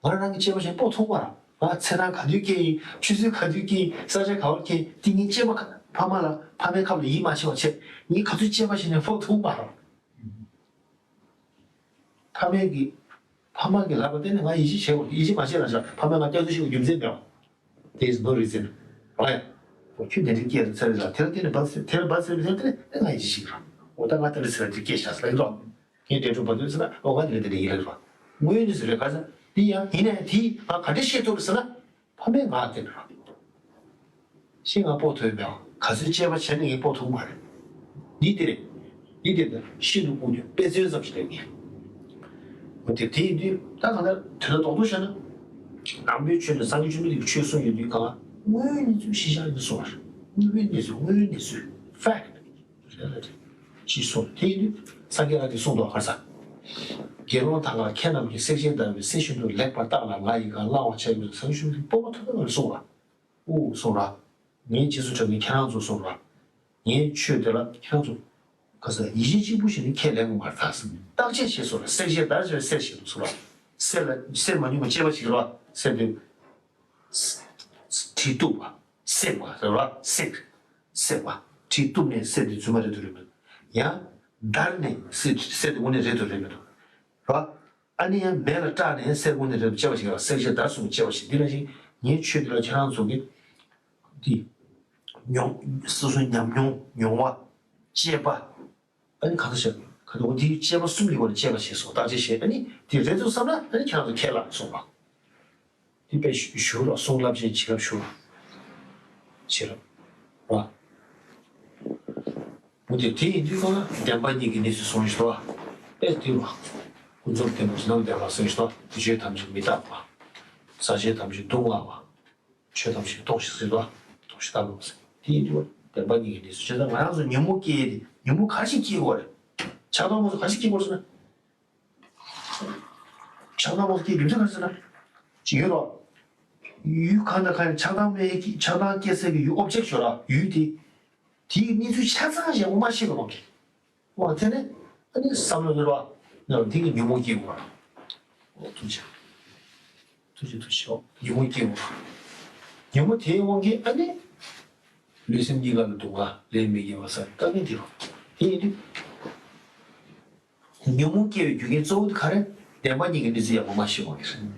ང་རང་གི་གཅེས་པ་བྱས་སྤོ་ཐུབ་མ་རེད། ང་ཚེ་རང་ག་དུས་སྐྱེས་ཡིན་ཆུ་ཚོད་ག་དུས་སྐྱེས་ཡིན་ས་ཆ་ག་བར་སྐྱེས་ཡིན་དེ་ངའི་གཅེས་པ་ཁ་ཕ་མ་ལ་ཕ་མའི་ཁབ་ལ་ཡིད་མ་ཆེས་པ་བྱས་ངས་ག་ཚོད་གཅེས་པ་བྱས་ནས་སྤོ་ཐུབ་མ་རེད། ཕ་མའི་གི་ཕ་མ་གི་ལབ་པ་བརྟེན་ནས་ང་ཡིད་ཆེས་བྱེད་དགོས་ཡིད་ཆེས་མ་བྱེད་ལ་བྱ་ཕ་མ་ང་སྐྱབས་བཅོལ་ཞིག་རྒྱུ་མཚན་མེད་པ། There is no reason རང་ཡ། ཁྱོད་དེ་འདྲའི་སྐད་རེད་ཚ་རེད་ལ་དེ་ལ་བརྟེན་ནས་བར་སེ་དེ་ལ་བར་སེ་རེད་དེ་ལ་བརྟེན་ནས་ང་ཡིད་ཆེས་ཤིག་རང་འོ་ད་ང་དེ་འདྲ་ཚ་རེད་དེ་སྐད་བཤད་ས་ཡིན་རོགས། ངས་འདྲེ་གྲོགས་པ་དུས་ཟེར་ན་ཨོ་ང་དེ་འདྲ་དེ་འདྲ་ཡིན་ལ་རོགས། དངོས་ཡོད་གནས་ཚུལ་རེད་ག་ས། དེ་ཡང་ཡིན་ན་ཡང་དེ་ང་ག་འདྲ་བཤད་ཐུབ་རེད་ཟེར་ན། ཕ་མས་ང་དེ་འདྲ་རོགས། ཤེས་ང་སྤོ་ཐུབ་ཡོད་མེད་ག་ཚོད་དཔྱད་པ་བྱས་ནས་ངས་སྤོ་ཐུབ་མ་རེད། འདི་དེ་རེད། འདི་དེ་ལ་ཤིན་ཏུ་དཀོན་མཆོག་དཔེ་མཚོན་ཙམ་ཞིག་ལས་ངས། འོ་དེ་དེ་ཡིན་དུས་ད་གང་ལྟར་དོན་དག་རྡོག་རྡོག་བཤད་ན། ནང་པའི་ཆོས་ནི་སངས་རྒྱས་བཅོམ་ལྡན་འདས་ཀྱིས་ཆོས་གསུངས་ཡོད་དུས་གང་ལ་དངོས་ཡོད་གནས་ཚུལ་གཞི་བཞག་ནས་གསུངས་པ་རེད། དངོས་ཡོད་གནས་ཚུལ་དངོས་ཡོད་གནས་ཚུལ་fact ཞེས་གསུངས། དེ་ཡིན་དུས་སངས་རྒྱས་ལགས་ཀྱིས་གསུངས་འདུག་ག་ས། དགེ་སློང་དག་ལ་ཁྱེད་རྣམས་ཀྱིས་བསྲེགས་བཅད་བརྡར་བའི་གསེར་བཞིན་དུ་ལེགས་པར་བརྟགས་ལ་ང་ཡི་གང་བླང་བར་བྱ་ཡི་སངས་རྒྱས་བཅོམ་ལྡན་འདས་སྤོབས་པ་མཐོ་ཐོས་ལ་གསུངས་པ། ཨོ་གསུངས་ར། ངའི་རྗེས་སུ་འབྲང་མཁན་ཁྱེད་རང་ཚོ་གསུངས་ར། ངའི་ཆོས་དེ་ལ་ཁྱེད་རང་ཚོ། ག་ས་ཡིད་ཆེས་གཅིག་པུ་ཞིག་ནི་ཁས་ལེན་དགོས་མ་རེད་ད་གསུངས། བརྟག་དཔྱད་བྱས་སོང་ར་བསྲེགས་བཅད་བརྡར་བྱས་པའི་གསེར་བཞིན་དུ་གསུངས་ར། གསེར་ལ་གསེར་མ་ཉུང་བ་དཔྱད་པ་ཞིག་ར་གསེར་དེ། གྲི་གཏུབ་པ། བསྲེགས་པ་ཟེར་བ་བསྲེགས། བསྲེགས་པ། གྲི་གཏུབ་ནས་གསེར་དེ་རྫུན་མ་རེད་འདུག་རེད་མི་འདུག་ཡང་། བརྡར་ནས་གསེར་གསེར་དེ་དངོས་གནས་རེད་འདུག་རེད་མི་འདུག་ར། ཨ་ནི་ཡང་མེ་ལ་སྐྲག་ནས་གསེར་དངོས་གནས་རེད་འདུག་དཔྱད་པ་ཞིག་ལ་བསྲེགས་བཅད་བརྡར་གསུམ་དཔྱད་པ་ཞིག་འདི་ནང་བཞིན་ངའི་ཆོས་འདི་ལ་ཁྱེད་རང་ཚོ་གིས། འདི། མྱོང་། སོ་སོའི་ཉམས་མྱོང་མྱོང་བ། དཔྱད་པ། ཨ་ནི་གང་ཟག་ཤེས་ག་དུས་འདིའི་དཔྱད་པ་གསུམ་གྱི་སྒོ་ནས་དཔྱད་པ་བྱས་སོང་བརྟག་དཔྱད་བྱས་ཨ་ནི་དེ་རེད་འདུག་བསམ་ན་ཨ་ནི་ཁྱེད་རང་ཚོ་ཁས་བླངས་སོང་བ། འདི་དཔེ་ཞུ་ཞུ་རོགས་གསུང་རླབས་ཆེན་བྱིན་རླབས་ཞུ་རོགས། བྱིན་རླབས་རོགས། མུ་སྟེགས་དེ་ཡིན་དུས་ཀ་བདེན་པ་གཉིས་ཀྱི་གནས་ཚུལ་གསུངས་ཤིག་རོགས། དཔེ་དེ་རོགས། ཀུན་རྫོབ་བདེན་པ་ཇི་ལྟ་བ་བདེན་པར་གསུངས་ཤིག་རོགས། དེ་ཆོས་ཐམས་ཅད་མི་རྟག་པ། ཟག་བཅས་ཐམས་ཅད་སྡུག་བསྔལ་བ། ཆོས་ཐམས་ཅད་རྟོགས་ཤིག་ཟེར་དོ། རྟོགས་ཤིག་ལྟ་ལོག་ཟེར། དེ་ཡིན་དུས་བདེན་པ་གཉིས་ཀྱི་གནས་ཚུལ་བྱས་ཙང་ང་རང་ཚོ་ཉོན་མོངས་སྐྱེས་ཏེ་ཉོན་མོངས་ག་རེ་ཞིག་སྐྱེ་དགོས་རེད། ཆགས་སྡང་རྨོངས་གསུམ་ག་རེ་ཞིག་སྐྱེ་དགོས་རེད་ཟེར་ན། ཆགས་སྡང་རྨོངས་གསུམ་སྐྱེ་རྒྱུ་མཚན་ག་རེ་ཟེར་ན། ཅིག་ཡོད་རོ། ཡུལ་གང་དང་གང་ཡིན་ཆགས་སྡང་མེད་ཀྱི་ཆགས་སྡང་སྐྱེ་སའི་གི་ཡུལ་ཨོབ་ཇེག་ཤོད་རོ་ཡུལ་དེ། དེའི་གནས་ཚུལ་ཆ་ཚང་ཞིག་འོ་མ་ཤེས་པ་རོ་གི། འོ་དེ་ནས་ཨ་ནི་བསམ་བློ་ཡོད་རོ། ཡང་དེ་གི་ཉོན་མོངས་སྐྱེ་དགོས་རོ། འོ་ཐུགས་རྗེ་ཆེ། ཞིག་ཏུ་ཤོག་ཉོན་མོངས་སྐྱེ་བ། ཉོན་མོངས་དེའི་དབང་གིས་ཨ་ནི། ལུས་སེམས་གཉིས་ཀ་ལ་སྡུག་བསྔལ་ལས་མི་དགེ་བ་བསགས་དཀའ་ངལ་འདི་རུ། དེ་ཡིན་དུས། ཉོན་མོངས་སྐྱེ་བའི་རྒྱུ་རྐྱེན་གཙོ་བོ་དེ་ག་རེ། བདེན་པ་གཉིས་ཀྱི་གནས་ཚུལ་ཡག་པོ་མ་ཤེས་པ་གི་རེད།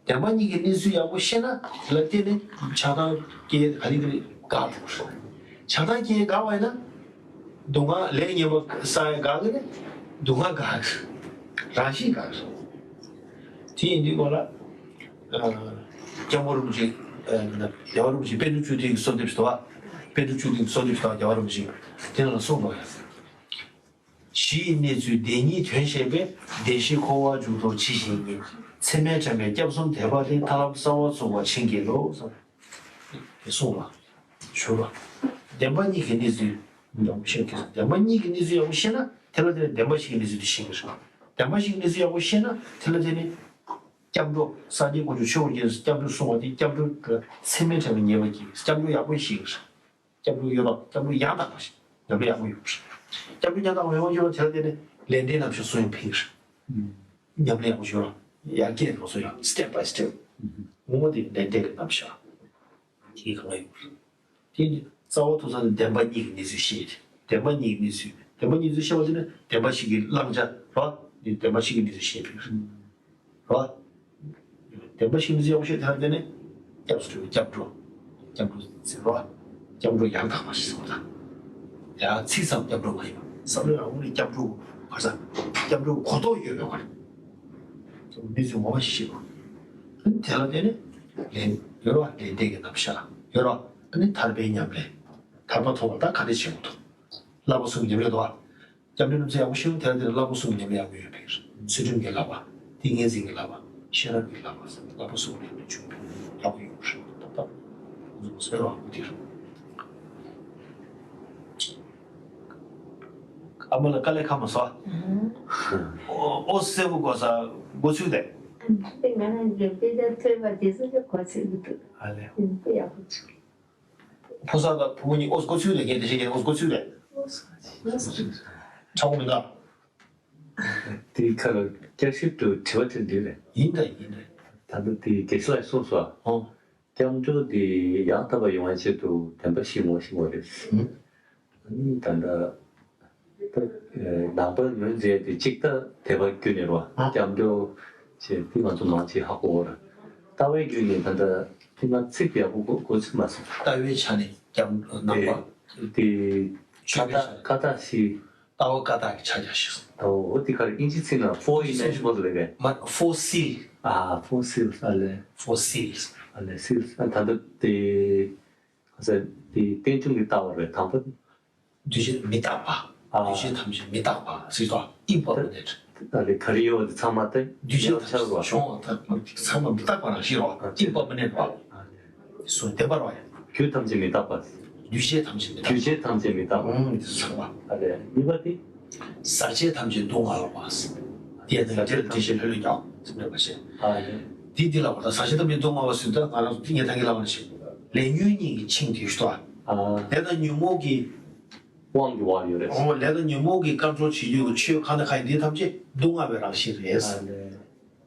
བདེན་པ་གཉིས་ཀྱི་གནས་ཚུལ་ཡག་པོ་ཤེས་ན་དེ་ལ་བརྟེན་ནས་ཆགས་སྡང་སྐྱེ་ག་ལེ་ག་ལེ་འགག་འགྲོ་གི་རེད། ཆགས་སྡང་སྐྱེ་འགག་པ་ཡིན་ན། སྡུག་བསྔལ་ལས་ངན་པ་བསགས་ཡ་འགག་གི་རེད། སྡུག་བསྔལ་འགག་གི་རེད། རང་བཞིན་འགག་གི་རེད། དེ་ཡིན་དུས་གོ་ལ། སྐྱབས་མགོན་རིན་པོ་ཆེ། རྒྱལ་བ་རིན་པོ་ཆེ་པཎ་གྲུབ་བཅུ་བདུན་གྱི་གསོལ་འདེབས་ཤིག་འདུག་བ། པཎ་གྲུབ་བཅུ་བདུན་གྱི་གསོལ་འདེབས་ཤིག་འདུག་བ། རྒྱལ་བ་རིན་པོ་ཆེ་དེ་ནང་ལ་གསུངས་འདུག་ཡ། གཞི་ཡི་གནས་ཚུལ་བདེན་གཉིས་དོན་བཤད་པས། བདེན་བཞིའི་འཁོར་བར་འཇུག་ལྡོག་ཇི་བཞིན་ཉིད། ཚད་མས་དྲངས་པའི་སྐྱབས་གསུམ་དད་པ་ལྡན། ཐར་ལམ་གསར་བར་བཙུགས་པར་བྱིན་གྱིས་རློབས། དེ་གསུངས་ལ། ཞུ་ལ། བདེན་པ་གཉིས་ཀྱི་གནས་ཚུལ་ཡག་པོ་ཤེས་དགོས། བདེན་པ་གཉིས་ཀྱི་གནས་ཚུལ་ཡག་པོ་ཤེས་ན་དེ་ལ་བརྟེན་ནས་བདེན་པ་བཞི་གི་གནས་ཚུལ་དེ་ཤེས་ཀྱི་རེད། བདེན་པ་བཞི་གི་གནས་ཚུལ་ཡག་པོ་ཤེས་ན་དེ་ལ་བརྟེན་ནས། སྐྱབས་འགྲོ་སངས་རྒྱས་དཀོན་མཆོག་ཆོས་དབྱིངས་སྐྱབས་འགྲོ་གསུངས་པ་དེ་སྐྱབས་འགྲོ་གི་ཚད་མས་དྲངས་པའི་ཉེས་པ་གྱིས་སྐྱབས་འགྲོ་ཡག་པོ་ཤེས་ཀྱི་རེད། སྐྱབས་འགྲོ་ཡོད་རོགས། སྐྱབས་འགྲོ་ཡང་དག་པ་ཞིག་ཉམས་ལེན་ཡག་པོ་ཡོད་པ་རེད། སྐྱབས་འགྲོ་ཡང་དག་པ་ཡོད་པ་ཡོད་པ་དེ་ལ་བརྟེན་ནས་ལས་འབྲས་རྣམ་གཞག་སུ་ཡང་ཕན་གྱི་རེད། ཉམས་ལེན་ཡག་པོ་ཡོད་རོགས། ཡར་རྒྱས་ལོགས་སུ་ཡང་step by step ངོ་བོ་དེ་ལས་འབྲས་ཀྱི་རྣམ་གཞག་དེ་གང་ལ་ཡོད་པ་རེད། དེ་ནི་རྩ་བ་ཐོག་ས་ནི་བདེན་པ་གཉིས་ཀྱི་གནས་ཚུལ་ཤེས་ཏེ། བདེན་པ་གཉིས་ཀྱི་གནས་ཚུལ། བདེན་པ་གཉིས་ཚུལ་ཤེས་པ་དེ་ནི་བདེན་པ་བཞི་གི་བླང་བྱ་རོ། འདི་བདེན་པ་བཞི་གི་གནས་ཚུལ་ཤེས་པའི་རོ། བདེན་པ་བཞི་གི་གནས་ཚུལ་ཡག་པོ་ཤེས་དེ་ལ་བརྟེན་ནས་སྐྱབས་སུ་འགྲོ་བའི་སྐྱབས་འགྲོ། སྐྱབས་འགྲོ་ཟེར་རོ། སྐྱབས་འགྲོ་ཡང་དག་པ་ཞེས་གསུངས་ལ། ཡང་ཚིག་ཙམ་སྐྱབས་འགྲོ་མ་ཡིན་པ་བསམ་བློའི་ངང་ནས་སྐྱབས་འགྲོ་བར་ས་སྐྱབས་འགྲོ་གོ་རྟོགས་ཡོད་པའི་བར། གནས་ཚུལ་ངོ་མ་ཞིག་ཤེས་དགོས། དེ་ལ་བརྟེན་ནས་ལན་ཡོད་རོ། ལན་འདེབས་ཀྱི་རྣམ་གཞག་ཡོད་རོ། ཨ་ནི་ཐར་པའི་ཉམས་ལེན། ཐར་པ་ཐོབ་པ་དང་ག་འདྲ་བྱེད་དགོས་འདུག་བསླབ་པ་གསུམ་ཉམས་ལེན་དོ། སྐྱབས་འགྲོའི་རྣམ་གཞག་ཡག་པོ་ཤེས་ན་དེ་ལ་དེ་ལ་བསླབ་པ་གསུམ་ཉམས་ལེན་ཡག་པོ་ཡོད་པའི་ཚུལ་ཁྲིམས་ཀྱི་བསླབ་པ། ཏིང་ངེ་འཛིན་གྱི་བསླབ་པ། ཤེས་རབ་ཀྱི་བསླབ་པ། བསླབ་པ་གསུམ་ལས་མི་འབྱུང་བའི་ཡག་པོ་ཡོད་པ་རེད། ད་ལྟ་ཟེར་བ་འདིར། ཨ་མ་ལ་དཀའ་ལས་ཁག་མ་སོང་། ཨོ་ཨོ་གསལ་པོ་གོ་ས་འགོ་ཚུགས་ཏེ། དེ་ང་རང་གི་དཔེ་ཆ་ཐོས་པ་དེ་ཚོ་ལ་གོ་ཚོད་མི་འདུག་ཨ་ལས། དཔེ་ཡག་པོ་བྱུང་། ཕོ་གསར་དང་བུ་མོ་གཉིས་ཨོ་སྒོ་ཚུད་རེད། ངས་དེ་བཞིན་ངས་ཨོ་སྒོ་ཚུད་རེད། ཁྲ་བོ་མི་འདུག་དེའི་ཁ་ལ་བསྐྱར་ཞིབ་ཏུ་དྲི་བ་དྲིས་འདི་རེད། ཡིན་ད་ཡིན་རེད། ད་ལྟ་དེ་དགེ་བཤེས་ལགས་གསུངས་སོ། ཨོ། སྐྱབས་འགྲོ་དེ་ཡང་དག་པ་ཡོང་བའི་ཆེད་དུ་བདེན་པ་བཞི་ངོ་ཤེས་དགོས་རེད། ཨ་ནི་ད་ལྟ། ད་ནང་པ་ངོས་འཛིན་དེ་གཅིག་ལྟ་དད་པ་བརྒྱུད་ནས་རོ། སྐྱབས་འགྲོ་བྱས་དེ་ང་ཚོ་མང་ཆེ་ཧ་གོ་བ་ར། ལྟ་བའི་བརྒྱུད་ནས་ད་ལྟ་དེ་ང་ཚིག་ཡག་པོ་གོ་གོ་ཚིག་མ་སོང་། ལྟ་བའི་ཆ་ནས་སྐྱབས་ནང་པ། དེ་ཆོས་པའི་ཆ་ནས་ཀ་དག་ཀ་དག་ཞིག་ལྟ་བ་ཀ་དག་གི་ཕྱག་རྒྱ་ཞིག་སོང་། ད་འོ་དེ་ག་རེ་དབྱིན་ཇི་ཚིག་ནང་four immeasurable ལབ་པས། མ་four seal། ཨ་four seal ཨ་ལས། Four seals། ཨ་ལས་seals ཨ་ད་ལྟ་དེ། ཁ་ས་དེ་རྟེན་འབྱུང་གི་ལྟ་བ་རེད་དང་པོ། འདུས་བྱས་མི་རྟག་པ། ཨ། འདུས་བྱས་ཐམས་ཅད་མི་རྟག་པ་ཟེར་དོ། impermanent། ད་ལྟ་ག་རེ་ཡོད་པ་དེ་ཚང་མ་ད་འདུས་བྱས་ཡོད་ཆགས་པ། ཆོག་ད་ཚང་མ་མི་རྟག་པ་རང་བཞིན་རོ། impermanent་པ། སོ་བདེན་པ་རོ། རྒྱུ་ཐམས་ཅད་མི་རྟག་པ། འདུས་བྱས་ཐམས་ཅད་མི་རྟག་པ། འདུས་བྱས་ཐམས་ཅད་མི་རྟག་པ། ཨང་དེ་ཚོ་ཚང་མ། ཨ་ལས་གཉིས་པ་དེ། ཟག་བཅས་ཐམས་ཅད་སྡུག་བསྔལ་བ། དེ་ཡང་ན་འདིར་འདི་ཞེས་ལྷོད་ལྷོད་ཀྱང་སེམས་ལས་པ་ཞེས། ཨ་ལས། དེ་འདི་ལ་བར་དུ་ཟག་བཅས་ཐམས་ཅད་སྡུག་བསྔལ་བ་ཟེར་དུས་ང་རང་ཚོ་དེ་ངས་ད་གིན་ལབ་པ་ནང་བཞིན་ལས་ཉོན་གཉིས་ཀྱི་འཆིང་དེ་ཞུ་དོ། ཨ། ལས་དང་ཉོན་མོངས་ཀྱི། དབང་གི་བར་ཡོད་རེད། ཨོ་ལས་དང་ཉོན་མོངས་ཀྱི་སྐབས་འགྲོ་བྱེད་རྒྱུ་གི་ཆོས་གང་དང་གང་ཡིན་དེ་ཐམས་ཅད་སྡུག་བསྔལ་བའི་རང་བཞིན་རེད། ཨ་ལས།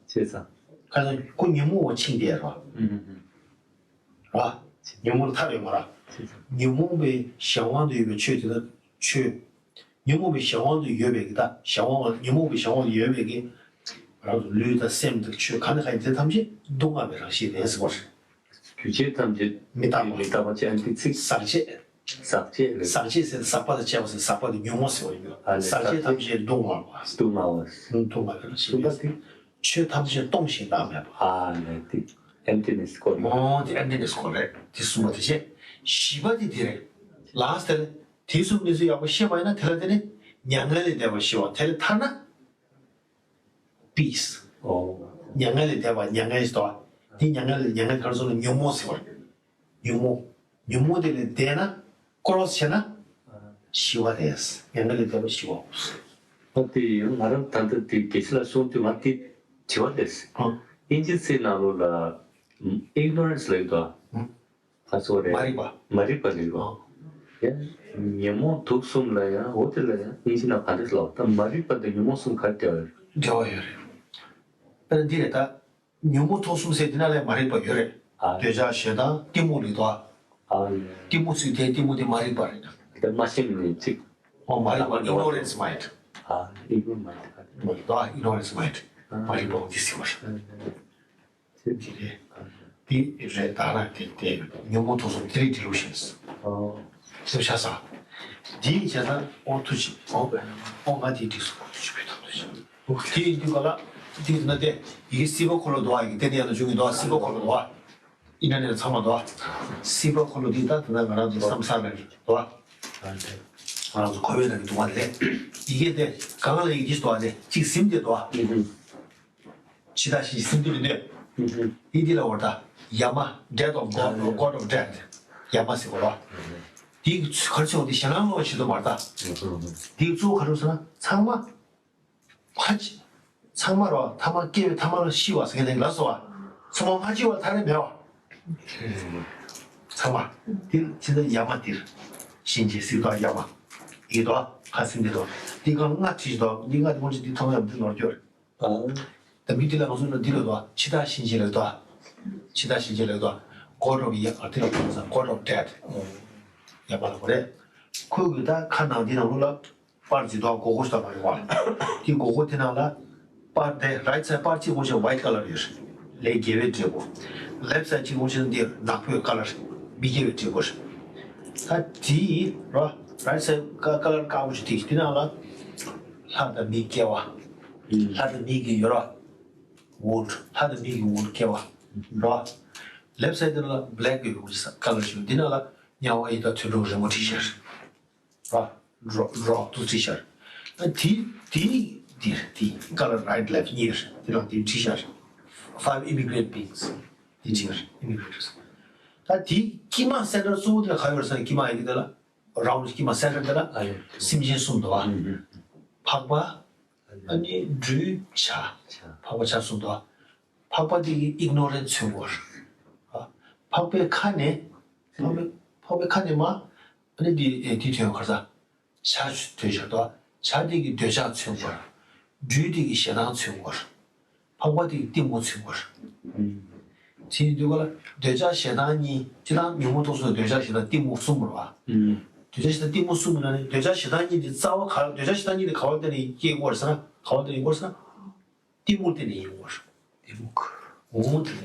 བྱས་ཙང་། ཁ་སང་ཁོ་ཉོན་མོངས་པ་འཆིང་དེ་རོ། ཨུ་ཧུ་ཧུ། རོ། ཉོན་མོངས་ཐར་ཡོད་མ་ར། བྱས་ཙང་། ཉོན་མོངས་པའི་གཞན་དབང་དུ་ཡོད་པའི་ཆོས་དེ་དག་ཆོས། ཉོན་མོངས་པའི་གཞན་དབང་དུ་ཡོད་པའི་གི་ད་གཞན་དབང་ཉོན་མོངས་པའི་གཞན་དབང་དུ་ཡོད་པའི་གི་རང་གི་ལུས་དང་སེམས་དང་ཆོས་གང་དང་གང་ཡིན་དེ་ཐམས་ཅད་སྡུག་བསྔལ་བའི་རང་བཞིན་རེད་ཟེར་བ་རེད། འདུས་བྱས་ཐམས་ཅད་མི་རྟག་པ། མི་རྟག་པ་ཅན་དེ་ཚིག་ཟག་བཅས། ཟག་བཅས་རེད། ཟག་བཅས་ཟེར་ཟག་པ་དང་བཅས་པ་ཟེར་ཟག་པ་དེ་ཉོན་མོངས་ཟེར་བ་ཡིན་ནོ། ཨ་ལས། ཟག་བཅས་ཐམས་ཅད་སྡུག་བསྔལ་བ། སྡུག་བསྔལ་བ། སྡུག་བསྔལ་བའི་རང་བཞིན་རེད། གསུམ་པ་དེ། ཆོས་ཐམས་ཅད་སྟོང་ཞིང་བདག་མེད་པ། ཨ་ལས་དེ་emptiness སྐོར་རེད། ཨོ་དེ་emptiness སྐོར་རེད། དེ་གསུམ་པ་དེ་བྱས། བཞི་པ་དེ་དེ་རེད། last དེ་རེད། དེ་གསུམ་གནས་ཚུལ་ཡག་པོ་ཤེས་པ་ཡིན་ན་དེ་ལ་དེ་ནི་མྱ་ངན་ལས་འདས་པ་ཞི་བ་དེ་ལས་ཐར་ན། peace། ཨོ། མྱ་ངན་ལས་འདས་པ་མྱ་ངན་ཞེས་དང་། དེ་མྱ་ངན་ལས་མྱ་ངན་ག་རེ་ཟེར་ན་ཉོན་མོངས་ཟེར་བ་རེད། ཉོན་མོངས། ཉོན་མོངས་དེ་ལས་འདས་ན་cross བྱས་ན་ཞི་བ་རེད། མྱ་ངན་ལས་འདས་པ་ཞི་བ། ཨ་དེ་ཡང་ང་རང་ད་ལྟ་དེ་དགེ་བཤེས་ལ་གསུང་དུས་ང་དེ་དྲི་བ་རེད། ཨ། དབྱིན་ཇི་ཚིག་ནང་ལོགས་ལ་ignorance ལབ་ཀྱི་འདུག་ཨ། ཨ། ག་ཚོད་རེད། མ་རིག་པ། མ་རིག་པ་ལབ་ཀྱི་འདུག་ཨ། ཡང་ཉོན་མོངས་དུག་གསུམ་ལ་ཡང་འོ་དེ་ལ་ཡང་དབྱིན་ཇི་ནང་ག་འདྲ་ལབ་ད་མ་རིག་པ་དང་ཉོན་མོངས་གསུམ་ག་རེ་འབྲེལ་བ་ཡོད་རེད། འབྲེལ་བ་ཡོད་རེད། དཔེར་ན་འདི་རེད་ད། ཉོན་མོངས་དུག་གསུམ་ཟེར་དེ་ན་ལས་མ་རིག་པ་ཡོད་རེད། ཨ། འདོད་ཆགས་ཞེ་སྡང་གཏི་མུག་རེད་དོ། ཨ། གཏི་མུག་ཚུལ་དེ་གཏི་མུག་དེ་མ་རིག་པ་རེད། དེ་མ་ཤེས་ནས་ཅིག་ཨོ་མ་རིག་པ། ignorance mind། ཨ། ignorance mind། མ་རིག་པ། ignorance mind། མ་རིག་པ་འོ་དེ་ཟེར་བ་རེད། དེ་རེད། དེ་རེད། ད་རང་དེ་དེ་ཉོན་མོངས་དུག་གསུམ་དེ་རེད། delusions། ཨོ། སེམས་ཤ་ས། དེ་བྱས་ན་ཨོ་ཐུགས་རྗེ་ཆེ། ཨོ་ཨོ་ང་དེ་འགྲིག་སོང་། ཐུགས་རྗེ་ཆེ་བས། ཐུགས་རྗེ་ཆེ། དེ་ཡིན་དུས་ག་ལ་དེ་ན་དེ་ཡི་གེ་སྲིད་པ་འཁོར་ལོ་འདུག་ཨ། ཡི་གེ་དེ་ནས་ཡང་ན་བྱུང་གི་འདུག་ཨ། སྲིད་པ་འཁོར་ལོ་འདུག་ཨ། ཨི་ན་ནས་ཚང་མ་འདུག་ཨ། སྲིད་པ་འཁོར་ལོ་འདི་ད་དེ་ན་ང་རང་ཚོ་བསམ་ས་ན་འདུག་ཨ། ང་རང་ཚོ་འཁོར་བའི་ནང་གི་འདུག་པ་དེ་ཡི་གེ་དེ་གང་ལ་ཡི་གེ་འདི་འདུག་ཨ། དེ་གཅིག་ཟིན་དེ་འདུག་ཨ། འཆི་བདག་གཤིན་རྗེ་སེམས་སྡུག་རེད་འདོད། ཨི་དེ་ལ་འོར་ད་ཡ་མ། death of god, god of death། ཡ་མ་ཟེར་གོ་ར། དེའི་ག་རེ་ཟེར་བ། དེ་ཞེད་སྣང་སློང་བ་ཞིག་ཏུ་མ་རེད་ད། དེའི་གཙོ་བོ་ག་རེ་ཟེར་ན་ཚང་མ། ཕ་ཚང་མ་རོ་ཐ་མ་སྐྱེ་བའི་ཐ་མ་ལ་ཤི་བ་ཟེར་མཁན་ལ་སོ་བ། ཚང་མ་མ་འཆི་བ་ཐ་རེ་མེད་བ། ཚང་མ། དེ་ཕྱི་ལ་ཡ་མ་དེར། གཤིན་རྗེ་སྲིད་པ་ཡ་མ། ཡིད་དོ། ཁ་སིམ་དེ་དོ། དེ་གང་ང་ཁྲིད་དོ། དེ་ང་དེ་མོ་ཅིག་དེ་མཐོང་ཡ་མི་ནོར་འགྱུར། ད་མི་དེ་ལ་ང་ཚོ་ལ་འདི་ལ་དོ། འཆི་བདག་གཤིན་རྗེ་ལ་དོ། འཆི་བདག་གཤིན་རྗེ་ལ་དོ། God of ཡ་ཨ་དེ་ལ་དོ་ས། God of death། ཡ་མ་ལ་གོ་རེད། ཁོས་གི་ད་ཁ་ནང་དེ་ནང་ལོ་ལ། པར་ཅིག་འདུག་སྒོར་སྒོར་ཞིག་དང་མ་ཡོང་བ། དེ་སྒོར་སྒོར་དེ་ནང་ལ། པར་དེ་right side པར་གཅིག་སྒོར་ཞིག་white colour ཡོད་རེད། ལས་དགེ་བའི་འབྲས་བུ། left side གཅིག་སྒོར་ཞིག་འདིར་ནག་པོའི་colour། མི་དགེ་བའི་འབྲས་བུ་རེད། ད་དེ་རོ། right side ཀ་colour དཀར་པོ་ཞིག་དེ་དེ་ནང་ལ། ལྷ་དང་མི་སྐྱེ་བ། ལྷ་དང་མི་གི་ཡོད་རོ། wound ལྷ་དང་མི་གི་wound སྐྱེ་བ། རོ། left side དེ་ནང་ལ་black ཡོད་པའི་colour ཞིག་དེ་ནང་ལ་དམྱལ་བ་ཡི་དྭགས་དུད་འགྲོ་རི་མོ་བྲིས་ཤག་ར། རོ་རོ་ཏུ་བྲིས་ཤར། ཨ་དེ་དེ་དེ་དེ་ཀ་ལར་right left གཉིས་དེ་རང་དེ་བྲིས་ཤར། Five immigrant beings དེ་བྲིས་ཤར། immigrant ད་དེ་དཀྱིལ་མ་center གཙོ་བོ་དེ་ལ་ག་ཡོད་ཟེར་ན། དཀྱིལ་མ་ཡི་གེ་དེ་ལ་round དཀྱིལ་མ་center དེ་ལ་ཨ་ཡོད། སེམས་ཅན་གསུམ་འདུག་ཨ། འཕགས་པ། ཨ་ནི་སྦྲུལ། བྱ། འཕགས་པ་བྱ་གསུམ་འདུག་ཨ། འཕགས་པ་དེ་གི་ignorance མཚོན་དགོས། ཨ། འཕགས་པའི་ཁ་ནས། འཕགས་པའི་འཕགས་པའི་ཁ་ནས་མ། ཨ་ནི་འདི་ཨེ་འདི་ཐོན་གར་ས། བྱ་ཐོན་ཤར་དོ། བྱ་དེ་གི་འདོད་ཆགས་མཚོན་དགོས། སྦྲུལ་དེ་གི་ཞེ་སྡང་མཚོན་དགོས། འཕགས་པ་དེ་གི་གཏི་མུག་མཚོན་དགོས། དེ་ཡིན་དུས་ག་ལ་འདོད་ཆགས་ཞེ་སྡང་གཉིས། སྤྱིར་བཏང་ཉོན་མོངས་དུག་གསུམ་ལ་འདོད་ཆགས་ཞེ་སྡང་གཏི་མུག་གསུམ་རེད་བ། འདོད་ཆགས་ཞེ་སྡང་གཏི་མུག་གསུམ་ཡིན་ན་ནི་འདོད་ཆགས་ཞེ་སྡང་གཉིས་དེ་རྩ་བ་ག་འདོད་ཆགས་ཞེ་སྡང་གཉིས་དེ་ག་བ་བརྟེན་ནས་སྐྱེ་དགོས་ཟེར་ན། ག་བ་བརྟེན་ནས་སྐྱེ་དགོས་ཟེར་ན། གཏི་མུག་དེ་ནས་ཡིན་དགོས། གཏི་མུག་ངོ་བོ་དེ་ནས་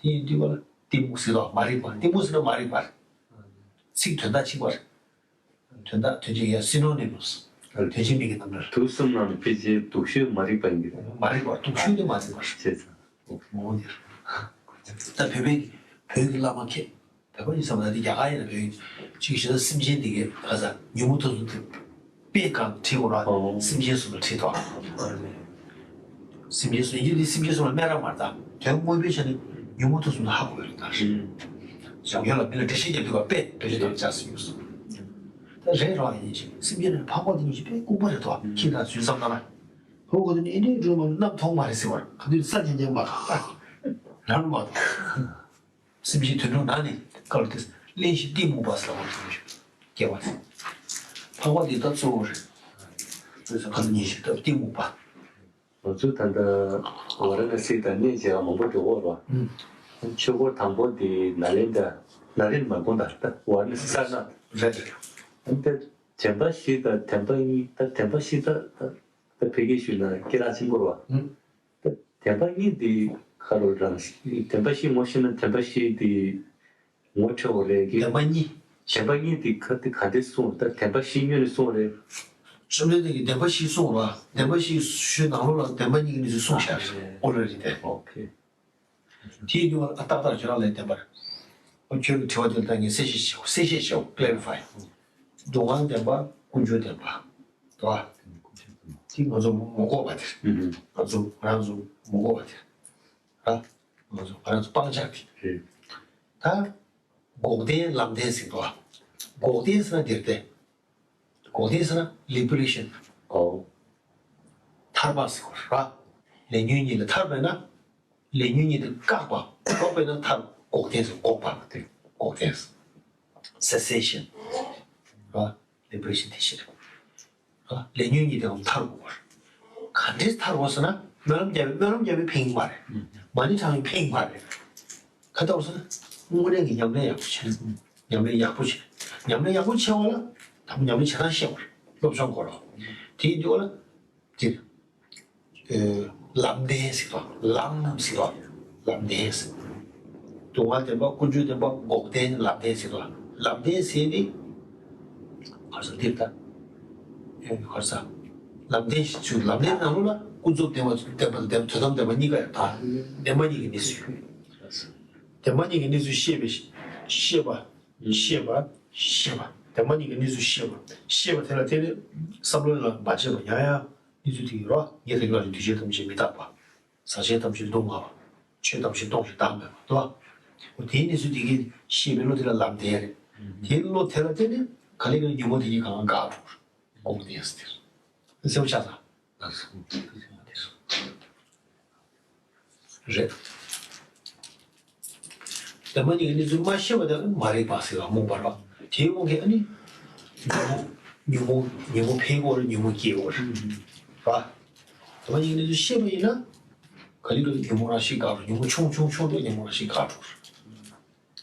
ཡིན་དགོས། དེ་ཡིན་དུས་ག་ལ་གཏི་མུག་ཟེར་དོ། མ་རིག་པ། གཏི་མུག་ཟེར་ན་མ་རིག་པ། ཚིག་དོན་དག་གཅིག་པ་རེད། དོན་དག་དོན་གཅིག་ཡ་synonymous དོན་གཅིག་མིང་གི་རྣམ་གྲངས། དུག་གསུམ་ནང་ནས་ཕལ་ཆེར་སྡུག་ཤོས་མ་རིག་པ་ཡིན་གྱི་རེད། མ་རིག་པ། སྡུག་ཤོས་དེ་མ་རིག་པ་རེད། བྱས་ཙང་། ངོ་བོ་དེ་རེད། ད་བོད་པའི་བོད་ཀྱི་བླ་མ་མཁས། བོད་པ་ཡིན་བསམ་ན་དེ་རྒྱ་གར་ཡིན་ན་བོད་ཡིན། གཅིག་བྱས་ན་སེམས་ཅན་དེ་གའི་ག་ས་ཉོན་མོངས་དུག་གསུམ་དེ་དཔེ་གང་བྲིས་དགོས་ར། ཨོ། སེམས་ཅན་གསུམ་ལ་བྲིས་དོ། སེམས་ཅན་གསུམ་ཡིན་དུས་སེམས་ཅན་གསུམ་ལ་སྨད་ར་མ་རེད་ད། དོན་དངོས་པོའི་ཆ་ནས་ཉོན་མོངས་དུག་གསུམ་ལ་ཧ་གོ་ཡོད་རེད་ད། རང་ཡུལ་ལ་མི་ལ་འགྲེལ་བཤད་རྒྱབ་དུས་ཀ་དཔེ་བོད་ཡིག་དང་སྦྱར་སྲོལ་ཡོད་སོང་། ད་རེད་ར། ཡིན་ཞིང་སེམས་ཅན་ནི་འཕགས་པ་དེ་ཉིད་ཀྱི་དཔེ་ལྐུགས་པ་རེད་དོ། ཁྱེད་རང་ཚོས་བསམ་ན་ལ། ཧོ་གོ་དེ་ནི་ཨེ་འདྲའི་སྒྲོལ་མ་ནམ་མཐོང་མ་རེད་ཟེར་བར་ག་དུས་ས་ཉན་ཉན་མ་གང་ལ། རང་མ་གཏོགས། སེམས་ཅན་དོན་གྲུབ་ནང་ནས་བཀའ་སློབ་དེ་གླེང་གཞི་གཏི་མུག་པ་ཟེར་བ་དེ་སྐྱེ་བ་ཟེར། འཕགས་པ་འདི་ལྟར་གཙོ་བོ་རེད། བོད་ས་ཁ་ལ་ཉིན་ཞིག་ལྟ་བུ་གཏི་མུག་པ། ང་ཚོ་ད་ལྟ་ཝ་ར་ཎ་སི་དང་གནས་མཇལ་བ་མང་པོ་འགྲོ་གི་ཡོད་རེད་བ། ཆོས་འཁོར་དང་པོ་འདི་ནཱ་ལེནྡྲ། ནཱ་ལེནྡྲ་མ་དགོངས་དང་ད་ཝ་ར་ཎ་སི་སར་ནཱཐ། རེད་རེད། ད་དྲན་པ་བཞི་དང་དྲན་པ་གཉིས། ད་དྲན་པ་བཞི་ད་ད་ད་ཕ་གིར་ཞུས་ན་སྐད་གྲགས་ཆེན་པོ་རེད་བ། ད་དྲན་པ་གཉིས་འདི་ཁ་ལོ་རང་བཞིན། དྲན་པ་བཞི་ངོ་ཤེས་ན་དྲན་པ་བཞི་འདི་ངོ་འཕྲོད་པ་རེད་ཀི། བདེན་པ་གཉིས། བདེན་པ་གཉིས་འདི་ཁ་འདི་ག་འདྲས་གསུངས། ད་བདེན་པ་བཞི་སྔོན་ནས་གསུངས་རེད། བཅོམ་ལྡན་འདས་ཀྱིས་བདེན་པ་བཞི་གསུངས་ར། བདེན་པ་བཞི་ཞུས་ནང་ལོགས་ལ་བདེན་པ་གཉིས་ཀྱི་གནས་ཚུལ་གསུངས་ཤག་ཨོ་རེད་རེད་དེ། ཨོ་ཁེ། དེའི་རྒྱུ་བ་ལ་ཏག་ཏག་ཁྱོད་རང་ལན་བསྟན་པར། ཨོ་ཁྱོད་ཀྱི་དྲི་བ་དེ་ལ་ད་ངས་གསལ་བཤད་བྱའོ། གསལ་བཤད་བྱའོ། clarify། མདོ་སྔགས་བདེན་པ། ཀུན་འབྱུང་བདེན་པ། དོ། དེ་ང་ཚོ་མ་གོ་བ་དེར། ང་ཚོ་ང་ཚོ་མ་གོ་བ་དེར། ཨ། ང་ཚོ་ང་ཚོ་སྤང་བྱ་དེ། རེད། ད། འགོག་བདེན་ལམ་བདེན་ཟེར་དོ། འགོག་བདེན་ཟེར་ན་འདིར་ཏེ། འགོག་བདེན་ཟེར་ན་liberation། ཨོ། ཐར་པ་ཟེར་བ་ར། ལས་ཉོན་གཉིས་ལས་ཐར་པས་ན། ལས་ཉོན་གཉིས་དེ་བཀག་པ། བཀག་པས་ན་ཐར། འགོག་བདེན་ཟེར། འགོག་པ་དེ། འགོག་བདེན་ཟེར། cessation། ར། liberation དེ་ཤེས། ར། ལས་ཉོན་གཉིས་དེ་ཐར་དགོས་པ་རེད། ག་འདྲས་ཐར་དགོས་ཟེར་ན། སྨོན་ལམ་རྒྱབ་པའི་སྨོན་ལམ་རྒྱབ་པའི་ཕན་ཡོན་མ་རེད། མ་ཎི་བགྲང་བའི་ཕན་ཡོན་མ་རེད། ཁ་ཏོག་ས་དངོས་གནས་ཀྱི་ཉམས་ལེན་ཡག་པོ་བྱས། ཉམས་ལེན་ཡག་པོ་བྱས། ཉམས་ལེན་ཡག་པོ་བྱས་པ་ལ་དང་པོ་ཉམས་ལེན་བྱེད་སྟངས་ཤེས་དགོས་རེད། སློབ་སྦྱོང་དགོས་རེད། དེ་ཡིན་དུས་ལ་དེ། ཨེ། ལམ་བདེན་ཟེར་བ། ལམ་ཟེར་བ། ལམ་བདེན་ཟེར། སྡུག་བསྔལ་བདེན་པ། ཀུན་འབྱུང་བདེན་པ། འགོག་བདེན། ལམ་བདེན་ཟེར་བ། ལམ་བདེན་ཟེར་ནི། ག་རེ་ཟེར་འདིར་ད། ཨེ། ག་རེ་ཟེར། ལམ་བདེན་ཞེས་ཚུལ་ལམ་བདེན་ནང་ལོགས་ལ་ཀུན་རྫོབ་བདེན་པ་བདེན་པ་དང་དོན་དམ་བདེན་པ་གཉིས་ཀ་ཡོད་ད། བདེན་པ་གཉིས་ཀྱི་གནས་ཚུལ། བདེན་པ་གཉིས་ཀྱི་གནས་ཚུལ་ཤེས་པའི་ཤེས་པ། ཤེས་པ། ཤེས་པ། བདེན་པ་གཉིས་ཀྱི་གནས་ཚུལ་ཤེས་པ། ཤེས་པ་དེ་ལ་བརྟེན་ནས་བསམ་བློ་ལ་མ་བྱེད་པ་ཡང་ཡང་གནས་ཚུལ་དེ་ཡོད་རོ། ངས་དེ་ལ་འདུས་བྱས་ཐམས་ཅད་མི་རྟག་པ། ཟག་བཅས་ཐམས་ཅད་སྡུག་བསྔལ་བ། ཆོས་ཐམས་ཅད་སྟོང་ཞིང་བདག་མེད་པ་དོ། འོ་དེའི་གནས་ཚུལ་དེ་གིས་ཤེས་པའི་བློ་དེ་ལ་ལམ་བདེན་རེད། དེའི་བློ་དེ་ལ་བརྟེན་ནས་ག་ལེ་ག་ལེ་ཉོན་མོངས་དེ་གཉིས་གང་ག་འགག་འགྲོ། འགོག་བདེན་ཟེར། གསལ་པོ་ཆགས་སོང་། རེད། བདེན་པ་གཉིས་ཀྱི་གནས་ཚུལ་མ་ཤེས་པ་དེ་མ་རིག་པ་ཟེར་བ་རྨོངས་པ་རེད། དེའི་དབང་གིས་ཨ་ནི། ཉོན་མོངས་ཉོན་མོངས་ཉོན་མོངས་འཕེལ་གྱི་ཡོད་རེད། ཉོན་མོངས་སྐྱེ་གི་ཡོད་རེད། རེད་པ། བདེན་པ་གཉིས་ཀྱི་གནས་ཚུལ་ཤེས་པ་ཡིན་ན། ག་ལེ་ག་ལེ་ཉོན་མོངས་རང་བཞིན་འགག་འགྲོ། ཉོན་མོངས་ཆུང་ཆུང་ཆུང་འགྲོ། ཉོན་མོངས་རང་བཞིན་འགག་འགྲོ།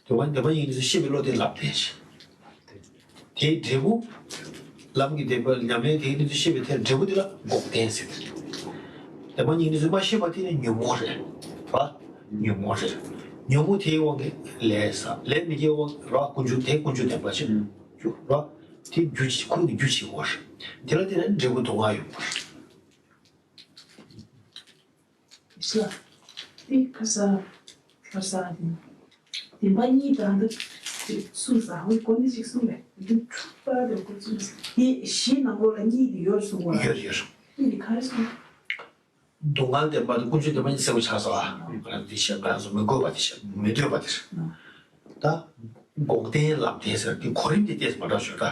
དེ་བ་དེ་བ་ཡིན་ཚེ་ཤེས་པའི་བློ་དེ་ལམ་བདེན་ཞིང་། དེའི་འབྲས་བུ། ལམ་གྱི་བདེན་པ་ཉམས་ལེན་དེའི་གནས་ཚུལ་ཤེས་པའི་ཐད་འབྲས་བུ་དེ་ལ་འགོག་བདེན་ཟེར། དེ་བ་ཉིད་གནས་ཚུལ་མ་ཤེས་པ་དེ་ནི་ཉོན་མོངས་རེད། བ། ཉོན་མོངས་རེད། ཉོན་མོངས་དེའི་དབང་གིས་ལས་ཟག་ལས་མི་སྐྱེ་བ་ར། ཀུན་འབྱུང་དེ་ཀུན་འབྱུང་བདེན་པ་ཞིག་རྒྱུ་ར། དེ་རྒྱུ་ཅིག་ཁོང་གི་རྒྱུ་ཅིག་བར། དེ་ལ་བརྟེན་ནས་འབྲས་བུ་སྡུག་བསྔལ་ཡོང་བར། ས། དེ་ཁ་ས། ཁ་ས་དེ། བདེན་པ་གཉིས་དང་འདི། གསུངས་ས་འོ་གོ་ནི་ཞིག་གསུངས་པས་འདི་འཁྲུག་པ་དེ་གོ་གསུངས་ས་དེ་བཞི་ནང་ལོགས་ལ་གཉིས་དེ་ཡོད་གསུངས་པ། ཡོད་ཡོད། གཉིས་དེ་ག་རེ་གསུངས། སྡུག་བསྔལ་བདེན་པ་དང་ཀུན་འབྱུང་བདེན་པ་གཉིས་གསལ་པོ་ཆགས་སོང་ཨ། ང་རང་འདི་བཤད་ང་རང་ཚོ་མི་དགོས་པ་དེ་བཤད་མི་འདོད་པ་དེ་རེད། ད། འགོག་བདེན་ལམ་བདེན་ཟེར་དེ་གོ་རིམ་དེ་ཏོག་ཙམ་མ་འདྲ་ཤོས་ད།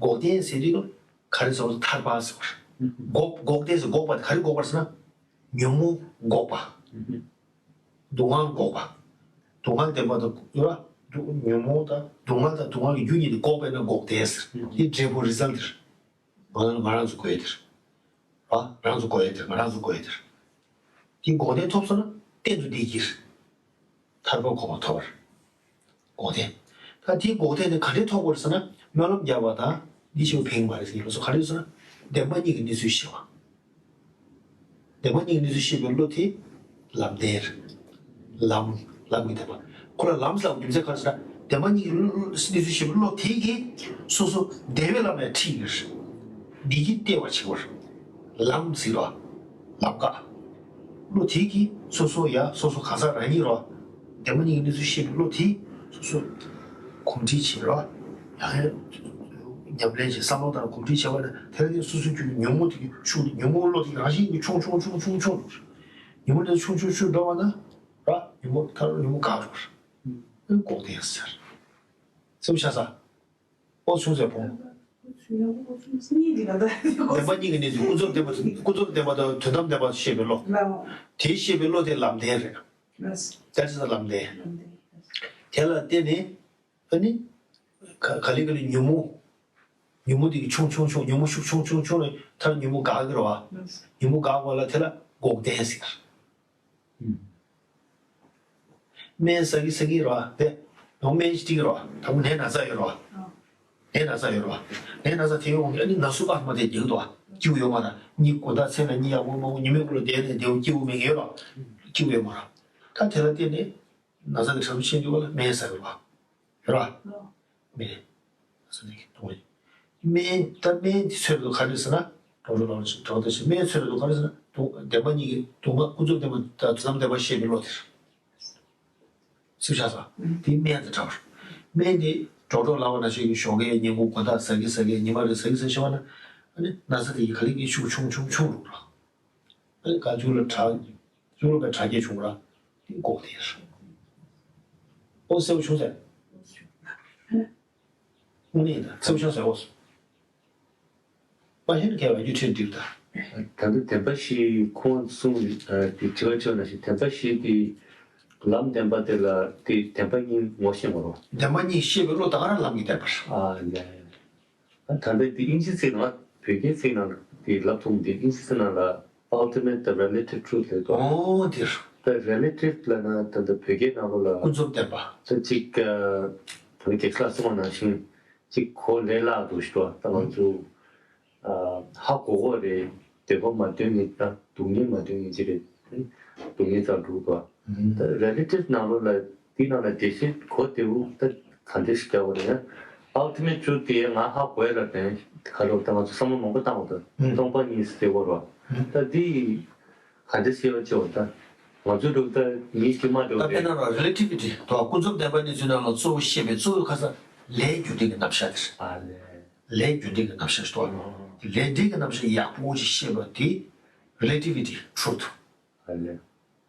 འགོག་བདེན་ཟེར་དུས་ག་རེ་ཟེར་བ་ཐར་པ་ཟེར་བ་རེད། འགོག་འགོག་བདེན་ཟེར་འགོག་པ་དེ་ག་རེ་འགོག་པ་རེད་ཟེར་ན། ཉོན་མོངས་འགོག་པ། སྡུག་བསྔལ་འགོག་པ། སྡུག་བསྔལ་བདེན་པ་དང་ཡོད་ལ། སྡུག་ཉོན་མོངས་དང་སྡུག་བསྔལ་དང་སྡུག་བསྔལ་གྱི་རྒྱུ་གཉིས་དེ་འགོག་པས་ན་འགོག་བདེན་ཟེར། དེ་འབྲས་བུ་རི་ཛལ་ཊི་དེ་རེད། ང་ང་རང་ཚོ་དགོས་ཡ་དེ་རེད། ར། རང་ཚོ་དགོས་ཡ་དེ་རེད། ང་རང་ཚོ་དགོས་ཡ་དེ་རེད། དེ་འགོག་བདེན་ཐོབ་སོང་ན་གཏན་དུ་བདེ་སྐྱིད་རེད། ཐར་པ་གོ་འཕང་ཐོབ་པ་རེད། འགོག་བདེན། ད་དེའི་འགོག་བདེན་དེ་ག་འདྲས་ཐོབ་དགོས་རེད་ཟེར་ན་སྨོན་ལམ་རྒྱབ་པ་དང་འདི་ཞིག་ཕན་གྱི་མ་རེད་ཟེར་གྱི་ལོ་ཚོ་ག་རེ་ཟེར་ན་བདེན་པ་གཉིས་ཀྱི་གནས་ཚུལ་ཤེས་པ། བདེན་པ་གཉིས་ཀྱི་གནས་ཚུལ་ཤེས་པའི་བློ་དེ་ལམ་བདེན་རེད། ལམ་ལམ་གྱི་བདེན་པ། ཁོ་ལ་ལམ་ཟེར་བ་རྒྱུ་མཚན་ག་རེ་ཟེར་ན་བདེན་པ་གཉིས་ཀྱི་གནས་ཚུལ་ཤེས་པའི་བློ་དེ་གིས་སོ་སོ་བདེ་བའི་ལམ་ལ་ཁྲིད་ཀྱི་རེད། བདེ་སྐྱིད་སྟེར་བར་བྱེད་པར་ལམ་ཟེར་བ། ལམ་ཀ་བློ་དེ་གིས་སོ་སོ་ཡ་སོ་སོ་གང་ཟག་རང་ཉིད་རོ། བདེན་པ་གཉིས་ཀྱི་གནས་ཚུལ་ཤེས་པའི་བློ་དེས་སོ་སོ་གོམས་འདྲིས་བྱེད་རོ། ཡང་ཡང་ཉམས་ལེན་བྱེད་བསམ་བློ་དང་གོམས་འདྲིས་བྱས་པ་ན་དེ་ལ་དེ་སོ་སོའི་རྒྱུད་ཀྱི་ཉོན་མོངས་དེ་གི་ཤུགས་ཉོན་མོངས་བློ་དེ་རང་བཞིན་གྱིས་ཆུང་ཆུང་ཆུང་ཆུང་ཆུང་འགྲོ། ཉོན་མོངས་དེ་ཆུང་ཆུང་ཆུང་འགྲོ་བ་ན་ར་ཉོན་མོངས་མཐར་ཉོན་མོངས་འགག་འགྲོ། ཨེ་འགོག་བདེན་ཟེར། སེམས་ཤ་ཚ། ཨོ་ཆུང་ཟེར་ཕུང་། གཉིས་འདི་ལ་ད། བདེན་པ་གཉིས་ཀྱི་གནས་ཚུལ་ཀུན་རྫོབ་བདེན་པ་ཀུན་རྫོབ་བདེན་པ་དང་དོན་དམ་བདེན་པ་ཤེས་པའི་བློ། ལའོ། དེ་ཤེས་པའི་བློ་དེ་ལམ་བདེན་རེད། ལགས། དེ་ཚོ་ལམ་བདེན། ལམ་བདེན། དེ་ལ་བརྟེན་ནས་ཨ་ནི། ག་ག་ལེ་ག་ལེ་ཉོན་མོངས། ཉོན་མོངས་དེ་གི་ཆུང་ཆུང་ཆུང་ཉོན་མོངས་ཤུགས་ཆུང་ཆུང་ཆུང་ནས་མཐར་ཉོན་མོངས་འགག་གི་རེད་བ། ལགས། ཉོན་མོངས་འགག་པ་ལ་དེ་ལ་འགོག་བདེན་ཟེར། སྨན་ཟ་གི་ཟ་གི་རེད་བ་དེ། ཡང་སྨན་ཞིག་སྤྲད་ཀྱི་རེད་བ། ད་ཁོ་ནད་ན་ཚ་ཡོད་རེད་བ། ནད་ན་ཚ་ཡོད་རེད་བ། ནད་ན་ཚ་དེ་ཡོང་གི་ཨ་ནི་ན་ཟུག་ཨ་མ་དེ་རྒྱག་གི་འདུག་བ། སྐྱིད་པོ་ཡོད་མ་རེད། གཉིད་དགོང་དག་མཚན་ལ་གཉིད་ཡག་པོ་མ་ཉི་མའི་གུང་ལ་བསྡད་ནས་བསྡད་པ་སྐྱིད་པོ་མེད་ཡོད་རེད་བ། སྐྱིད་པོ་ཡོད་མ་རེད། ད་དེ་ལ་བརྟེན་ནས་ན་ཚ་གི་ཧྲག་ཤེས་འདུག་བ་ལ་སྨན་ཟ་གི་རེད་བ། ཡོད་རེད་བ། སྨན་ཟ་ནས་ཀྱི་གཏོང་བ་ཡིན། སྨན་ད་སྨན་དེ་ཚོད་དུ་ག་རེ་ཟེར་ན་གྲོགས་གྲོགས་ལ་གྲོགས་དེ་བཞིན་སྨན་ཚོད་དུ་ག་རེ་ཟེར་ན་དུ་བདེན་པ་གཉིས་ཀྱི་དུ་མ་ཀུན་རྫོབ་བདེན་པ་དང་དོན་དམ་བདེན་པ་ཤེས་པའི་བློ་དེ་རེད། སེམས་ཤ་ཚ། དེ་སྨན་དང་འདྲ་བར། སྨན་དེ་གྲོགས་གྲོགས་ལ་བ་ན་ཞིག་གི་ཞོགས་ཀས་ཉིན་གུང་དགོང་དག་ཟ་གི་ཟ་གི་ཉི་མ་རེ་ཟ་གི་ཟ་ཤེས་པ་ན་ཨ་ནི་ན་ཚ་དེ་ཡི་ག་ལེ་གི་ཤུགས་ཆུང་ཆུང་ཆུང་རུ་འགྲོ། ཨ་ནི་ག་མཇུག་ལ་དྲག་མཇུག་ལ་པའི་དྲག་སྐྱེད་བྱུང་ར། དེ་འགོག་བདེན་རེད། ཨོ་གསལ་པོ་བྱུང་ཟེར། དངོས་གནས་ཡིན་ད་གསལ་པོ་བྱུང་ཟེར་ཨོ། པ་ཧེན་གལ་བ་རྒྱུ་ཁྲིད་འདུག་ད། ད་ལྟ་བདེན་པ་བཞི་ཁོང་གསུངས་དེ་དྲི་བ་བཅོ་ན་ཞིག་བདེན་པ་བཞི་དེ་ལམ་བདེན་པ་དེ་ལ་དེ་བདེན་པ་གཉིས་ངོ་ཤེས་མ་རོ། བདེན་པ་གཉིས་ཤེས་པའི་བློ་ད་ག་རང་ལམ་གྱི་བདེན་པ་རེད། ཨ་ཡ་ཡ། ད་ལྟ་དེ་དབྱིན་ཇི་ཚིག་ནང་བོད་སྐད་ཚིག་ནང་དེ་ལབ་ཐུབ་དེ་དབྱིན་ཇི་ཚིག་ནང་ལ། Ultimate the relative truth ལབ་འདུག་ཨོ་དེ་རེད། ད་relative ལབ་ན་ད་ལྟ་བོད་སྐད་ནང་ལོགས་ལ་ཀུན་རྫོབ་བདེན་པ། ད་ཅིག་ཨ་ད་ལྟ་རྒན་ལགས་གསུངས་པ་ནང་བཞིན་ཅིག་གོ་ལས་སླ་འདུག་ཞུ་བ། ད་ང་ཚོ་ཨ་ཧ་གོ་གོ་རེད། འདོད་པ་མ་འདོད་ནི་ད་སྡུག་བསྔལ་མ་འདོད་ནི་ཅི་རེད། སྡུག་བསྔལ་དང་འགྲུབ་པ། ད་relative ནང་ལོགས་ལ་འདི་ནང་ལ་འགྲེལ་བཤད་གོ་བདེ་བོ་ད་ག་འདྲ་ཞིག་རྒྱག་པ་རེད། Ultimate truth དེ་ང་ཧ་གོ་ཡ་ལ་དྲན་ག་རེ་ད་ང་ཚོ་བསམ་བློ་མང་པོ་བཏང་བ་དང་སྟོང་པ་ཉིད་ཟེར་བ་རེད་བ། ད་འདི་ག་འདྲ་ཤེས་པ་བྱེད་པ་ད་ང་ཚོ་འདུག་ད་མི་དཀྱུས་མ་འདྲ་བ་ད་དཔེར་ན་རེད། རོ་relativity དང་ཀུན་རྫོབ་བདེན་པ་གནས་ཚུལ་ནང་ལ་གཙོ་བོ་བཤད་པའི་གཙོ་བོའི་ཁ་ས་ལས་རྒྱུ་འབྲས་ཀྱི་རྣམ་གཞག་དེ་རེད། ཨ་ལས། ལས་རྒྱུ་འབྲས་ཀྱི་རྣམ་གཞག་ཞིག་འདུག་ལས་འབྲས་ཀྱི་རྣམ་གཞག་ཡག་པོ་ཅིག་ཤེས་པ་དེ་relativity truth ཨ་ལས།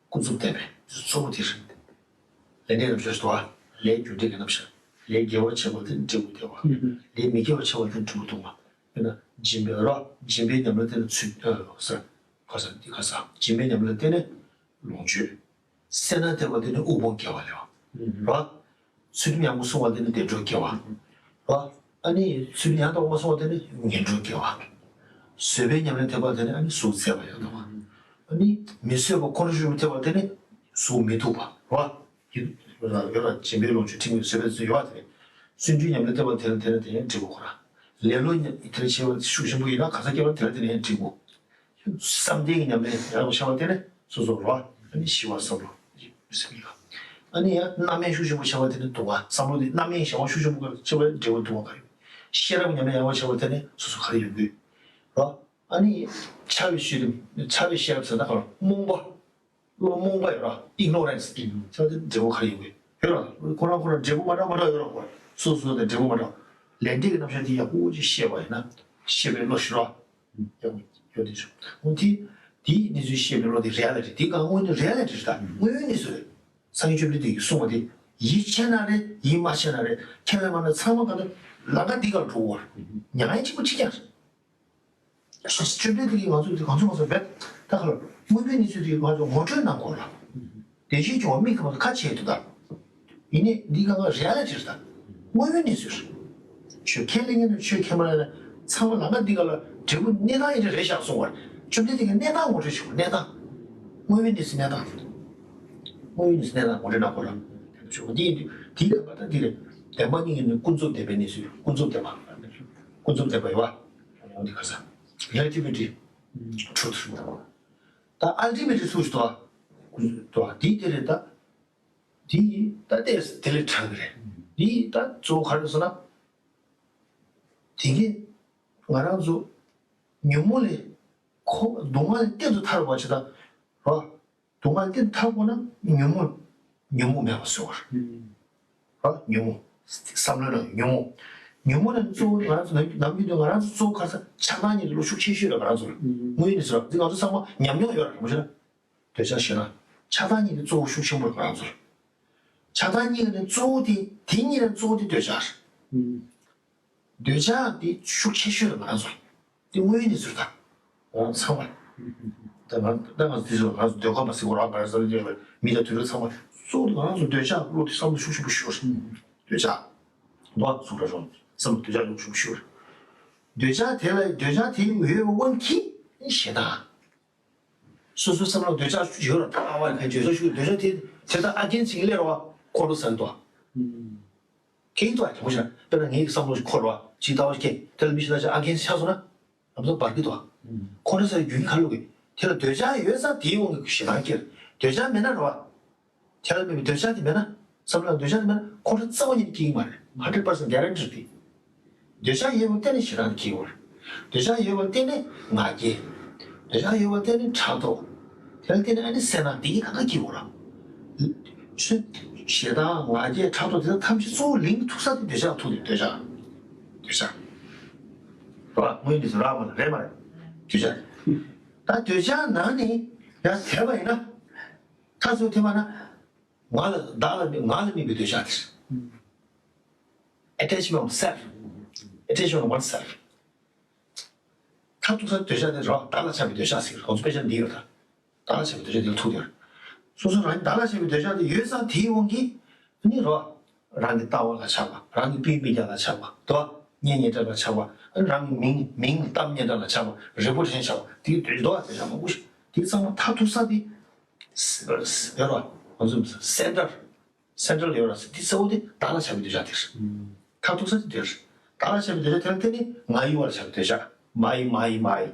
ཀུན་རྫོབ་བདེན་པའི་གཙོ་བོ་དེ་རེད། ལས་འབྲས་རྣམ་གཞག་ཞིག་འདུག་ལས་རྒྱུ་འབྲས་ཀྱི་རྣམ་གཞག་ལས་དགེ་བ་བྱས་པ་དེ་འབྲས་བུ་བདེ་བ། ལས་མི་དགེ་བ་བྱས་པ་དེ་འབྲས་བུ་སྡུག་བ། དཔེར་ན་སྦྱིན་པའི་རོ། སྦྱིན་པའི་ཉམས་ལེན་དེ་ནི་ཚུལ་ཨ་ཟེར་ག་ས་འདི་ག་ས་སྦྱིན་པའི་ཉམས་ལེན་དེ་ནི་ལོངས་སྤྱོད། སེར་སྣ་བདེ་བ་དེ་ནི་དབུལ་ཕོངས་དགེ་བ་ལས་བ། རོ། ཚུལ་ཁྲིམས་ཡག་པོ་སྲུང་བ་དེ་ནི་བདེ་འགྲོ་དགེ་བ། རོ། ཨ་ནི་ཚུལ་ཁྲིམས་ཡང་དག་པོ་སྲུང་བ་དེ་ནི་ངན་འགྲོ་དགེ་བ། བཟོད་པའི་ཉམས་ལེན་ཐེབས་པ་དེ་ནི་ཨ་ནི་གཟུགས་མཛེས་པ་ཡང་དག་པ། ཨ་ནི་མི་བཟོད་པ་ཁོང་ཁྲོ་ཆུང་ཆུང་ཐེབས་པ་དེ་ནི་གཟུགས་མི་སྡུག་པ། རོ། ཡོད་ར་སྦྱིན་པའི་ལོངས་སྤྱོད་ཁྲིམས་ཀྱི་བཟོད་པའི་ཚུལ་ཡོད་པ་དེ་ནི། བརྩོན་འགྲུས་ཉམས་ལེན་ཐེབས་པ་དེ་ནི་དེ་ནི་དེ་ཡང་འབྲས་བུ་ཁོ་ར། ལེ་ལོ་ཉམས་དེ་ནི་ཆེ་བ་ཤུགས་ཆེན་པོ་ཡིན་ན་ག་ས་སྐྱེ་བ་དེ་ནི་དེ་ནི་ཡང་འབྲས་བུ། བསམ་གཏན་གྱི་ཉམས་ལེན་ཡག་པོ་བྱ་བ་དེ་ནི་སོ་སོ་རོ། ཨ་ནི་ཞི་བ་བསམ་བློ་ཟེར་གྱི་ཡོད། ཨ་ནི་ཡང་རྣམ་གཡེང་ཤུགས་ཆེན་པོ་བྱ་བ་དེ་ནི་སྡུག་བསྔལ། བསམ་བློ་དེ་རྣམ་གཡེང་བྱ་བ་ཤུགས་ཆེན་པོ་བྱ་བའི་འབྲས་བུ་སྡུག་བསྔལ་ག་ཡོད། ཤེས་རབ་ཉམས་ལེན་ཡག་པོ་བྱ་བ་དེ་ནི་སོ་སོ་ག་རེ་ཡོང་གི་རོ། ཨ་ནི་འཆལ་བའི་ཤེས་རབ་འཆལ་བའི་ཤེས་རབ་ཟེར་ན་ག་རེ་རྨོངས་པ། བློ་རྨོངས་པ་ཡོད་ར་ignorance ཨིན་ཚ་དེ་འབྲས་བུ་ག་རེ་ཡོང་གི་ཡོད་ར། ཁོ་རང་ཁོ་རང་འབྲས་བུ་མ་འདྲ་མ་འདྲ་ཡོད་ར། ཁོ་སོ་སོ་དང་འབྲས་བུ་མ་འདྲ། ལས་འབྲས་ཀྱི་རྣམ་གཞག་དེ་ཡག་པོ་ཅིག་ཤེས་པ་ཡིན་ན་ཤེས་པའི་བློ་ཞིག་ར། ཡག་པོ་ཡོད་དེ་ཞུ། འོ་དེ་དེའི་གནས་ཚུལ་ཤེས་པའི་བློ་དེ་reality དེ་གང་དངོས་གནས་reality རེད་ད། དངོས་ཡོད་གནས་ཚུལ་རེད། སངས་རྒྱས་བཅོམ་ལྡན་འདས་ཀྱིས་གསུངས་པ་དེ་ཡིད་ཆེས་ན་རེད་ཡིད་མ་ཆེས་ན་རེད་ཁས་ལེན་མ་ན་ཚང་མ་གང་ལྟར་ལམ་ཁ་འདི་ག་ལ་འགྲོ་དགོས་རེད། མྱ་ངན་ཆེན་པོ་གཅིག་ཀྱང་རེད། སོ་སོ་བཅོམ་ལྡན་འདས་ཀྱིས་ང་ཚོ་འདི་གང་ཚོད་མ་ཚོད་བེད་ད་ག་ལ་དངོས་པོའི་གནས་ཚུལ་འདི་ང་ཚོ་ངོ་སྤྲོད་གནང་དགོས་ལ། བདེན་བཞིའི་སྐྱོང་བ་མིག་གིས་མ་མཐོང་ཁ་ཆེ་དུ་ད། ཡིན་ནི་འདི་གང་ག་reality རེད་ད། དངོས་པོའི་གནས་ཚུལ་རེད། ཆོས་ཁས་ལེན་མཁན་དང་ཆོས་ཁས་མ་ལེན་ན་ཚང་མ་ལམ་ཁ་འདི་ག་ལ་འབྲས་བུ་གནས་སྟངས་ཡིན་རེད་རེད་བཞག་གསུང་བར་བཅོམ་ལྡན་འདས་ཀྱིས་གནས་སྟངས་ངོ་སྤྲོད་བྱེད་དགོས་གནས་སྟངས། དངོས་པོའི་གནས་ཚུལ་གནས་སྟངས། དངོས་པོའི་གནས་ཚུལ་གནས་སྟངས་ངོ་སྤྲོད་གནང་དགོས་ལ། དེ་ཚོ་འདི་ཡིན་དུས་འདི་ལ་མ་ད་འདི་རེད། བདེན་པ་གཉིས་ཀྱི་ནི་ཀུན་རྫོབ་བདེན་པའི་གནས་ཚུལ་ཀུན་རྫོབ་བདེན་པ། ཀུན་རྫོབ་བདེན་པ་ཡོད་པ། འདི་ག་ས། relativity truth ད་ultimately truth ད། ཀུན་རྫོབ་ད་འདི་དེ་རེད་ད། འདི་ད་ལྟས་དེ་ལས་དྲག་གི་རེད། འདི་ད་གཙོ་བོ་ག་རེ་ཟེར་ན། དེ་གས་ང་རང་ཚོ་ཉོན་མོངས་ལས་ཁོ་སྡུག་བསྔལ་ལས་གཏན་དུ་ཐར་བ་ཅི་ད་རོ། སྡུག་བསྔལ་གཏན་དུ་ཐར་དགོས་ན་ཉོན་མོངས་ཉོན་མོངས་མེད་པ་བཟོ་བར། རོ་ཉོན་མོངས། བསམ་བློའི་ནང་ཉོན་མོངས། ཉོན་མོངས་ནི་གཙོ་བོ་ང་རང་ཚོ་ནམ་རྒྱུན་དུ་ང་རང་ཚོ་གཙོ་བོ་ག་ས་ཆགས་སྡང་གཉིས་ཀྱི་བློ་ཤུགས་ཆེ་ཤོས་རེད་ང་རང་ཚོ་ལ། དངོས་ཡོད་གནས་ཚུལ་ལ་འདི་ང་ཚོ་ཚང་མ་ཉམས་མྱོང་ཡོད་རེད་མ་གཞི་ན། འདོད་ཆགས་ཞེ་སྡང་། ཆགས་སྡང་གཉིས་ཀྱི་གཙོ་བོ་ཤུགས་ཆེན་པོ་རེད་ང་རང་ཚོ་ལ། ཆགས་སྡང་གཉིས་ཀྱི་ནི་གཙོ་བོ་དེ་དེ་གཉིས་ནི་གཙོ་བོ་དེ་འདོད་ཆགས་རེད། འདོད་ཆགས་དེ་ཤུགས་ཆེ་ཤོས་རེད་ང་རང་ཚོ་ལ། དེ་དངོས་ཡོད་གནས་ཚུལ་དང་། ང་རང་ཚང་མ་ལ། ད་ང་ད་ང་ཚོ་དུས་ཚོད་ང་ཚོ་འདོད་ཁམས་པ་ཟེར་གོ་རང་ག་རེ་ཟེར་ན་མི་དང་དུས་རབས་ཚང་མ་གཙོ་བོ་དེ་ང་རང་ཚོ་འདོད་ཆགས་བློ་དེ་བསམ་བློ་ཤུགས་ཆེན་པོ་ཤོར་རེད། འདོད་ཆགས། མདོ་གསུང་ར་རོང་བསམ་བློ་འདོད་ཆགས་ཡོང་ཤུགས་ཤོར་རེད། འདོད་ཆགས་དེ་ལ་འདོད་ཆགས་དེ་ཡོད་པའི་དབང་གིས་ཞེ་སྡང་། སོ་སོའི་བསམ་བློ་འདོད་ཆགས་ཡོད་ར་ད་ཨ་བ་ཁ་འདོད་ཆགས་ཤུགས་འདོད་ཆགས་དེ་དེ་ལྟར་ཨ་རྒན་ཚིག་སླེབས་ར་བ་འཁོར་ལོ་ཟ་གི་འདུག་ཨ། ཁྱེད་ཀྱིས་འདུག་ཨ་དྲང་པོ་བཤད་ན་དཔེར་ན་ངའི་བསམ་བློ་ཞིག་འཁོར་བ་ཅིག་ལྟ་བ་ཞིག་དེ་ལ་མི་ཞིག་ལ་ཆ་ཨ་རྒན་ཆགས་སོང་ན་ང་ཚོ་འབར་གི་འདུག་ཨ། འཁོར་ས་རྒྱུན་ག་ལུག་གི་དེ་ལ་འདོད་ཆགས་ཡོད་ཙང་དེའི་དབང་གིས་ཞེ་སྡང་སྐྱེ། འདོད་ཆགས་མེད་ན་ར་བ། དེ་ལ་མེད་པའི་འདོད་ཆགས་དེ་མེད་ན། བསམ་བློ་ལ་འདོད་ཆགས་དེ་མེད་ན་ཁོང་ཁྲོ་རྩ་བ་ཉིད་ནས་སྐྱེ་གི་མ་རེད། hundred percent guarantee དེ། འདོད་ཆགས་ཡོད་པར་བརྟེན་ནས་ཞེ་སྡང་སྐྱེ་གི་རེད། འདོད་ཆགས་ཡོད་པར་བརྟེན་ནས་ང་རྒྱལ། འདོད་ཆགས་ཡོད་པར་བརྟེན་ནས་ཕྲག་དོག་དེ་ལ་བརྟེན་ནས་ཨ་ནི་སེར་སྣ་དེ་གི་གང་ག་སྐྱེ་གི་རེད། ཞེ་སྡང་ང་རྒྱལ་ཕྲག་དོག་དེ་དག་ཐམས་ཅད་གཙོ་བོ་ལིང་ཐུག་ས་དེ་འདོད་ཆགས་ཐུག་དེ་འདོད་ཆགས། འདོད་ཆགས། རེད་བ། དངོས་ཡོད་གནས་ཚུལ་རག་མ་རེད་མ་རེད། འདོད་ཆགས། ད་འདོད་ཆགས་ནང་ནས་ཡང་དེད་པ་ཡིན་ན། ཁ་སོ་ཐེ་མ་ན། ང་ལ་བདག་ལ་དམིགས་ང་ལ་དམིགས་པའི་འདོད་ཆགས་དེ་རེད། Attachment of self. Attachment of oneself. ཁ་ཐུག་ས་འདོད་ཆགས་དེ་རེད་བདག་ལ་ཆགས་པའི་འདོད་ཆགས་ཟེར་ང་ཚོ་དཔེ་ཆ་འདི་ཡོད་ད། བདག་ལ་ཆགས་པའི་འདོད་ཆགས་འདི་ལ་ཐུག་དེ་རེད། སོ་སོ་རང་བདག་ལ་ཆགས་པའི་འདོད་ཆགས་དེ་ཡོད་ཙང་དེའི་དབང་གིས་ནི་རེད་བ། རང་གི་ལྟ་བ་ལ་ཆགས་པ། རང་གི་སྤུན་མི་རྒྱ་ལ་ཆགས་པ། དོ། གཉེན་ཉེ་འབྲེལ་ལ་ཆགས་པ། རང་གི་མིང་མིང་གཏམ་སྙན་གྲགས་ལ་ཆགས་པ། reputation ཆགས་པ། དེའི་འདོད་ཆགས་འདོད་ཆགས་མང་པོ་ཞིག་ དེ་ཚང་མ་མཐར་ཐུག་ས་དེ་ཡོད་ར། ང་ཚོ་center center ཡོད་ར་ཟེར། དེ་གཙོ་བོ་དེ་བདག་ལ་བཞག་པའི་འདོད་ཆགས་དེ་རེད། མཐར་ཐུག་ས་དེ་དེ་རེད། བདག་ལ་བཞག་པའི་འདོད་ཆགས་དེ་ལ་བརྟེན་ནས་ང་ཡི་བར་བཞག་པའི་འདོད་ཆགས། མ་ཡི་མ་ཡི་མ་ཡི།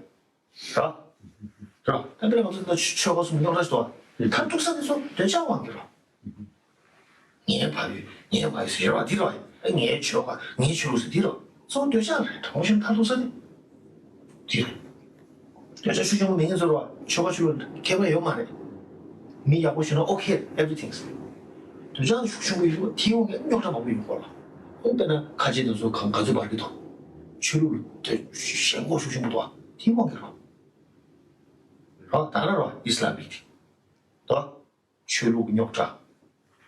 ར། ར། ད་དཔེར་ན་ང་ཚོ་ད་ཆོལ་ཁ་གསུམ་རྙོག་དྲ་ཞིག་འདུག་བ། མཐར་ཐུག་ས་དེ་ཚོ་འདོད་ཆགས་དབང་གིས་ར། ངའི་ཕ་ཡུལ་ངའི་མ་ཡུལ་ཟེར་བ་འདི་ར། ངའི་ཆོལ་ཁ་ངའི་ཆོས་ལུགས་ཟེར་འདི་ར། གཙོ་བོ་འདོད་ཆགས་རེད། དྲང་པོ་བཤད་ན་མཐར་ཐུག་ས་དེ་འདི་རེད། འདོད་ཆགས་ཤུགས་ཆེན་པོ་མེད་མཁན་ཚོ་ར་ཆོལ་ཁ་ཆོས་ལུགས་ཁྱད་པར་ཡོད་མ་རེད། མི་ཡག་པོ་ཞིག་ན་okay everything། འདོད་ཆགས་ཤུགས་ཆེན་པོ་ཡོད་པ་དེའི་དབང་གིས་རྙོག་དྲ་མང་པོ་ཡོང་གི་ཡོད་ར། འོ་དཔེར་ན་ཁ་ཆེ་དེ་ཚོ་གང་ག་ཚོད་འབར་གྱི་འདུག་ཆོས་ལུགས་དེ་ཞེན་ཁོག་ཤུགས་ཆེན་པོ་འདུག་བ། དེའི་དབང་གིས་ར། ར་ད་ར་ར་ཨི་སི་ལམ་མིག་དེ་འདུག་ཆོས་ལུགས་རྙོག་དྲ།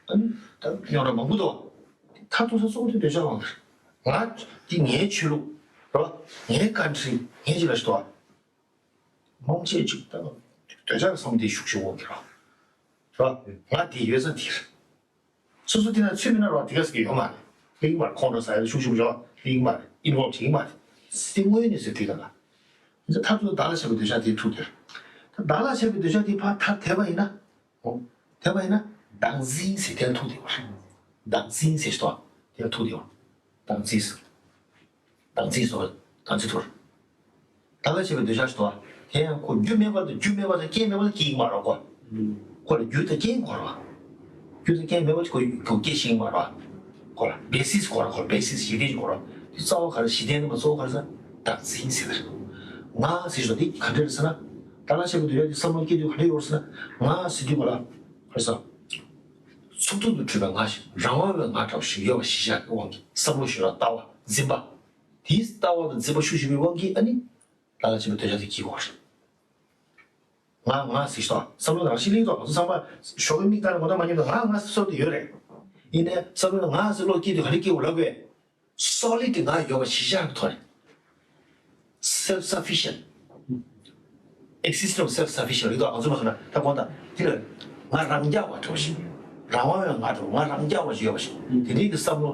ཨ་ནི་ད་རྙོག་དྲ་མང་པོ་འདུག་མཐར་ཐུག་ས་གཙོ་བོ་དེ་འདོད་ཆགས་དབང་གིས་རེད། ང་འདི་ངའི་ཆོས་ལུགས་རེད་བ། ངའི་country ངའི་ཅིག་ལ་ཞིག་འདུག་བ། མང་ཆེ་ཅིག་ད་འདོད་ཆགས་བསམ་དེ་ཤུགས་ཆེ་དབང་གིས་རེད་བ། རེད་བ། ང་དེ་ཡོད་ས་འདིར། སོ་སོ་དེ་ན་ཚུད་མིན་ན་རེད་བ། དེ་ག་ཟེར་གི་ཡོད་མ་རེད། ལེགས་མ་རེད། ཁོང་ཁྲོ་ཟ་ཡ་ཤུགས་ཆེ་རེད་བ། ལེགས་མ་རེད། involve བྱེད་ཀྱི་མ་རེད། དེ་དངོས་ཡོད་གནས་ཚུལ་དེ་ག་ལ། མཐར་ཐུག་བདག་ལ་བྱས་པའི་འདོད་ཆགས་དེ་ཐུག་དེར། ད་བདག་ལ་བྱས་པའི་འདོད་ཆགས་དེ་ཕར་ཐར་དེད་པ་ཡིན་ན། འོ། དེ་བས་ན་བདག་འཛིན་ཟེར་དེ་ལ་ཐུག་བསྡད་པ་རེད། བདག་འཛིན་ཟེར་ཞིག་འདུག་དེ་ལ་ཐུག་བསྡད་པ། བདག་འཛིན་ཟེར། བདག་འཛིན་ཟེར་བ་བདག་འཛིན་ཐུར། བདག་ལ་བྱས་པའི་འདོད་ཆགས་ཞིག་འདུག་དེ་ཡང་ཁོ་རྒྱུ་མེད་པ་དང་རྒྱུ་མེད་པ་དང་རྐྱེན་མེད་པ་ལ་སྐྱེ་གི་མ་རེད་ཁོ། ཁོ་ལ་རྒྱུ་དང་རྐྱེན་དགོས་རེད་བ། རྒྱུ་དང་རྐྱེན་མེད་པ་ཁོ་ཁོ་སྐྱེ་ཤེས་ཀྱི་མ་རེད་བ། ཁོ་ལ་བེ་སིས་དགོས་རེད། ཁོ་ལ་བེ་སིས་གཞི་རྟེན་ཅིག་དགོས་རེད། དེ་རྩ་བ་ག་རེ། གཞི་རྟེན་དེ་མ་གཙོ་བོ་ག་རེ་ཟེར། བདག་འཛིན་ཟེར་བ་རེད། ང་ཟེར་ཞོག་དེ་ག་འདྲ་རེད་ཟེར་ན། བདག་ལ་བྱས་པའི་འདོད་ཆགས་དེ་བསམ་བློ་སྐྱེ་དུས་ག་འདྲ་ཡོད་རེད་ཟེར་ན། ང་ཟེར་དུས་ག་ལ། ཁ་སང་། ཚུགས་ཐུབ་ཏུ་གྲུབ་པའི་ང་ཞིག་རང་དབང་བའི་ང་འདྲ་བ་ཞིག་ཡོད་པ་གཞིར་བཞག་གི་དབང་གིས་བསམ་བློ་ཞིག་ལ་ལྟ་བ་འཛིན་པ། དེའི་ལྟ་བ་དང་འཛིན་པ་ཤུགས་ཆེ་བའི་དབང་གིས་ཨ་ནི། བདག་ལ་བྱས་པའི་འདོད་ཆགས་དེ་སྐྱེ་གི་ཡོད་རེད། ང་ང་ཟེར་ཞོག་བསམ་བློ་རང་བཞིན་གླེང་ཐོག་ང་ཚོ་ཚང་མ་ཞོགས་པའི་མིག་ལྟ་ན་ངོ་ཐག་མ་ཉེ་བ་ང་ང་ཟེར་སྲོལ་དེ་ཡོད་རེད། ཡིན་ནའི་བསམ་བློ་ང་ཟེར་བློ་སྐྱེ་དུས་ག་རེ་སྐྱེ་དགོས་ལབ་དགོས། solid ང་ཡོད་པ་གཞིར་བཞག་གི་ཐོག་ནས། self sufficient existence of self sufficient རེད་དོ། ང་ཚོ་མ་སོང་ན་ད་གོང་དང་དེ་ལ་ང་རང་རྐྱ་བ་འདྲ་བོ་ཞིག་རང་དབང་བའི་ང་འདྲ་བོ་ང་རང་རྐྱ་བ་ཞིག་ཡོད་པ་ཞིག་དེ་འདྲའི་གི་བསམ་བློ་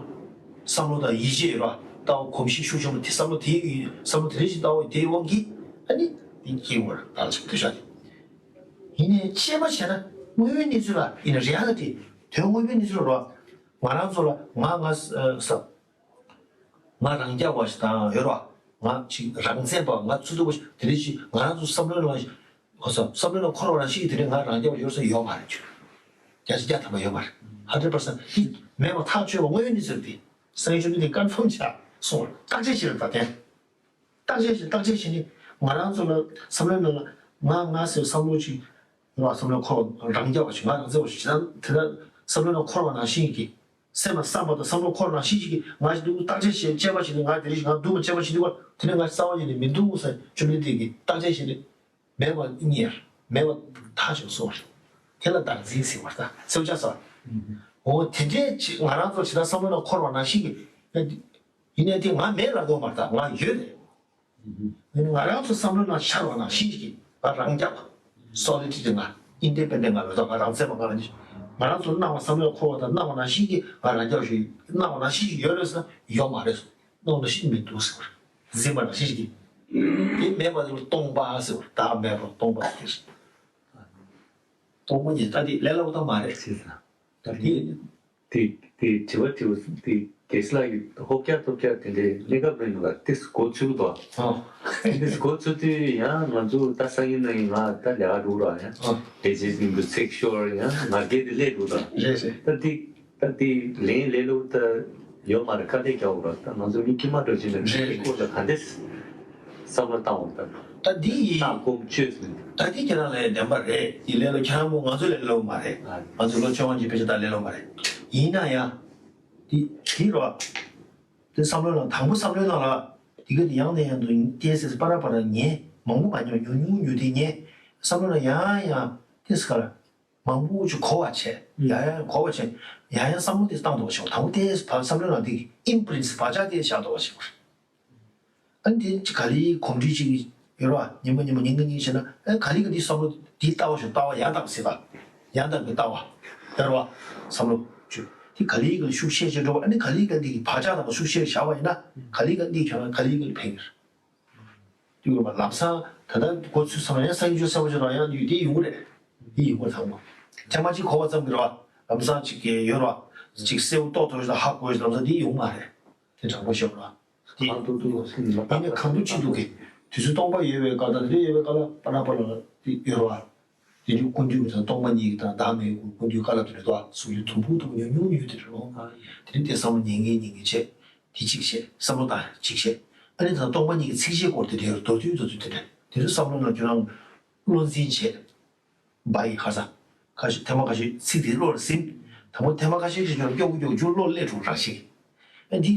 བསམ་བློ་དང་ཡིད་ཆེས་ཡོད་པ་ལྟ་བ་གོམས་གཤིས་ཤུགས་ཆེན་པོ་དེ་བསམ་བློ་དེའི་བསམ་བློ་དེ་འདྲ་ཞིག་ལྟ་བ་དེའི་དབང་གིས་ཨ་ནི་དེ་སྐྱེ་དགོས་རེད། ད་ལ་ཞིག་འདོད་ཆགས་དེ་ཡིན་ནའི་དཔྱད་པ་བྱས་ན་དངོས་ཡོད་གནས་ཚུལ་ལ་ཡིན་ན་reality དོན་དངོས་པོའི་གནས་ཚུལ་ལ་རོ། ང་རང་ཚོ་ལ་ང་ང་ས་ང་རང་རྐྱ་བ་ཞིག་དང་ཡོད་རོ། ང་ཅིག་རང་བཙན་པ་ང་ཚུགས་ཐུབ་པ་ཞིག་དེ་འདྲ་ཞིག་ང་རང་ཚོ་བསམ་བློའི་ནང་ཞིག་ཧོ་སོ་བསམ་བློའི་ནང་འཁོར་བ་རང་ཞིག་དེ་འདྲ་ང་རང་རྐྱ་བ་ཡོད་ས་ཡོད་མ་རེད་ཅུ། བརྒྱ་ཆ་བརྒྱ་ཐམ་པ་ཡོད་མ་རེད། hundred percent དེ་མེད་པ་ཐག་ཆོད་པ་དངོས་ཡོད་གནས་ཚུལ་དེ་སངས་རྒྱས་བཅོམ་ལྡན་འདས་ཀོན་ཕོམ་བྱས་སོང་བ་བརྟག་དཔྱད་བྱེད་རེད་ད་དེ། བརྟག་དཔྱད་བྱེད་བརྟག་དཔྱད་བྱེད་ནི་ང་རང་ཚོ་ལ་བསམ་བློའི་ནང་ལ་ང་ང་ཟེར་བསམ་བློ་ཅིག་ང་བསམ་བློ་འཁོར་བ་རང་རྐྱ་བ་ཞིག་ང་རང་བཙན་པ་ཞིག་བྱེད་ན་དེ་ལ་བསམ་བློའི་ནང་འཁོར་བ་ནང་བཞིན་གྱི། སེམས་ལ་བསམ་པ་དང་བསམ་བློ་འཁོར་ནང་བཞིན་ཞིག་གིས་ང་ཞིག་འདུག་བརྟག་དཔྱད་བྱེད་དཔྱད་པ་བྱེད་དུས་ང་དེ་རིང་ཞིག་ང་འདུག་མ་བྱས་པ་བྱེད་དུས་དེ་ནས་ང་རྩ་བ་ཉིད་ནས་མི་འདུག་ཟེར་བཅོམ་ལྡན་འདས་ཀྱིས་བརྟག་དཔྱད་བྱས་ནས་མེད་པ་རྙེད་མེད་པ་ཐག་ཆོད་སོང་བ་རེད། དེ་ལ་བདག་འཛིན་ཟེར་བ་ད་སེམས་ཅག་ས། འོ་དེ་འདྲས་ཅིག་ང་རང་ཚོ་ཇི་ལྟར་བསམ་བློ་ནང་འཁོར་བ་ནང་བཞིན་གྱི་ཡིན་ནའི་དེ་ང་མེད་ལབ་དགོས་མ་རེད། ད་ང་ཡོད་རེད། ང་རང་ཚོ་བསམ་བློའི་ནང་འཆར་བ་ནང་བཞིན་གྱི་ང་རང་རྐྱ་བ། solidity ང་independent ང་ལ་ང་རང་བཙན་པ་ང་ལ་ནི། ང་རང་ཚོ་སྣང་བ་བསམ་བློའི་འཁོར་བ་དང་སྣང་བ་ནང་བཞིན་གྱི་ང་རང་རྐྱ་བ་ཞིག་སྣང་བ་ནང་བཞིན་གྱི་ཡོད་རེད་ཟེར་ན་ཡོད་མ་རེད། སྣང་བ་ནང་བཞིན་མི་འདུག་ཟེར་བ་རེད། འཛིན་པ་ནང་བཞིན་གྱི། དེ་མེད་པ་དེ་ལ་སྟོང་པ་ཟེར་བ་རེད། བདག་མེད་པར་སྟོང་པ་ཟེར་གྱི་རེད། སྟོང་པ་ཉིད་ད་དེ་ལས་སླ་པོ་ད་མ་རེད། ད་དེ། དེ་དེ་དྲི་བ་དྲི་བ་དེ་རྒྱལ་སྲས་ལགས་ཀྱིས་ཧོབ་རྒྱག་ཐོབ་རྒྱག་དེ་འདྲའི་གནས་སྐབས་རིང་ལ་ཏིས་མགོ་ཚོས་ཀྱི་འདུག་ཨ། ཏིས་མགོ་ཚོས་དུས་ཡང་ང་ཚོ་ད་སང་ཉིན་གནངས་ཉིན་ང་ད་ལས་ཀ་འགྲོ་ར་ཡང་ཨ། ལས་བྱེད་ཀྱི་འདུག་ཚེག་ཤོར་ཡང་ང་རྒྱལ་དེ་སླེབས་འགྲོ་ད། རེད་རེད། ད་དེ་ད་དེ་ལན་ལས་སླ་པོ་ད་ཡོད་མ་རེད། དཀའ་ལས་རྒྱག་དགོས་ར། ད་ང་ཚོ་མི་དཀྱུས་མ་འགྲོ་ཕྱིན་ནས་རེད་དེ་སྐོར་ལ་ག་འདྲས། བསམ་བློ་བཏང་བ་དང་། ད་འདི་ཡིན། ད་སྒོམ་བཅོས་ཟིན། ད་འདི་ཁྱེད་རང་ལ་བདེན་པ་རེད། འདི་ལས་ལོ་ཁྱེད་རང་མོ་ང་ཚོ་ལས་ལོ་མ་རེད། ང་ཚོ་ལོ་བཅོ་ལྔ་གྱི་ཕལ་ཆེར་ད་ལས་ལོ་མ་རེད། ཡིན་ན་ཡང་། འདི་འདི་རོ། འདི་བསམ་བློ་ནང་དང་པོ་བསམ་བློའི་ནང་ལ་འདི་ག་འདི་ཡང་ནས་ཡང་དུ་ཏེ་སེ་སེ་པ་ར་པ་ར་ཉན་མང་པོ་མ་ཉོ་ཉུང་ཉུང་ཉོ་དེ་ཉན་བསམ་བློ་ནང་ཡང་ཡང་ཏེ་སེ་ག་ལ་མང་པོ་ཅིག་གོ་བ་བྱས་ཡང་ཡང་གོ་བ་བྱས་ཡང་ཡང་བསམ་བློ་ཏེ་སེ་བཏང་འདུག་བ་ཞིག་དང་པོ་ཏེ་སེ་བསམ་བློའི་ནང་འདི་ཨིམ་པི་རིན་སི་བག་ཆགས་ཏེ་བཞག་འདུག་བ་ཞིག་ཨ་ནི་དེ་ག་ལེ་གོམས་འདྲིས་ཅིག་ཡོད་ར། ཉིན་མོ་ཉིན་མོ་ཉིན་གང་ཉིན་བྱས་ན་ཨ་ག་ལེ་ག་འདི་བསམ་བློ་འདི་ལྟ་བ་ཞིག་ལྟ་བ་ཡང་དག་ཟེར་བ། ཡང་དག་གི་ལྟ་བ་ཡོད་ར་བ། བསམ་བློ་ཅུ་དེ་ག་ལེ་ག་ཤུགས་ཆེ་ཆེ་འགྲོ་བ། ཨ་ནི་ག་ལེ་ག་འདི་གི་བག་ཆགས་དང་ཤུགས་ཆེ་བཞག་པ་ཡིན་ན་ག་ལེ་ག་འདི་ཁྱོད་རང་ག་ལེ་ག་ཕན་གི་རེད། དུས་ལ་ལམ་སང་ད་ལྟ་གོ་ཚུལ་ཚང་མ་ཡང་སངས་རྒྱས་ཆོས་གསལ་བ་ཅིག་རང་ཡང་ཡོད་དེ་ཡོང་གི་རེད། དེ་ཡོང་གི་ཚང་མ་ཐེངས་མ་གཅིག་གོ་བ་ཙམ་གྱིས་རེད་བ། ལམ་སང་གཅིག་གི་ཡོད་རེད་བ། གཅིག་གསལ་པོ་རྟོགས་ཐུབ་ཤག་ཧ་གོ་ཤག་ལམ་སང་དེ་ཡོང་མ་རེད། དེ་དྲང་པོ་བཤད་པ་རེད་བ། དེ་གང་དུ་འདུག་ཟེར་ན་ཡིན་ནའི་གང་དུ་ཅི་འདུག་གི། དུས་ཚོད་སྟོང་པ་ཡོད་པའི་སྐབས་དང་དེ་འདྲ་ཡོད་པའི་སྐབས་ལ་པ་ན་པ་ལ་དེ་ཡོད་རེད་བ། དེ་དུས་ཀུན་འདུས་ཀྱི་དང་སྟོང་པ་ཉིད་ཀྱི་དང་བདག་མེད་ཀྱི་ཀུན་འདུས་བཀའ་སློབ་དེ་རེད་དོ། གཟུགས་ལུས་དུམ་བུ་དུམ་བུ་ཉུང་ཉུང་ཡོད་དེ་རེད་ལོ། དེ་ནི་དེ་བསམ་བློ་ཉན་གིན་ཉན་གིན་བྱས། དེ་གཅིག་བྱས། བསམ་བློ་བཏང་གཅིག་བྱས། ཨ་ནི་ད་སྟོང་པ་ཉིད་ཀྱི་ཚིགས་བཅད་སྐོར་དེ་འདྲའི་མདོར་བསྡུས་མདོར་བསྡུས་དེ་འདྲ། དེ་ཚོ་བསམ་བློ་ནང་ཁྱོད་རང་བློ་འཛིན་བྱས། བ་ཡི་ཁ་ས། ཁ་ཤས་ཐེངས་མ་ཁ་ཤས་ཚིག་དེ་བློ་ལ་ཟིན། དང་པོ་ཐེངས་མ་ཁ་ཤས་ཤིག་ཁྱོད་རང་སྐྱོ་པོ་སྐྱོ་པོ་མཇུག་བློ་སླེབས་འགྲོ་རང་ཤིག་ཨ་འདི།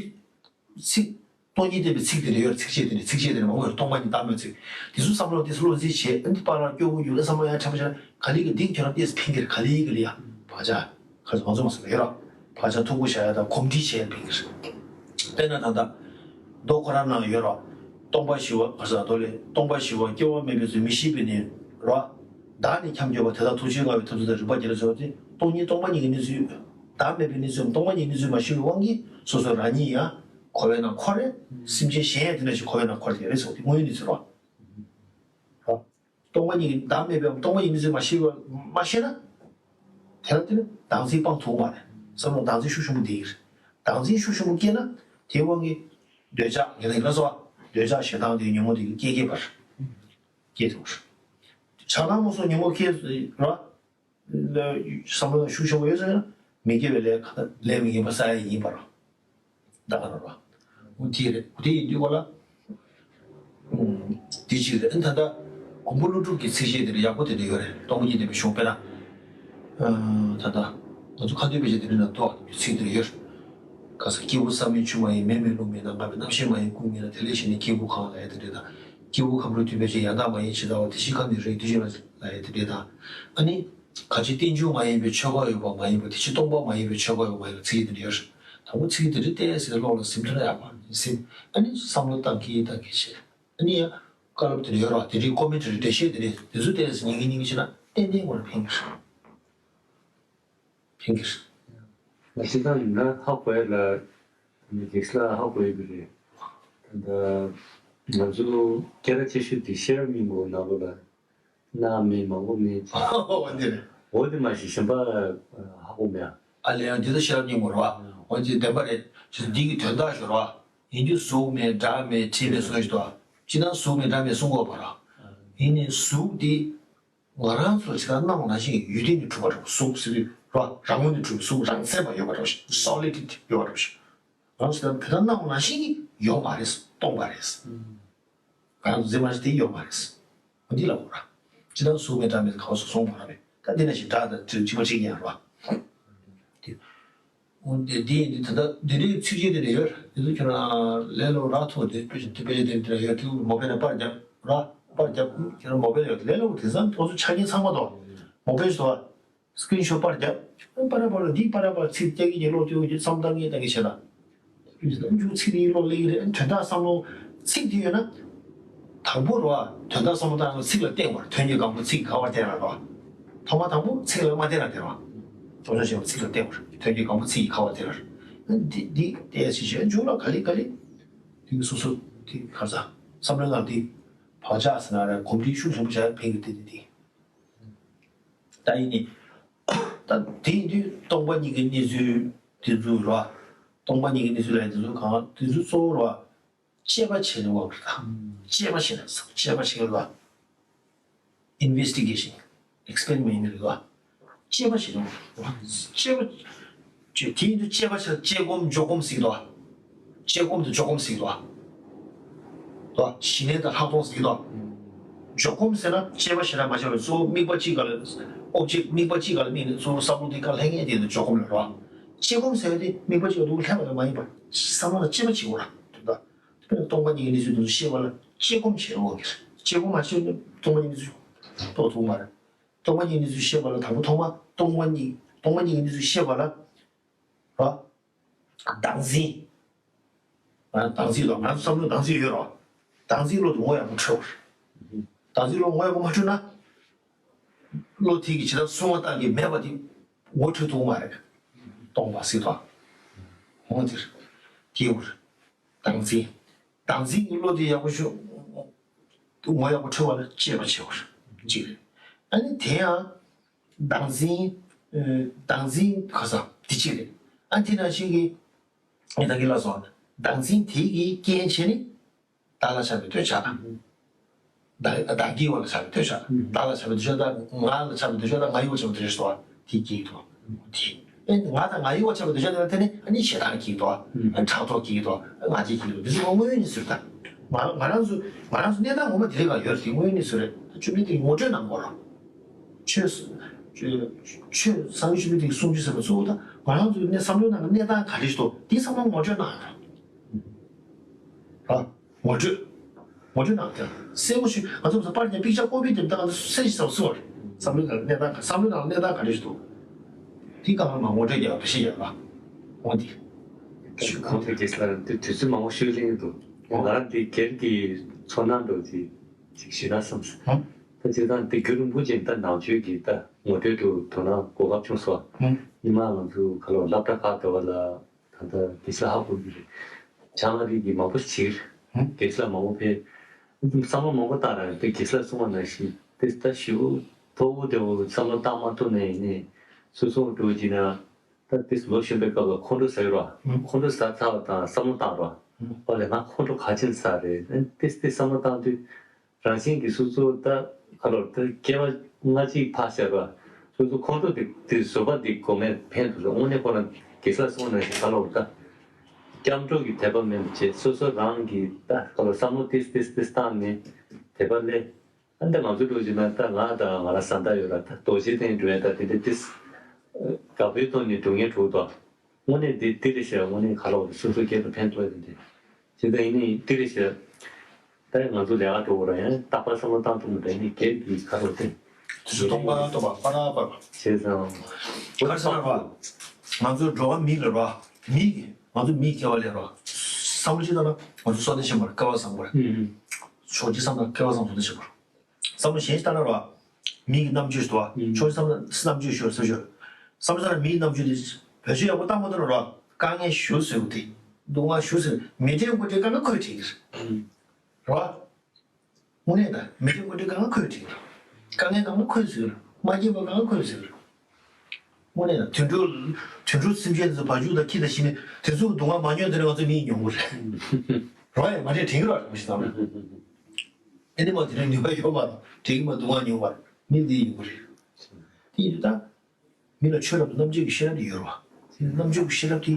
ཚིག་སྟོང་ཉིད་བསྟན་པའི་ཚིག་དེ་འདྲ་ཡོད། ཚིགས་བཅད་དེ་འདྲ། ཚིགས་བཅད་དེ་འདྲ་མང་པོ་ཡོད། སྟོང་པ་ཉིད་བདག་མེད་ཚིག་དེ་ཚོ་བསམ་བློ་དེ་ཚོ་བློ་འཛིན་བྱས། ཨ་ནི་པ་རང་སྐྱོ་པོ་རྒྱུག་ལ་བསམ་བློ་ཡང་ཕྲན་བུ་ཆ་ག་ལེ་གི་འདི་ཁྱོད་རང་ཏེས་ཕིང་གིར་ག་ལེ་གི་ལ་ཡ་བག་ཆགས་ཁ་ཚོ་ང་ཚོ་མ་ཟེར་ཡོད་ར། བག་ཆགས་མཐུག་པོ་བཞག་ཡ་དང་གོམས་འདྲིས་བྱས་ཕིང་གིར། དཔེར་ན་ད་ལྟ་མདོ་ཁོ་རང་ནང་ཡོད་ར། སྟོང་པ་ཞི་བ་ག་ས་མདོ་ལས། སྟོང་པ་ཞི་བ་སྐྱེ་བ་མེད་པའི་ཚུལ་མི་ཤེས་པས་ནི་ར། བདག་ནི་འཁྱམས་འགྱོད་པ་དེ་དག་ཐུགས་རྗེའི་མངའ་བའི་ཐབས་ཚུལ་དང་རིག་པ་རྒྱལ་ལ་སོགས་ཏེ་སྟོང་ཉིད་སྟོང་པ་ཉིད་ཀྱི་གནས་ཚུལ། བདག་མེད་པའི་གནས་ཚུལ་སྟོང་པ་ཉིད་ཀྱི་གནས་ཚུལ་མ་ཤེས་པའི་དབང་གིས་སོ་སོ་རང་ཉིད་ཡང་འཁོར་བའི་ནང་འཁོར་རེད། སེམས་ཅན་གཞན་ཡང་དེ་འདྲ་ཞིག་འཁོར་བའི་ནང་འཁོར་དེ་རེད་ཟེར་བ་དེ་དངོས་ཡོད་གནས་ཚུལ་རེད་བ། སྟོང་པ་ཉིད་ཀྱི་བདག་མེད་པའམ་སྟོང་པ་ཉིད་ཀྱི་གནས་ཚུལ་མ་ཤེས་པ་མ་ཤེས་ན། དེ་ལ་བརྟེན་ནས་བདག་འཛིན་སྤང་ཐུབ་མ་རེད། བསམ་བློ་བདག་འཛིན་ཤུགས་ཆེན་པོ་འདི་ཡིན། བདག་འཛིན་ཤུགས་ཆེན་པོ་སྐྱེས་ན་དེའི་དབང་གིས་འདོད་ཆགས་ངན་ལ་ཡིན་ལ་སོགས་འདོད་ཆགས་ཞེ་སྡང་དེ་ཉོན་མོངས་དེ་སྐྱེ་སྐྱེ་བར་སྐྱེ་ཐུབ། ཆགས་སྡང་རྨོངས་གསུམ་ཉོན་མོངས་སྐྱེ་ར། བསམ་བློ་ཤུགས་ཆེན་པོ་ཡོད་ཟེར་ན་མི་དགེ་བའི་ལས་ལས་མི་ངན་པ་བསགས་ཡ་ཡིན་པ་ར། ད་ག་རང་ར། འོ་དེ་རེད། འོ་དེ་ཡིན་དུས་གོ་ལ། དེ་གཅིག་རེད། ཨ་ནི་ད་ལྟ་མགོན་པོ་ཀླུ་སྒྲུབ་ཀྱི་ཚིགས་བཅད་དེ་འདྲ་ཡག་པོ་དེ་འདྲ་ཡོད་རེད། སྟོང་ཉིད་བསྟན་པའི་གཞུང་དཔེར་ན། ད་ལྟ་ང་ཚོ་ཁ་འདོན་དཔེ་ཆ་དེ་འདྲ་ན་ཏོག་ཚིག་དེ་འདྲ་ཡོད། ག་ས་སྐྱེས་བུ་བསམ་མེད་ཆུ་མ་ཡིན། མེ་མེད་རླུང་མེད་ནམ་མཁའ་མེད། རྣམ་ཤེས་མ་ཡིན་ཀུན་མེད་ན། དེ་ལས་གཞན་ནི་སྐྱེས་བུ་གང་ལ་ཡ་དེ་འདྲ་དང་། སྐྱེས་བུ་ཁམས་ལ་ཐུག་པའི་ཕྱིར། ཡང་དག་མ་ཡིན་ཇི་ལྟ་བ། དེ་བཞིན་ཁམས་ནི་རིགས་དེ་བཞིན་ལ་ལ་ཡ་དེ་འདྲ་དང་། ཨ་ནི། གང་ཕྱིར་རྟེན་འབྱུང་མ་ཡིན་པའི་ཆོས་འགའ་ཡོད་པ་མ་ཡིན་པ། དེ་ཕྱིར་སྟོང་པ་མ་ཡིན་པའི་ཆོས་འགའ་ཡོད་པ་མ་ཡིན་པ། ཚིག་དེ་འདྲ་ཡོད། དང་པོ་ཚིག་དེ་འདྲ་བལྟས་ཟེར་བློ་ལ་ཟིན་ཐུབ་ན་ཡག་པ་ཟིན། ཨ་ནི་བསམ་བློ་བཏང་གིན་བཏང་གིན་བྱས། ཨ་ནི་ཡང་བཀའ་སློབ་དེ་འདྲ་ཡོད་ར། དེ་འདྲའི་ཀོ་མེན་ཊ་རི་འགྲེལ་བཤད་དེ་འདྲ་དེ་ཚོ་བལྟས་ཟེར་ཉན་གིན་ཉན་གིན་བྱས་ན་ཏན་ཏན་ངོ་ལ་ཕན་གི་རེད། ཕན་གི་རེད། ང་སྤྱིར་བཏང་ཡིན་ན་ཧ་གོ་ཡ་ལ་མི་རིགས་ལ་ཧ་གོ་ཡ་གི་རེད། ད་ལྟ་ང་ཚོ་སྐད་གྲགས་ཆེ་ཤོས་དེ་ཤེས་རབ་སྙིང་པོ་ནང་ལོགས་ལ་སྣ་མེད་མང་པོ་མེད། འོ་འདི་རེད། འོ་དེ་མ་གཞི་གཞན་པ་ཧ་གོ་མེད་ཨ། ཨ་ལས་ཡང་འདི་ལྟ་ཤེས་རབ་སྙིང་པོ་རེད་བ། འོ་འདི་བདེན་པ་རེད། ཅི་འདི་གི་དོན་དག་ཞོར་བ། ཡིན་རྒྱུ་གཟུགས་མེད་སྒྲ་མེད་དྲི་མེད་གསུངས་ཤིག་ཏོ། ཅི་ན་གཟུགས་མེད་སྒྲ་མེད་གསུང་དགོས་པ་ར། ཡིན་ནའི་གཟུགས་འདི། ང་རང་ཚོ་ཇི་ལྟར་སྣང་བ་ནང་བཞིན་གྱི་ཡུལ་དེ་ནི་གྲུབ་པ་འདྲ་པོ། གཟུགས་ཟེར་དུས་ར་རང་ངོས་ནས་གྲུབ་པའི་གཟུགས་རང་མཚན་མ་ཡོད་པ་འདྲ་པོ་ཞིག solidity ཡོད་པ་འདྲ་པོ་ཞིག་ང་ཚོ་ཇི་ལྟར་བོད་ལྟར་སྣང་བ་ནང་བཞིན་གྱི་ཡོད་མ་རེད། སྟོང་པ་རེད། ང་རང་ཚོ་འཛིན་མ་ཞིག་དེ་ཡོད་མ་རེད། འོ་འདི་ལ་འོ་ར། ཇི་ལྟར་གཟུགས་མེད་སྒྲ་མེད་ག་བ་སོགས་གསུངས་པ་ར་མེད། ད་འདི་ན་ཞིག་སྒྲ་དང་དྲི་གཅིག་པ་གཅིག་ཡང་ར། འདི། འོ་འདི་འདི་ཡིན་དུས་ད་ལྟ་འདི་འདྲའི་ཚིགས་བཅད་འདི་འདྲ་ཡོད། འདི་ཚོ་ཁྱོད་རང་ལས་སླ་པོ་རག་ཐུབ་དེ་དཔེ་ཆ་འདི་དཔེ་ཆ་འདི་འདྲ་ཡོད་དུས་མོ་པེ་ནས་པར་རྒྱབ་ར། པར་རྒྱབ་ཁྱོད་རང་མོ་པེ་ཡོད་དེ་ལས་སླ་པོ། དེང་སང་ཁོང་ཚོ་ཆ་རྐྱེན་ཚང་མ་དང་མོ་པེ་ཞིག་འདུག་བ། སི་ཀི་རིན་ཤོ་པར་རྒྱབ། པར་ར་པར་ར་འདི་པར་ར་པར་ཚིག་རྒྱག་གི་ཉིན་ལོག་དུས་ཀྱི་བསམ་བཏང་གི་བཏང་གི་བྱེད་ད། མཇུག་ཚིག་དེ་ཡིན་ལོག་ལེགས་རེད། དོན་དག་བསམ་བློ་ཚིག་དེ་ཡོད་ན། དང་པོ་རོ། དོན་དག་བསམ་བློ་བཏང་ཚིག་ལ་བརྟེན་པར། དོན་གྱི་སྒང་པོ་ཚིག་གི་ཁ་བར་བརྟེན་ལ་རོ། ཐོག་མ་དང་པོ་ཚིག་ལ་མ་བརྟེན་ལ་དེ་རོ། དོན་དག་ཞེས་པ་ཚིག་ལ་བརྟེན་པར། དོན་གྱི་སྒང་པོ་ཚིག་གི་ཁ་བར་བརྟེན་ལ། འདི་འདི་ལྟས་ཞིག་བྱས་མཇུག་ལ་ག་ལེ་ག་ལེ། དེ་གི་སོ་སོ་དེ་ག་ས་བསམ་བློའི་ནང་དེ་བག་ཆགས་ཟེར་ན་རེད། གོམས་འདྲིས་ཤུགས་ཆེན་པོ་བྱས་ཕན་གི་དེ་དེ་དེ། ད་ཡིན་ནི། ད་དེ་ཡིན་དུས་སྟོང་པ་ཉིད་ཀྱི་གནས་ཚུལ་དེ་ཚོ་རོ། སྟོང་པ་ཉིད་ཀྱི་གནས་ཚུལ་ལ་དེ་ཚོ་གང་དེ་ཚོ་གཙོ་བོ་རོ། དཔྱད་པ་བྱེད་ནས་འོག་གི་ད། དཔྱད་པ་བྱེད་ནས་དཔྱད་པ་བྱེད་ལ། Investigation experiment རེད་བ། དཔྱད་པ་བྱེད་ནས་འོག་དཔྱད་པ། དེ་ཡིན་དུས་དཔྱད་པ་བྱེད་དཔྱད་སྒོམ་འཇོག་སྒོམ་ཟེར་གི་འདུག་བ། དཔྱད་སྒོམ་དང་འཇོག་སྒོམ་ཟེར་གི་འདུག་བ། དོ། ཞི་གནས་དང་ལྷག་མཐོང་ཟེར་གི་འདུག་འཇོག་སྒོམ་ཟེར་ན་དཔྱད་པ་ཞེ་དྲག་མ་བྱས་པར་གཙོ་བོ་དམིགས་པ་གཅིག་ག་ལ། object དམིགས་པ་གཅིག་ག་ལ་དམིགས་ནས་གཙོ་བོ་བསམ་བློ་དེ་ག་ལྷན་ངེས་དེ་ནི་འཇོག་སྒོམ་ལ་རོ། དཔྱད་སྒོམ་ཟེར་བ་དེ་དམིགས་པ་གཅིག་ག་འདུག་ལྷན་པ་ལ་མ་ཡིན་པར་བསམ་བློ་ལ་དཔྱད་པ་བྱེད་དགོས་ར་དེ་འདྲ། དཔེར་ན་སྟོང་པ་ཉིད་ཀྱི་གནས་ཚུལ་དེ་ཚོ་ཤེས་པ་ལ་དཔྱད་སྒོམ་བྱེད་དགོས་ཀྱི་རེད། དཔྱད་སྒོམ་མ་བྱས་ན་སྟོང་པ་ཉིད་ཀྱི་གནས་ཚུལ་རྟོགས་ཐུབ་མ་རེད། སྟོང་པ་ཉིད་ཀྱི་གནས་ཚུལ་ཤེས་པ་ལ་དང་པོ་ཐོག་མ་སྟོང་པ་ཉིད་སྟོང་པ་ཉིད་ཀྱི་གནས་ཚུལ་ཤེས་པ་ལ། ར། བདག་འཛིན། ང་བདག་འཛིན་ལ་ང་ཚོ་བསམ་བློ་བདག་འཛིན་ཡོད་རོ། བདག་འཛིན་བློ་དེ་ངོ་ཡག་པོ་འཕྲོད་པ་རེད། བདག་འཛིན་བློ་ངོ་ཡག་པོ་མ་འཕྲོད་ན། བློ་དེ་གིས་ཇི་ལྟར་གསུང་བ་བཏང་གི་མེད་པ་དེ་ངོ་འཕྲོད་ཐུབ་མ་རེད། སྟོང་པ་སྲིད་དོ། ངོ་དེར། དེའུར། བདག་འཛིན། བདག་འཛིན་གྱི་བློ་དེ་ཡག་པོ་ཤོད། ངོ་ཡག་པོ་འཕྲོད་པ་ལ་དཔྱད་པ་བྱེད་པ་གཅིག་རེད། ཨ་ནི་དེ་ཡང་བདག་འཛིན། ཨ། བདག་འཛིན་ག་ས་འདི་གཅིག་རེད། ཨ། དེ་ནང་བཞིན་གྱི་ཨ་ད་གིན་ལབ་སོང་། བདག་འཛིན་དེ་གི་རྐྱེན་བྱས་ནས་བདག་ལ་ཆགས་པའི་འདོད་ཆགས་དང་། བདག་བདག་གི་བ་ལ་ཆགས་པའི་འདོད་ཆགས། བདག་ལ་ཆགས་པའི་འདོད་ཆགས་དང་ང་ལ་ཆགས་པའི་འདོད་ཆགས་དང་ང་ཡི་བ་ཆགས་པའི་འདོད་ཆགས་ཟེར་བ་དེ་སྐྱེ་གི་འདུག་དེ། ཨེ། ང་དང་ང་ཡི་བ་ཆགས་པའི་འདོད་ཆགས་དེ་ལ་བརྟེན་ནས་ཨ་ནི་ཞེ་སྡང་སྐྱེ་གི་འདུག་ཨ། ཕྲག་དོག་སྐྱེ་གི་འདུག་ཨ། ང་རྒྱལ་སྐྱེ་གི་འདུག་འདི་ཚོ་དངོས་ཡོད་གནས་ཚུལ་རེད་ད། ང་ང་རང་ཚོ་ང་རང་ཚོ་གནས་སྟངས་ངོ་མ་དེ་རིགས་ལ་ཡོད་རེད། དེ་དངོས་ཡོད་གནས་ཚུལ་རེད། ད་བཅོམ་ལྡན་འདས་ཀྱིས་ངོ་སྤྲོད་གནང་དགོས་རེད། ཆོས་ཆོས་སངས་རྒྱས་བཅོམ་ལྡན་འདས་ཀྱི་གསུང་ཆོས་ཟེར་བ་གཙོ་བོ་ད་ང་རང་ཚོའི་གནས་བསམ་བློའི་ནང་གི་གནས་སྟངས་ག་རེ་ཞིག་འདུག་འདི་ཚང་མ་ངོ་སྤྲོད་གནང་ཡོད་རེད། ར། ངོ་སྤྲོད། ངོ་སྤྲོད་གནང་སྟེ་གསལ་པོ་ཞིག་ང་ཚོ་ས་པར་ཀྱང་པིག་ཅར་ཀོ་པི་དེ་ད་ང་ཚོ་གསལ་ཞིག་ཟ་བ་སུ་བ་རེད། བསམ་བློའི་ནང་གནས་སྟངས་ག་བསམ་བློའི་ནང་གནས་སྟངས་ག་རེ་ཞིག་འདུག་དེ་གང་ལ་མ་ངོ་སྤྲོད་རྒྱག་པ་ཞིག་ཡོད་པ། འོ་དེ། ཁོང་དེ་རྒྱལ་སླར་དེ་དུས་ཚོད་མང་པོ་ཞིག་ལེན་འདུག་ང་རང་དེ་སྒེར་གྱི་ཚོར་སྣང་འདྲ་དེ་ཅིག་ཞུས་ན་བསམ་སོང་། ད་སྤྱིར་བཏང་དེ་རྒྱུན་རིང་པོ་ཅིག་ད་ནང་ཆོས་ཀྱི་ད་ངོ་སྤྲོད་དུ་དོ་སྣང་གོ་སྐབས་བྱུང་སོང་། ཉི་མ་ང་ཚོ་ག་ལོ་སློབ་གྲྭ་ཁག་དེ་བ་ལ། ད་ལྟ་དགེ་རྩ་ཧ་གོ་གི་རེད། བྱང་ཨ་རི་གི་མང་པོ་བྱེད་ཀྱི་རེད། དགེ་རྩ་མང་པོ་ཕེབས། བསམ་བློ་མང་པོ་བཏང་ར་དེ་དགེ་རྩ་གསུང་བ་ནང་བཞིན་དེ་ད་ཞེ་པོ་མཐོ་པོ་དེ་བོ་བསམ་བློ་བཏང་མ་ཐུབ་ནས་ཡིན་ནའི་སོ་སོ་འགྲོ་གི་ན་ད་དེ་ལོ་གཞོན་པའི་སྐབས་ལ་ཁོང་ཁྲོ་ཟ་ཡོད་ར། ཁོང་ཁྲོ་ཟ་ཚར་བ་དང་བསམ་བློ་བཏང་ར། ཨོ་ལེ་ང་ཁོང་ཁྲོ་ག་ཅན་ཟ་རེད་དེ་དེ་བསམ་བློ་བཏང་དུས། རང་བཞིན་གྱིས་སོ་སོ་ད་ཁ་ལོར་ད་སྐྱེ་བ་སྔ་ཕྱི་ཕར་བཞག་པ། སོ་སོ་ཁོང་ཁྲོ་དེ་དེ་བཟོད་པ་འདི་སྒོམ་མེད་ཕན་ཐོགས་སོ། དངོས་གནས་ཁོ་རང་དགེ་རྩ་སོང་ནས་ཁ་ལོར་ད་སྐྱབས་འགྲོ་གི་དད་པ་མེད་པ་བྱས་སོ་སོ་རང་གི་ད་ཁ་ལོར་བསམ་བློ་ཏིས་ཏིས་ཏིས་བཏང་ནས་དད་པ་སླེབས། ཨ་འདི་ང་ཚོ་འགྲོ་བཞིན་ན་ད་ང་དང་ང་རང་བཟའ་ཟླ་ཡོད་ར་ད་རྡོ་རྗེ་གདན་འགྲོ་ཡ་ད་དེ་འདྲ་ཏིས་དགའ་པོའི་ཐོག་ནས་འགྲོ་ངེས་འགྲོ་ད། དངོས་གནས་འདི་འདི་རེད་ཤག་དངོས་གནས་ག་ལ་བ་སོ་སོ་སྐད་དུ་ཕན་ཐོགས་ཡོད་འདི། ཇི་ལྟར་ཡིན་ནའི་འདི་རེད་ཤག་ད་ང་ཚོ་ལས་ཀ་འགྲོ་བ་ར་ཡང་རྟག་པར་བསམ་བློ་བཏང་ཐུབ་མི་འདྲ་ཡིན་ནའི་སྒེར་གྱི་ཁ་ཐོག་སྟེང་། དུས་སུ་སྟོང་པ་སྟོང་པ་པ་ར་པ་ར། བྱས་ཙང་། ག་རེ་ཟེར་ན་ར། ང་ཚོའི་འགྲོ་བ་མི་ལ་ར། མི་གི་ང་ཚོ་མིའི་སྐྱེ་བ་ལེན་ར། བསམ་བློ་ཅི་ལྟར་ན་ང་ཚོ་བསོད་བདེ་ཆེན་པོ་ར་སྐལ་བ་བཟང་པོ་ར། ཕྱོགས་གཅིག་བསམ་ན་སྐལ་བ་བཟང་པོ་བསོད་བདེ་ཆེན་པོ་ར། བསམ་བློ་གཞན་ཞིག་བཏང་ན་ར། མི་གི་རྣམ་དཔྱོད་ཞིག་འདུག་བ། ཕྱོགས་གཅིག་བསམ་ན་སུ་རྣམ་དཔྱོད་ཞིག་ཡོད་བསམ་བྱུང་། བསམ་བློ་བཏང་ན་མི་གི་རྣམ་དཔྱོད་དེ་བེད་སྤྱོད་ཡག་པོ་བཏང་མ་ཐུབ་ན་ར། དཀའ་ངལ་ཞེ་པོ་བཟོས་ཡོད་དེ། སྡུག་བསྔལ་ཞེ་པོ་བཟོས། མི་དྲན་དགུ་དྲན་དཀའ་ངལ་ཁོས་དྲན་གྱི་རེད། ར། དངོས་གནས་ད་མི་དྲན་དགུ་དྲན་དཀའ་ངལ་ཁོས་དྲན་གྱི་རེད། དཀའ་ངལ་དཀའ་ངལ་ཁོས་བཟོས་རེད། མ་སྐྱིད་པ་དཀའ་ངལ་ཁོས་བཟོས་རེད། དངོས་གནས་ད་དུད་འགྲོ། དུད་འགྲོ་སེམས་ཅན་དེ་ཚོ་བ་ཕྱུགས་དང་ཁྱི་དང་ཤི་ནས་དེ་ཚོ་གི་སྡུག་བསྔལ་མ་མྱོང་དེ་ནས་ང་ཚོ་མི་ཡིན་མྱོང་གི་རེད། ར་ཡ་མ་དྲན་དྲན་གྱི་ར་རེད་མ་གཞི་ཙམ་རེད། ཨེ་ནི་མ་དེ་ནས་ནུས་པ་ཡོད་མ་རེད། དྲན་གྱི་མ་སྡུག་བསྔལ་མྱོང་བ་རེད། མི་འདི་ཡིན་གྱི་རེད། དེ་ཡིན་དུས་ད། མི་ལ་ཆོས་རབ་ཏུ་རྣམ་དཔྱོད་ཀྱི་ཤེས་རབ་དེ་ཡོད་རེད་བ། དེ་རྣམ་དཔྱོད་ཀྱི་ཤེས་རབ་དེ།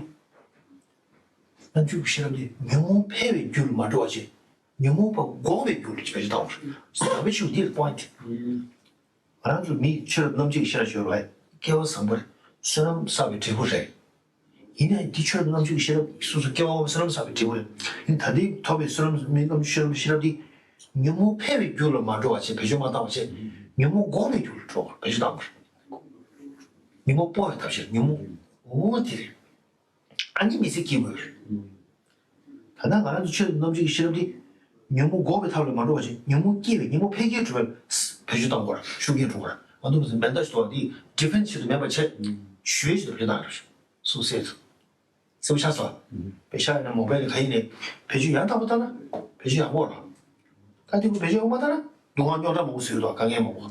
རྣམ་དཔྱོད་ཀྱི་ཤེས་རབ་དེ་ཉོན་མོངས་འཕེལ་བའི་རྒྱུ་ལ་མ་འགྲོ་བ་བྱས། ཉོན་མོངས་པ་འགོག་པའི་རྒྱུ་ལ་བེད་སྤྱོད་བཏང་བ་རེད། ཟབ་པའི་ཆོས་འདི་ལ་པོ་ཡིན་ཏེ། ང་རང་ཚོ་མི་ཆོས་རབ་རྣམ་དཔྱོད་ཀྱི་ཤེས་རབ་ཡོད་རེད་བ། སྐལ་བ་བཟང་པོ་རེད། བསོད་ནམས་བསགས་པའི་འབྲས་བུ་རེད། ཡིན་ནའི་འདི་ཆོས་རབ་རྣམ་དཔྱོད་ཀྱི་ཤེས་རབ་སོ་སོ་སྐལ་བ་བསོད་ནམས་བསགས་པའི་འབྲས་བུ་རེད། ཡིན་ད་འདི་ཐོབ་པའི་བསོད་ནམས་མི་རྣམ་དཔྱོད་ཤེས་རབ་ཤེས་རབ་འདི། ཉོན་མོངས་འཕེལ་བའི་རྒྱུ་ལ་མ་འགྲོ་བ་བྱས་བེད་སྤྱོད་མ་བཏང་བ་བྱས། ཉོན་མོངས་འགོག་པའི་རྒྱུ་ལ་འགྲོ་བར་བེད་སྤྱོད་བཏང་བ་རེད། ཉོན་མོངས་སྤོ་བའི་ཐབས་ཤེས་ཉོན་མོངས་འོ་དེ་རེད། ཨ་ནི་མི་ཚེ་སྐྱིད་པོ་རེད། ད་ལྟ་ང་རང་ཚོ་ཆོས་རྣམ་དཔྱོད་ཀྱི་ཤེས་རབ་འདི། ཉོན་མོངས་འགོག་པའི་ཐབས་ལ་མ་འགྲོ་བ་བྱས་ཉོན་མོངས་སྐྱེ་བའི་ཉོན་མོངས་འཕེལ་རྒྱས་འགྲོ་བར་བེད་སྤྱོད་བཏང་དགོས་རེད། ཤུགས་རྐྱེན་འགྲོ་དགོས་རེད། ང་ཚོ་མི་ཚེ་མེ་མདའ་ཞིག་ཐོགས་འདི་ཌི་ཕེན་སི་ཆེད་དུ་མེད་པ་བྱས། ཞུ་ཡས་ཞིག་ཏུ་བེད་སྤྱོད་བཏང་རེད། སུ་གསལ་དུ། གསལ་པོ་ཆགས་སོང་། བེད་ཤ་ཡིན་ན་མོ་བེལ་ག་ཡིན་ནའི་བེད་སྤྱོད་ཡང་དག་པོ་བཏང་ན་བེད་སྤྱོད་ཡག་པོ་རེད། ད་དེ་ཁོ་བེད་སྤྱོད་ཡག་པོ་མ་བཏང་ན་སྡུག་བསྔལ་རྙོག་དྲ་མང་པོ་བཟོས་འདུག་དཀའ་ངལ་མང་པོ།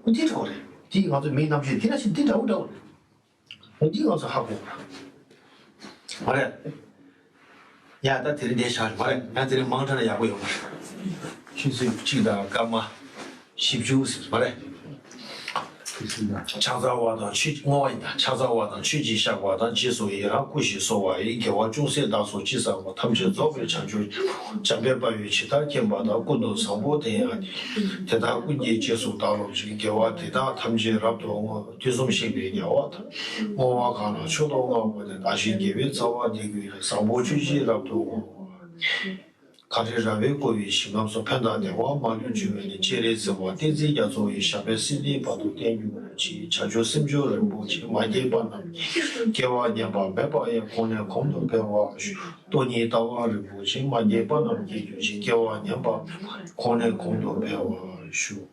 ཁོ་འདི་འདྲ་བོ་རེད། དེ་ང་ཚོ་མིའི་རྣམ་དཔྱོད་འདི་འདྲ་ཞིག་འདི་འདྲ་བོ་འདྲ་བོ་རེད། ཁོ་འདི་ང་ཚོ་ཧ་གོ་དགོས་རེད། མ་རེད། ཡ་ད་དེ་རིང་འདིར་བཞག་རེད་མ་རེད། ཡང་དེ་རིང་མང་དྲགས་ན་ཡག་པོ་ཡོང་མ་རེད། ཆུ་ཚོད་གཅིག་དང་སྐར་མ་བཞི་བཅུ་ཟེར་མ་རེད། ཕྱག་འཚལ་བ་དང་ཆོས་བསྔོ་བ་ཡིན་ད། ཕྱག་འཚལ་བ་དང་ཆོས་ཀྱི་བཤགས་པ་དང་། རྗེས་སུ་ཡི་རང་སྐུ་ཞིག་གསོལ་བ་ཡི། དགེ་བ་ཅུང་ཟད་བདག་སོགས་ཅི་བསགས་པ། ཐམས་ཅད་རྫོགས་པའི་བྱང་ཆུབ་འཇམ་དཔལ་དཔའ་བོས་ཇི་ལྟར་མཁྱེན་པ་དང་། ཀུན་ཏུ་བཟང་པོ་དེ་ཡང་དེ་དག་ཀུན་གྱི་རྗེས་སུ་བདག་སློབ་ཅིང་། དགེ་བ་འདི་དག་ཐམས་ཅད་རབ་ཏུ་བསྔོ། དུས་གསུམ་གཤེགས་པའི་དམྱལ་བ་དང་། བསྔོ་བ་གང་ལ་མཆོག་ཏུ་བསྔགས་པ་དེ། བདག་གཞན་དགེ་བའི་རྩ་བ་འདི་ཀུན་ཡང་། བཟང་པོ་སྤྱོད་ཕྱིར་རབ་ཏུ་བསྔོ། གངས་རི་ར་བས་བསྐོར་བའི་ཞིང་ཁམས་སུ། ཕན་དང་བདེ་བ་མ་ལུས་འབྱུང་བའི་གནས། སྤྱན་རས་གཟིགས་དབང་བསྟན་འཛིན་རྒྱ་མཚོ་ཡི། ཞབས་པད་སྲིད་མཐའི་བར་དུ་བརྟན་གྱུར་ཅིག་བྱང་ཆུབ་སེམས་མཆོག་རིན་པོ་ཆེ། མ་སྐྱེས་པ་རྣམས་ཀྱི། སྐྱེ་བ་ཉམས་པ་མེད་པ་ཡང་། གོང་ནས་གོང་དུ་འཕེལ་བར་ཤོག་སྟོང་ཉིད་ལྟ་བ་རིན་པོ་ཆེ། མ་སྐྱེས་པ་རྣམས་སྐྱེ་གྱུར་ཅིག་སྐྱེ་བ་ཉམས་པ་མེད་པ་ཡང་། གོང་ནས་གོང་དུ་འཕེལ་བར་ཤོག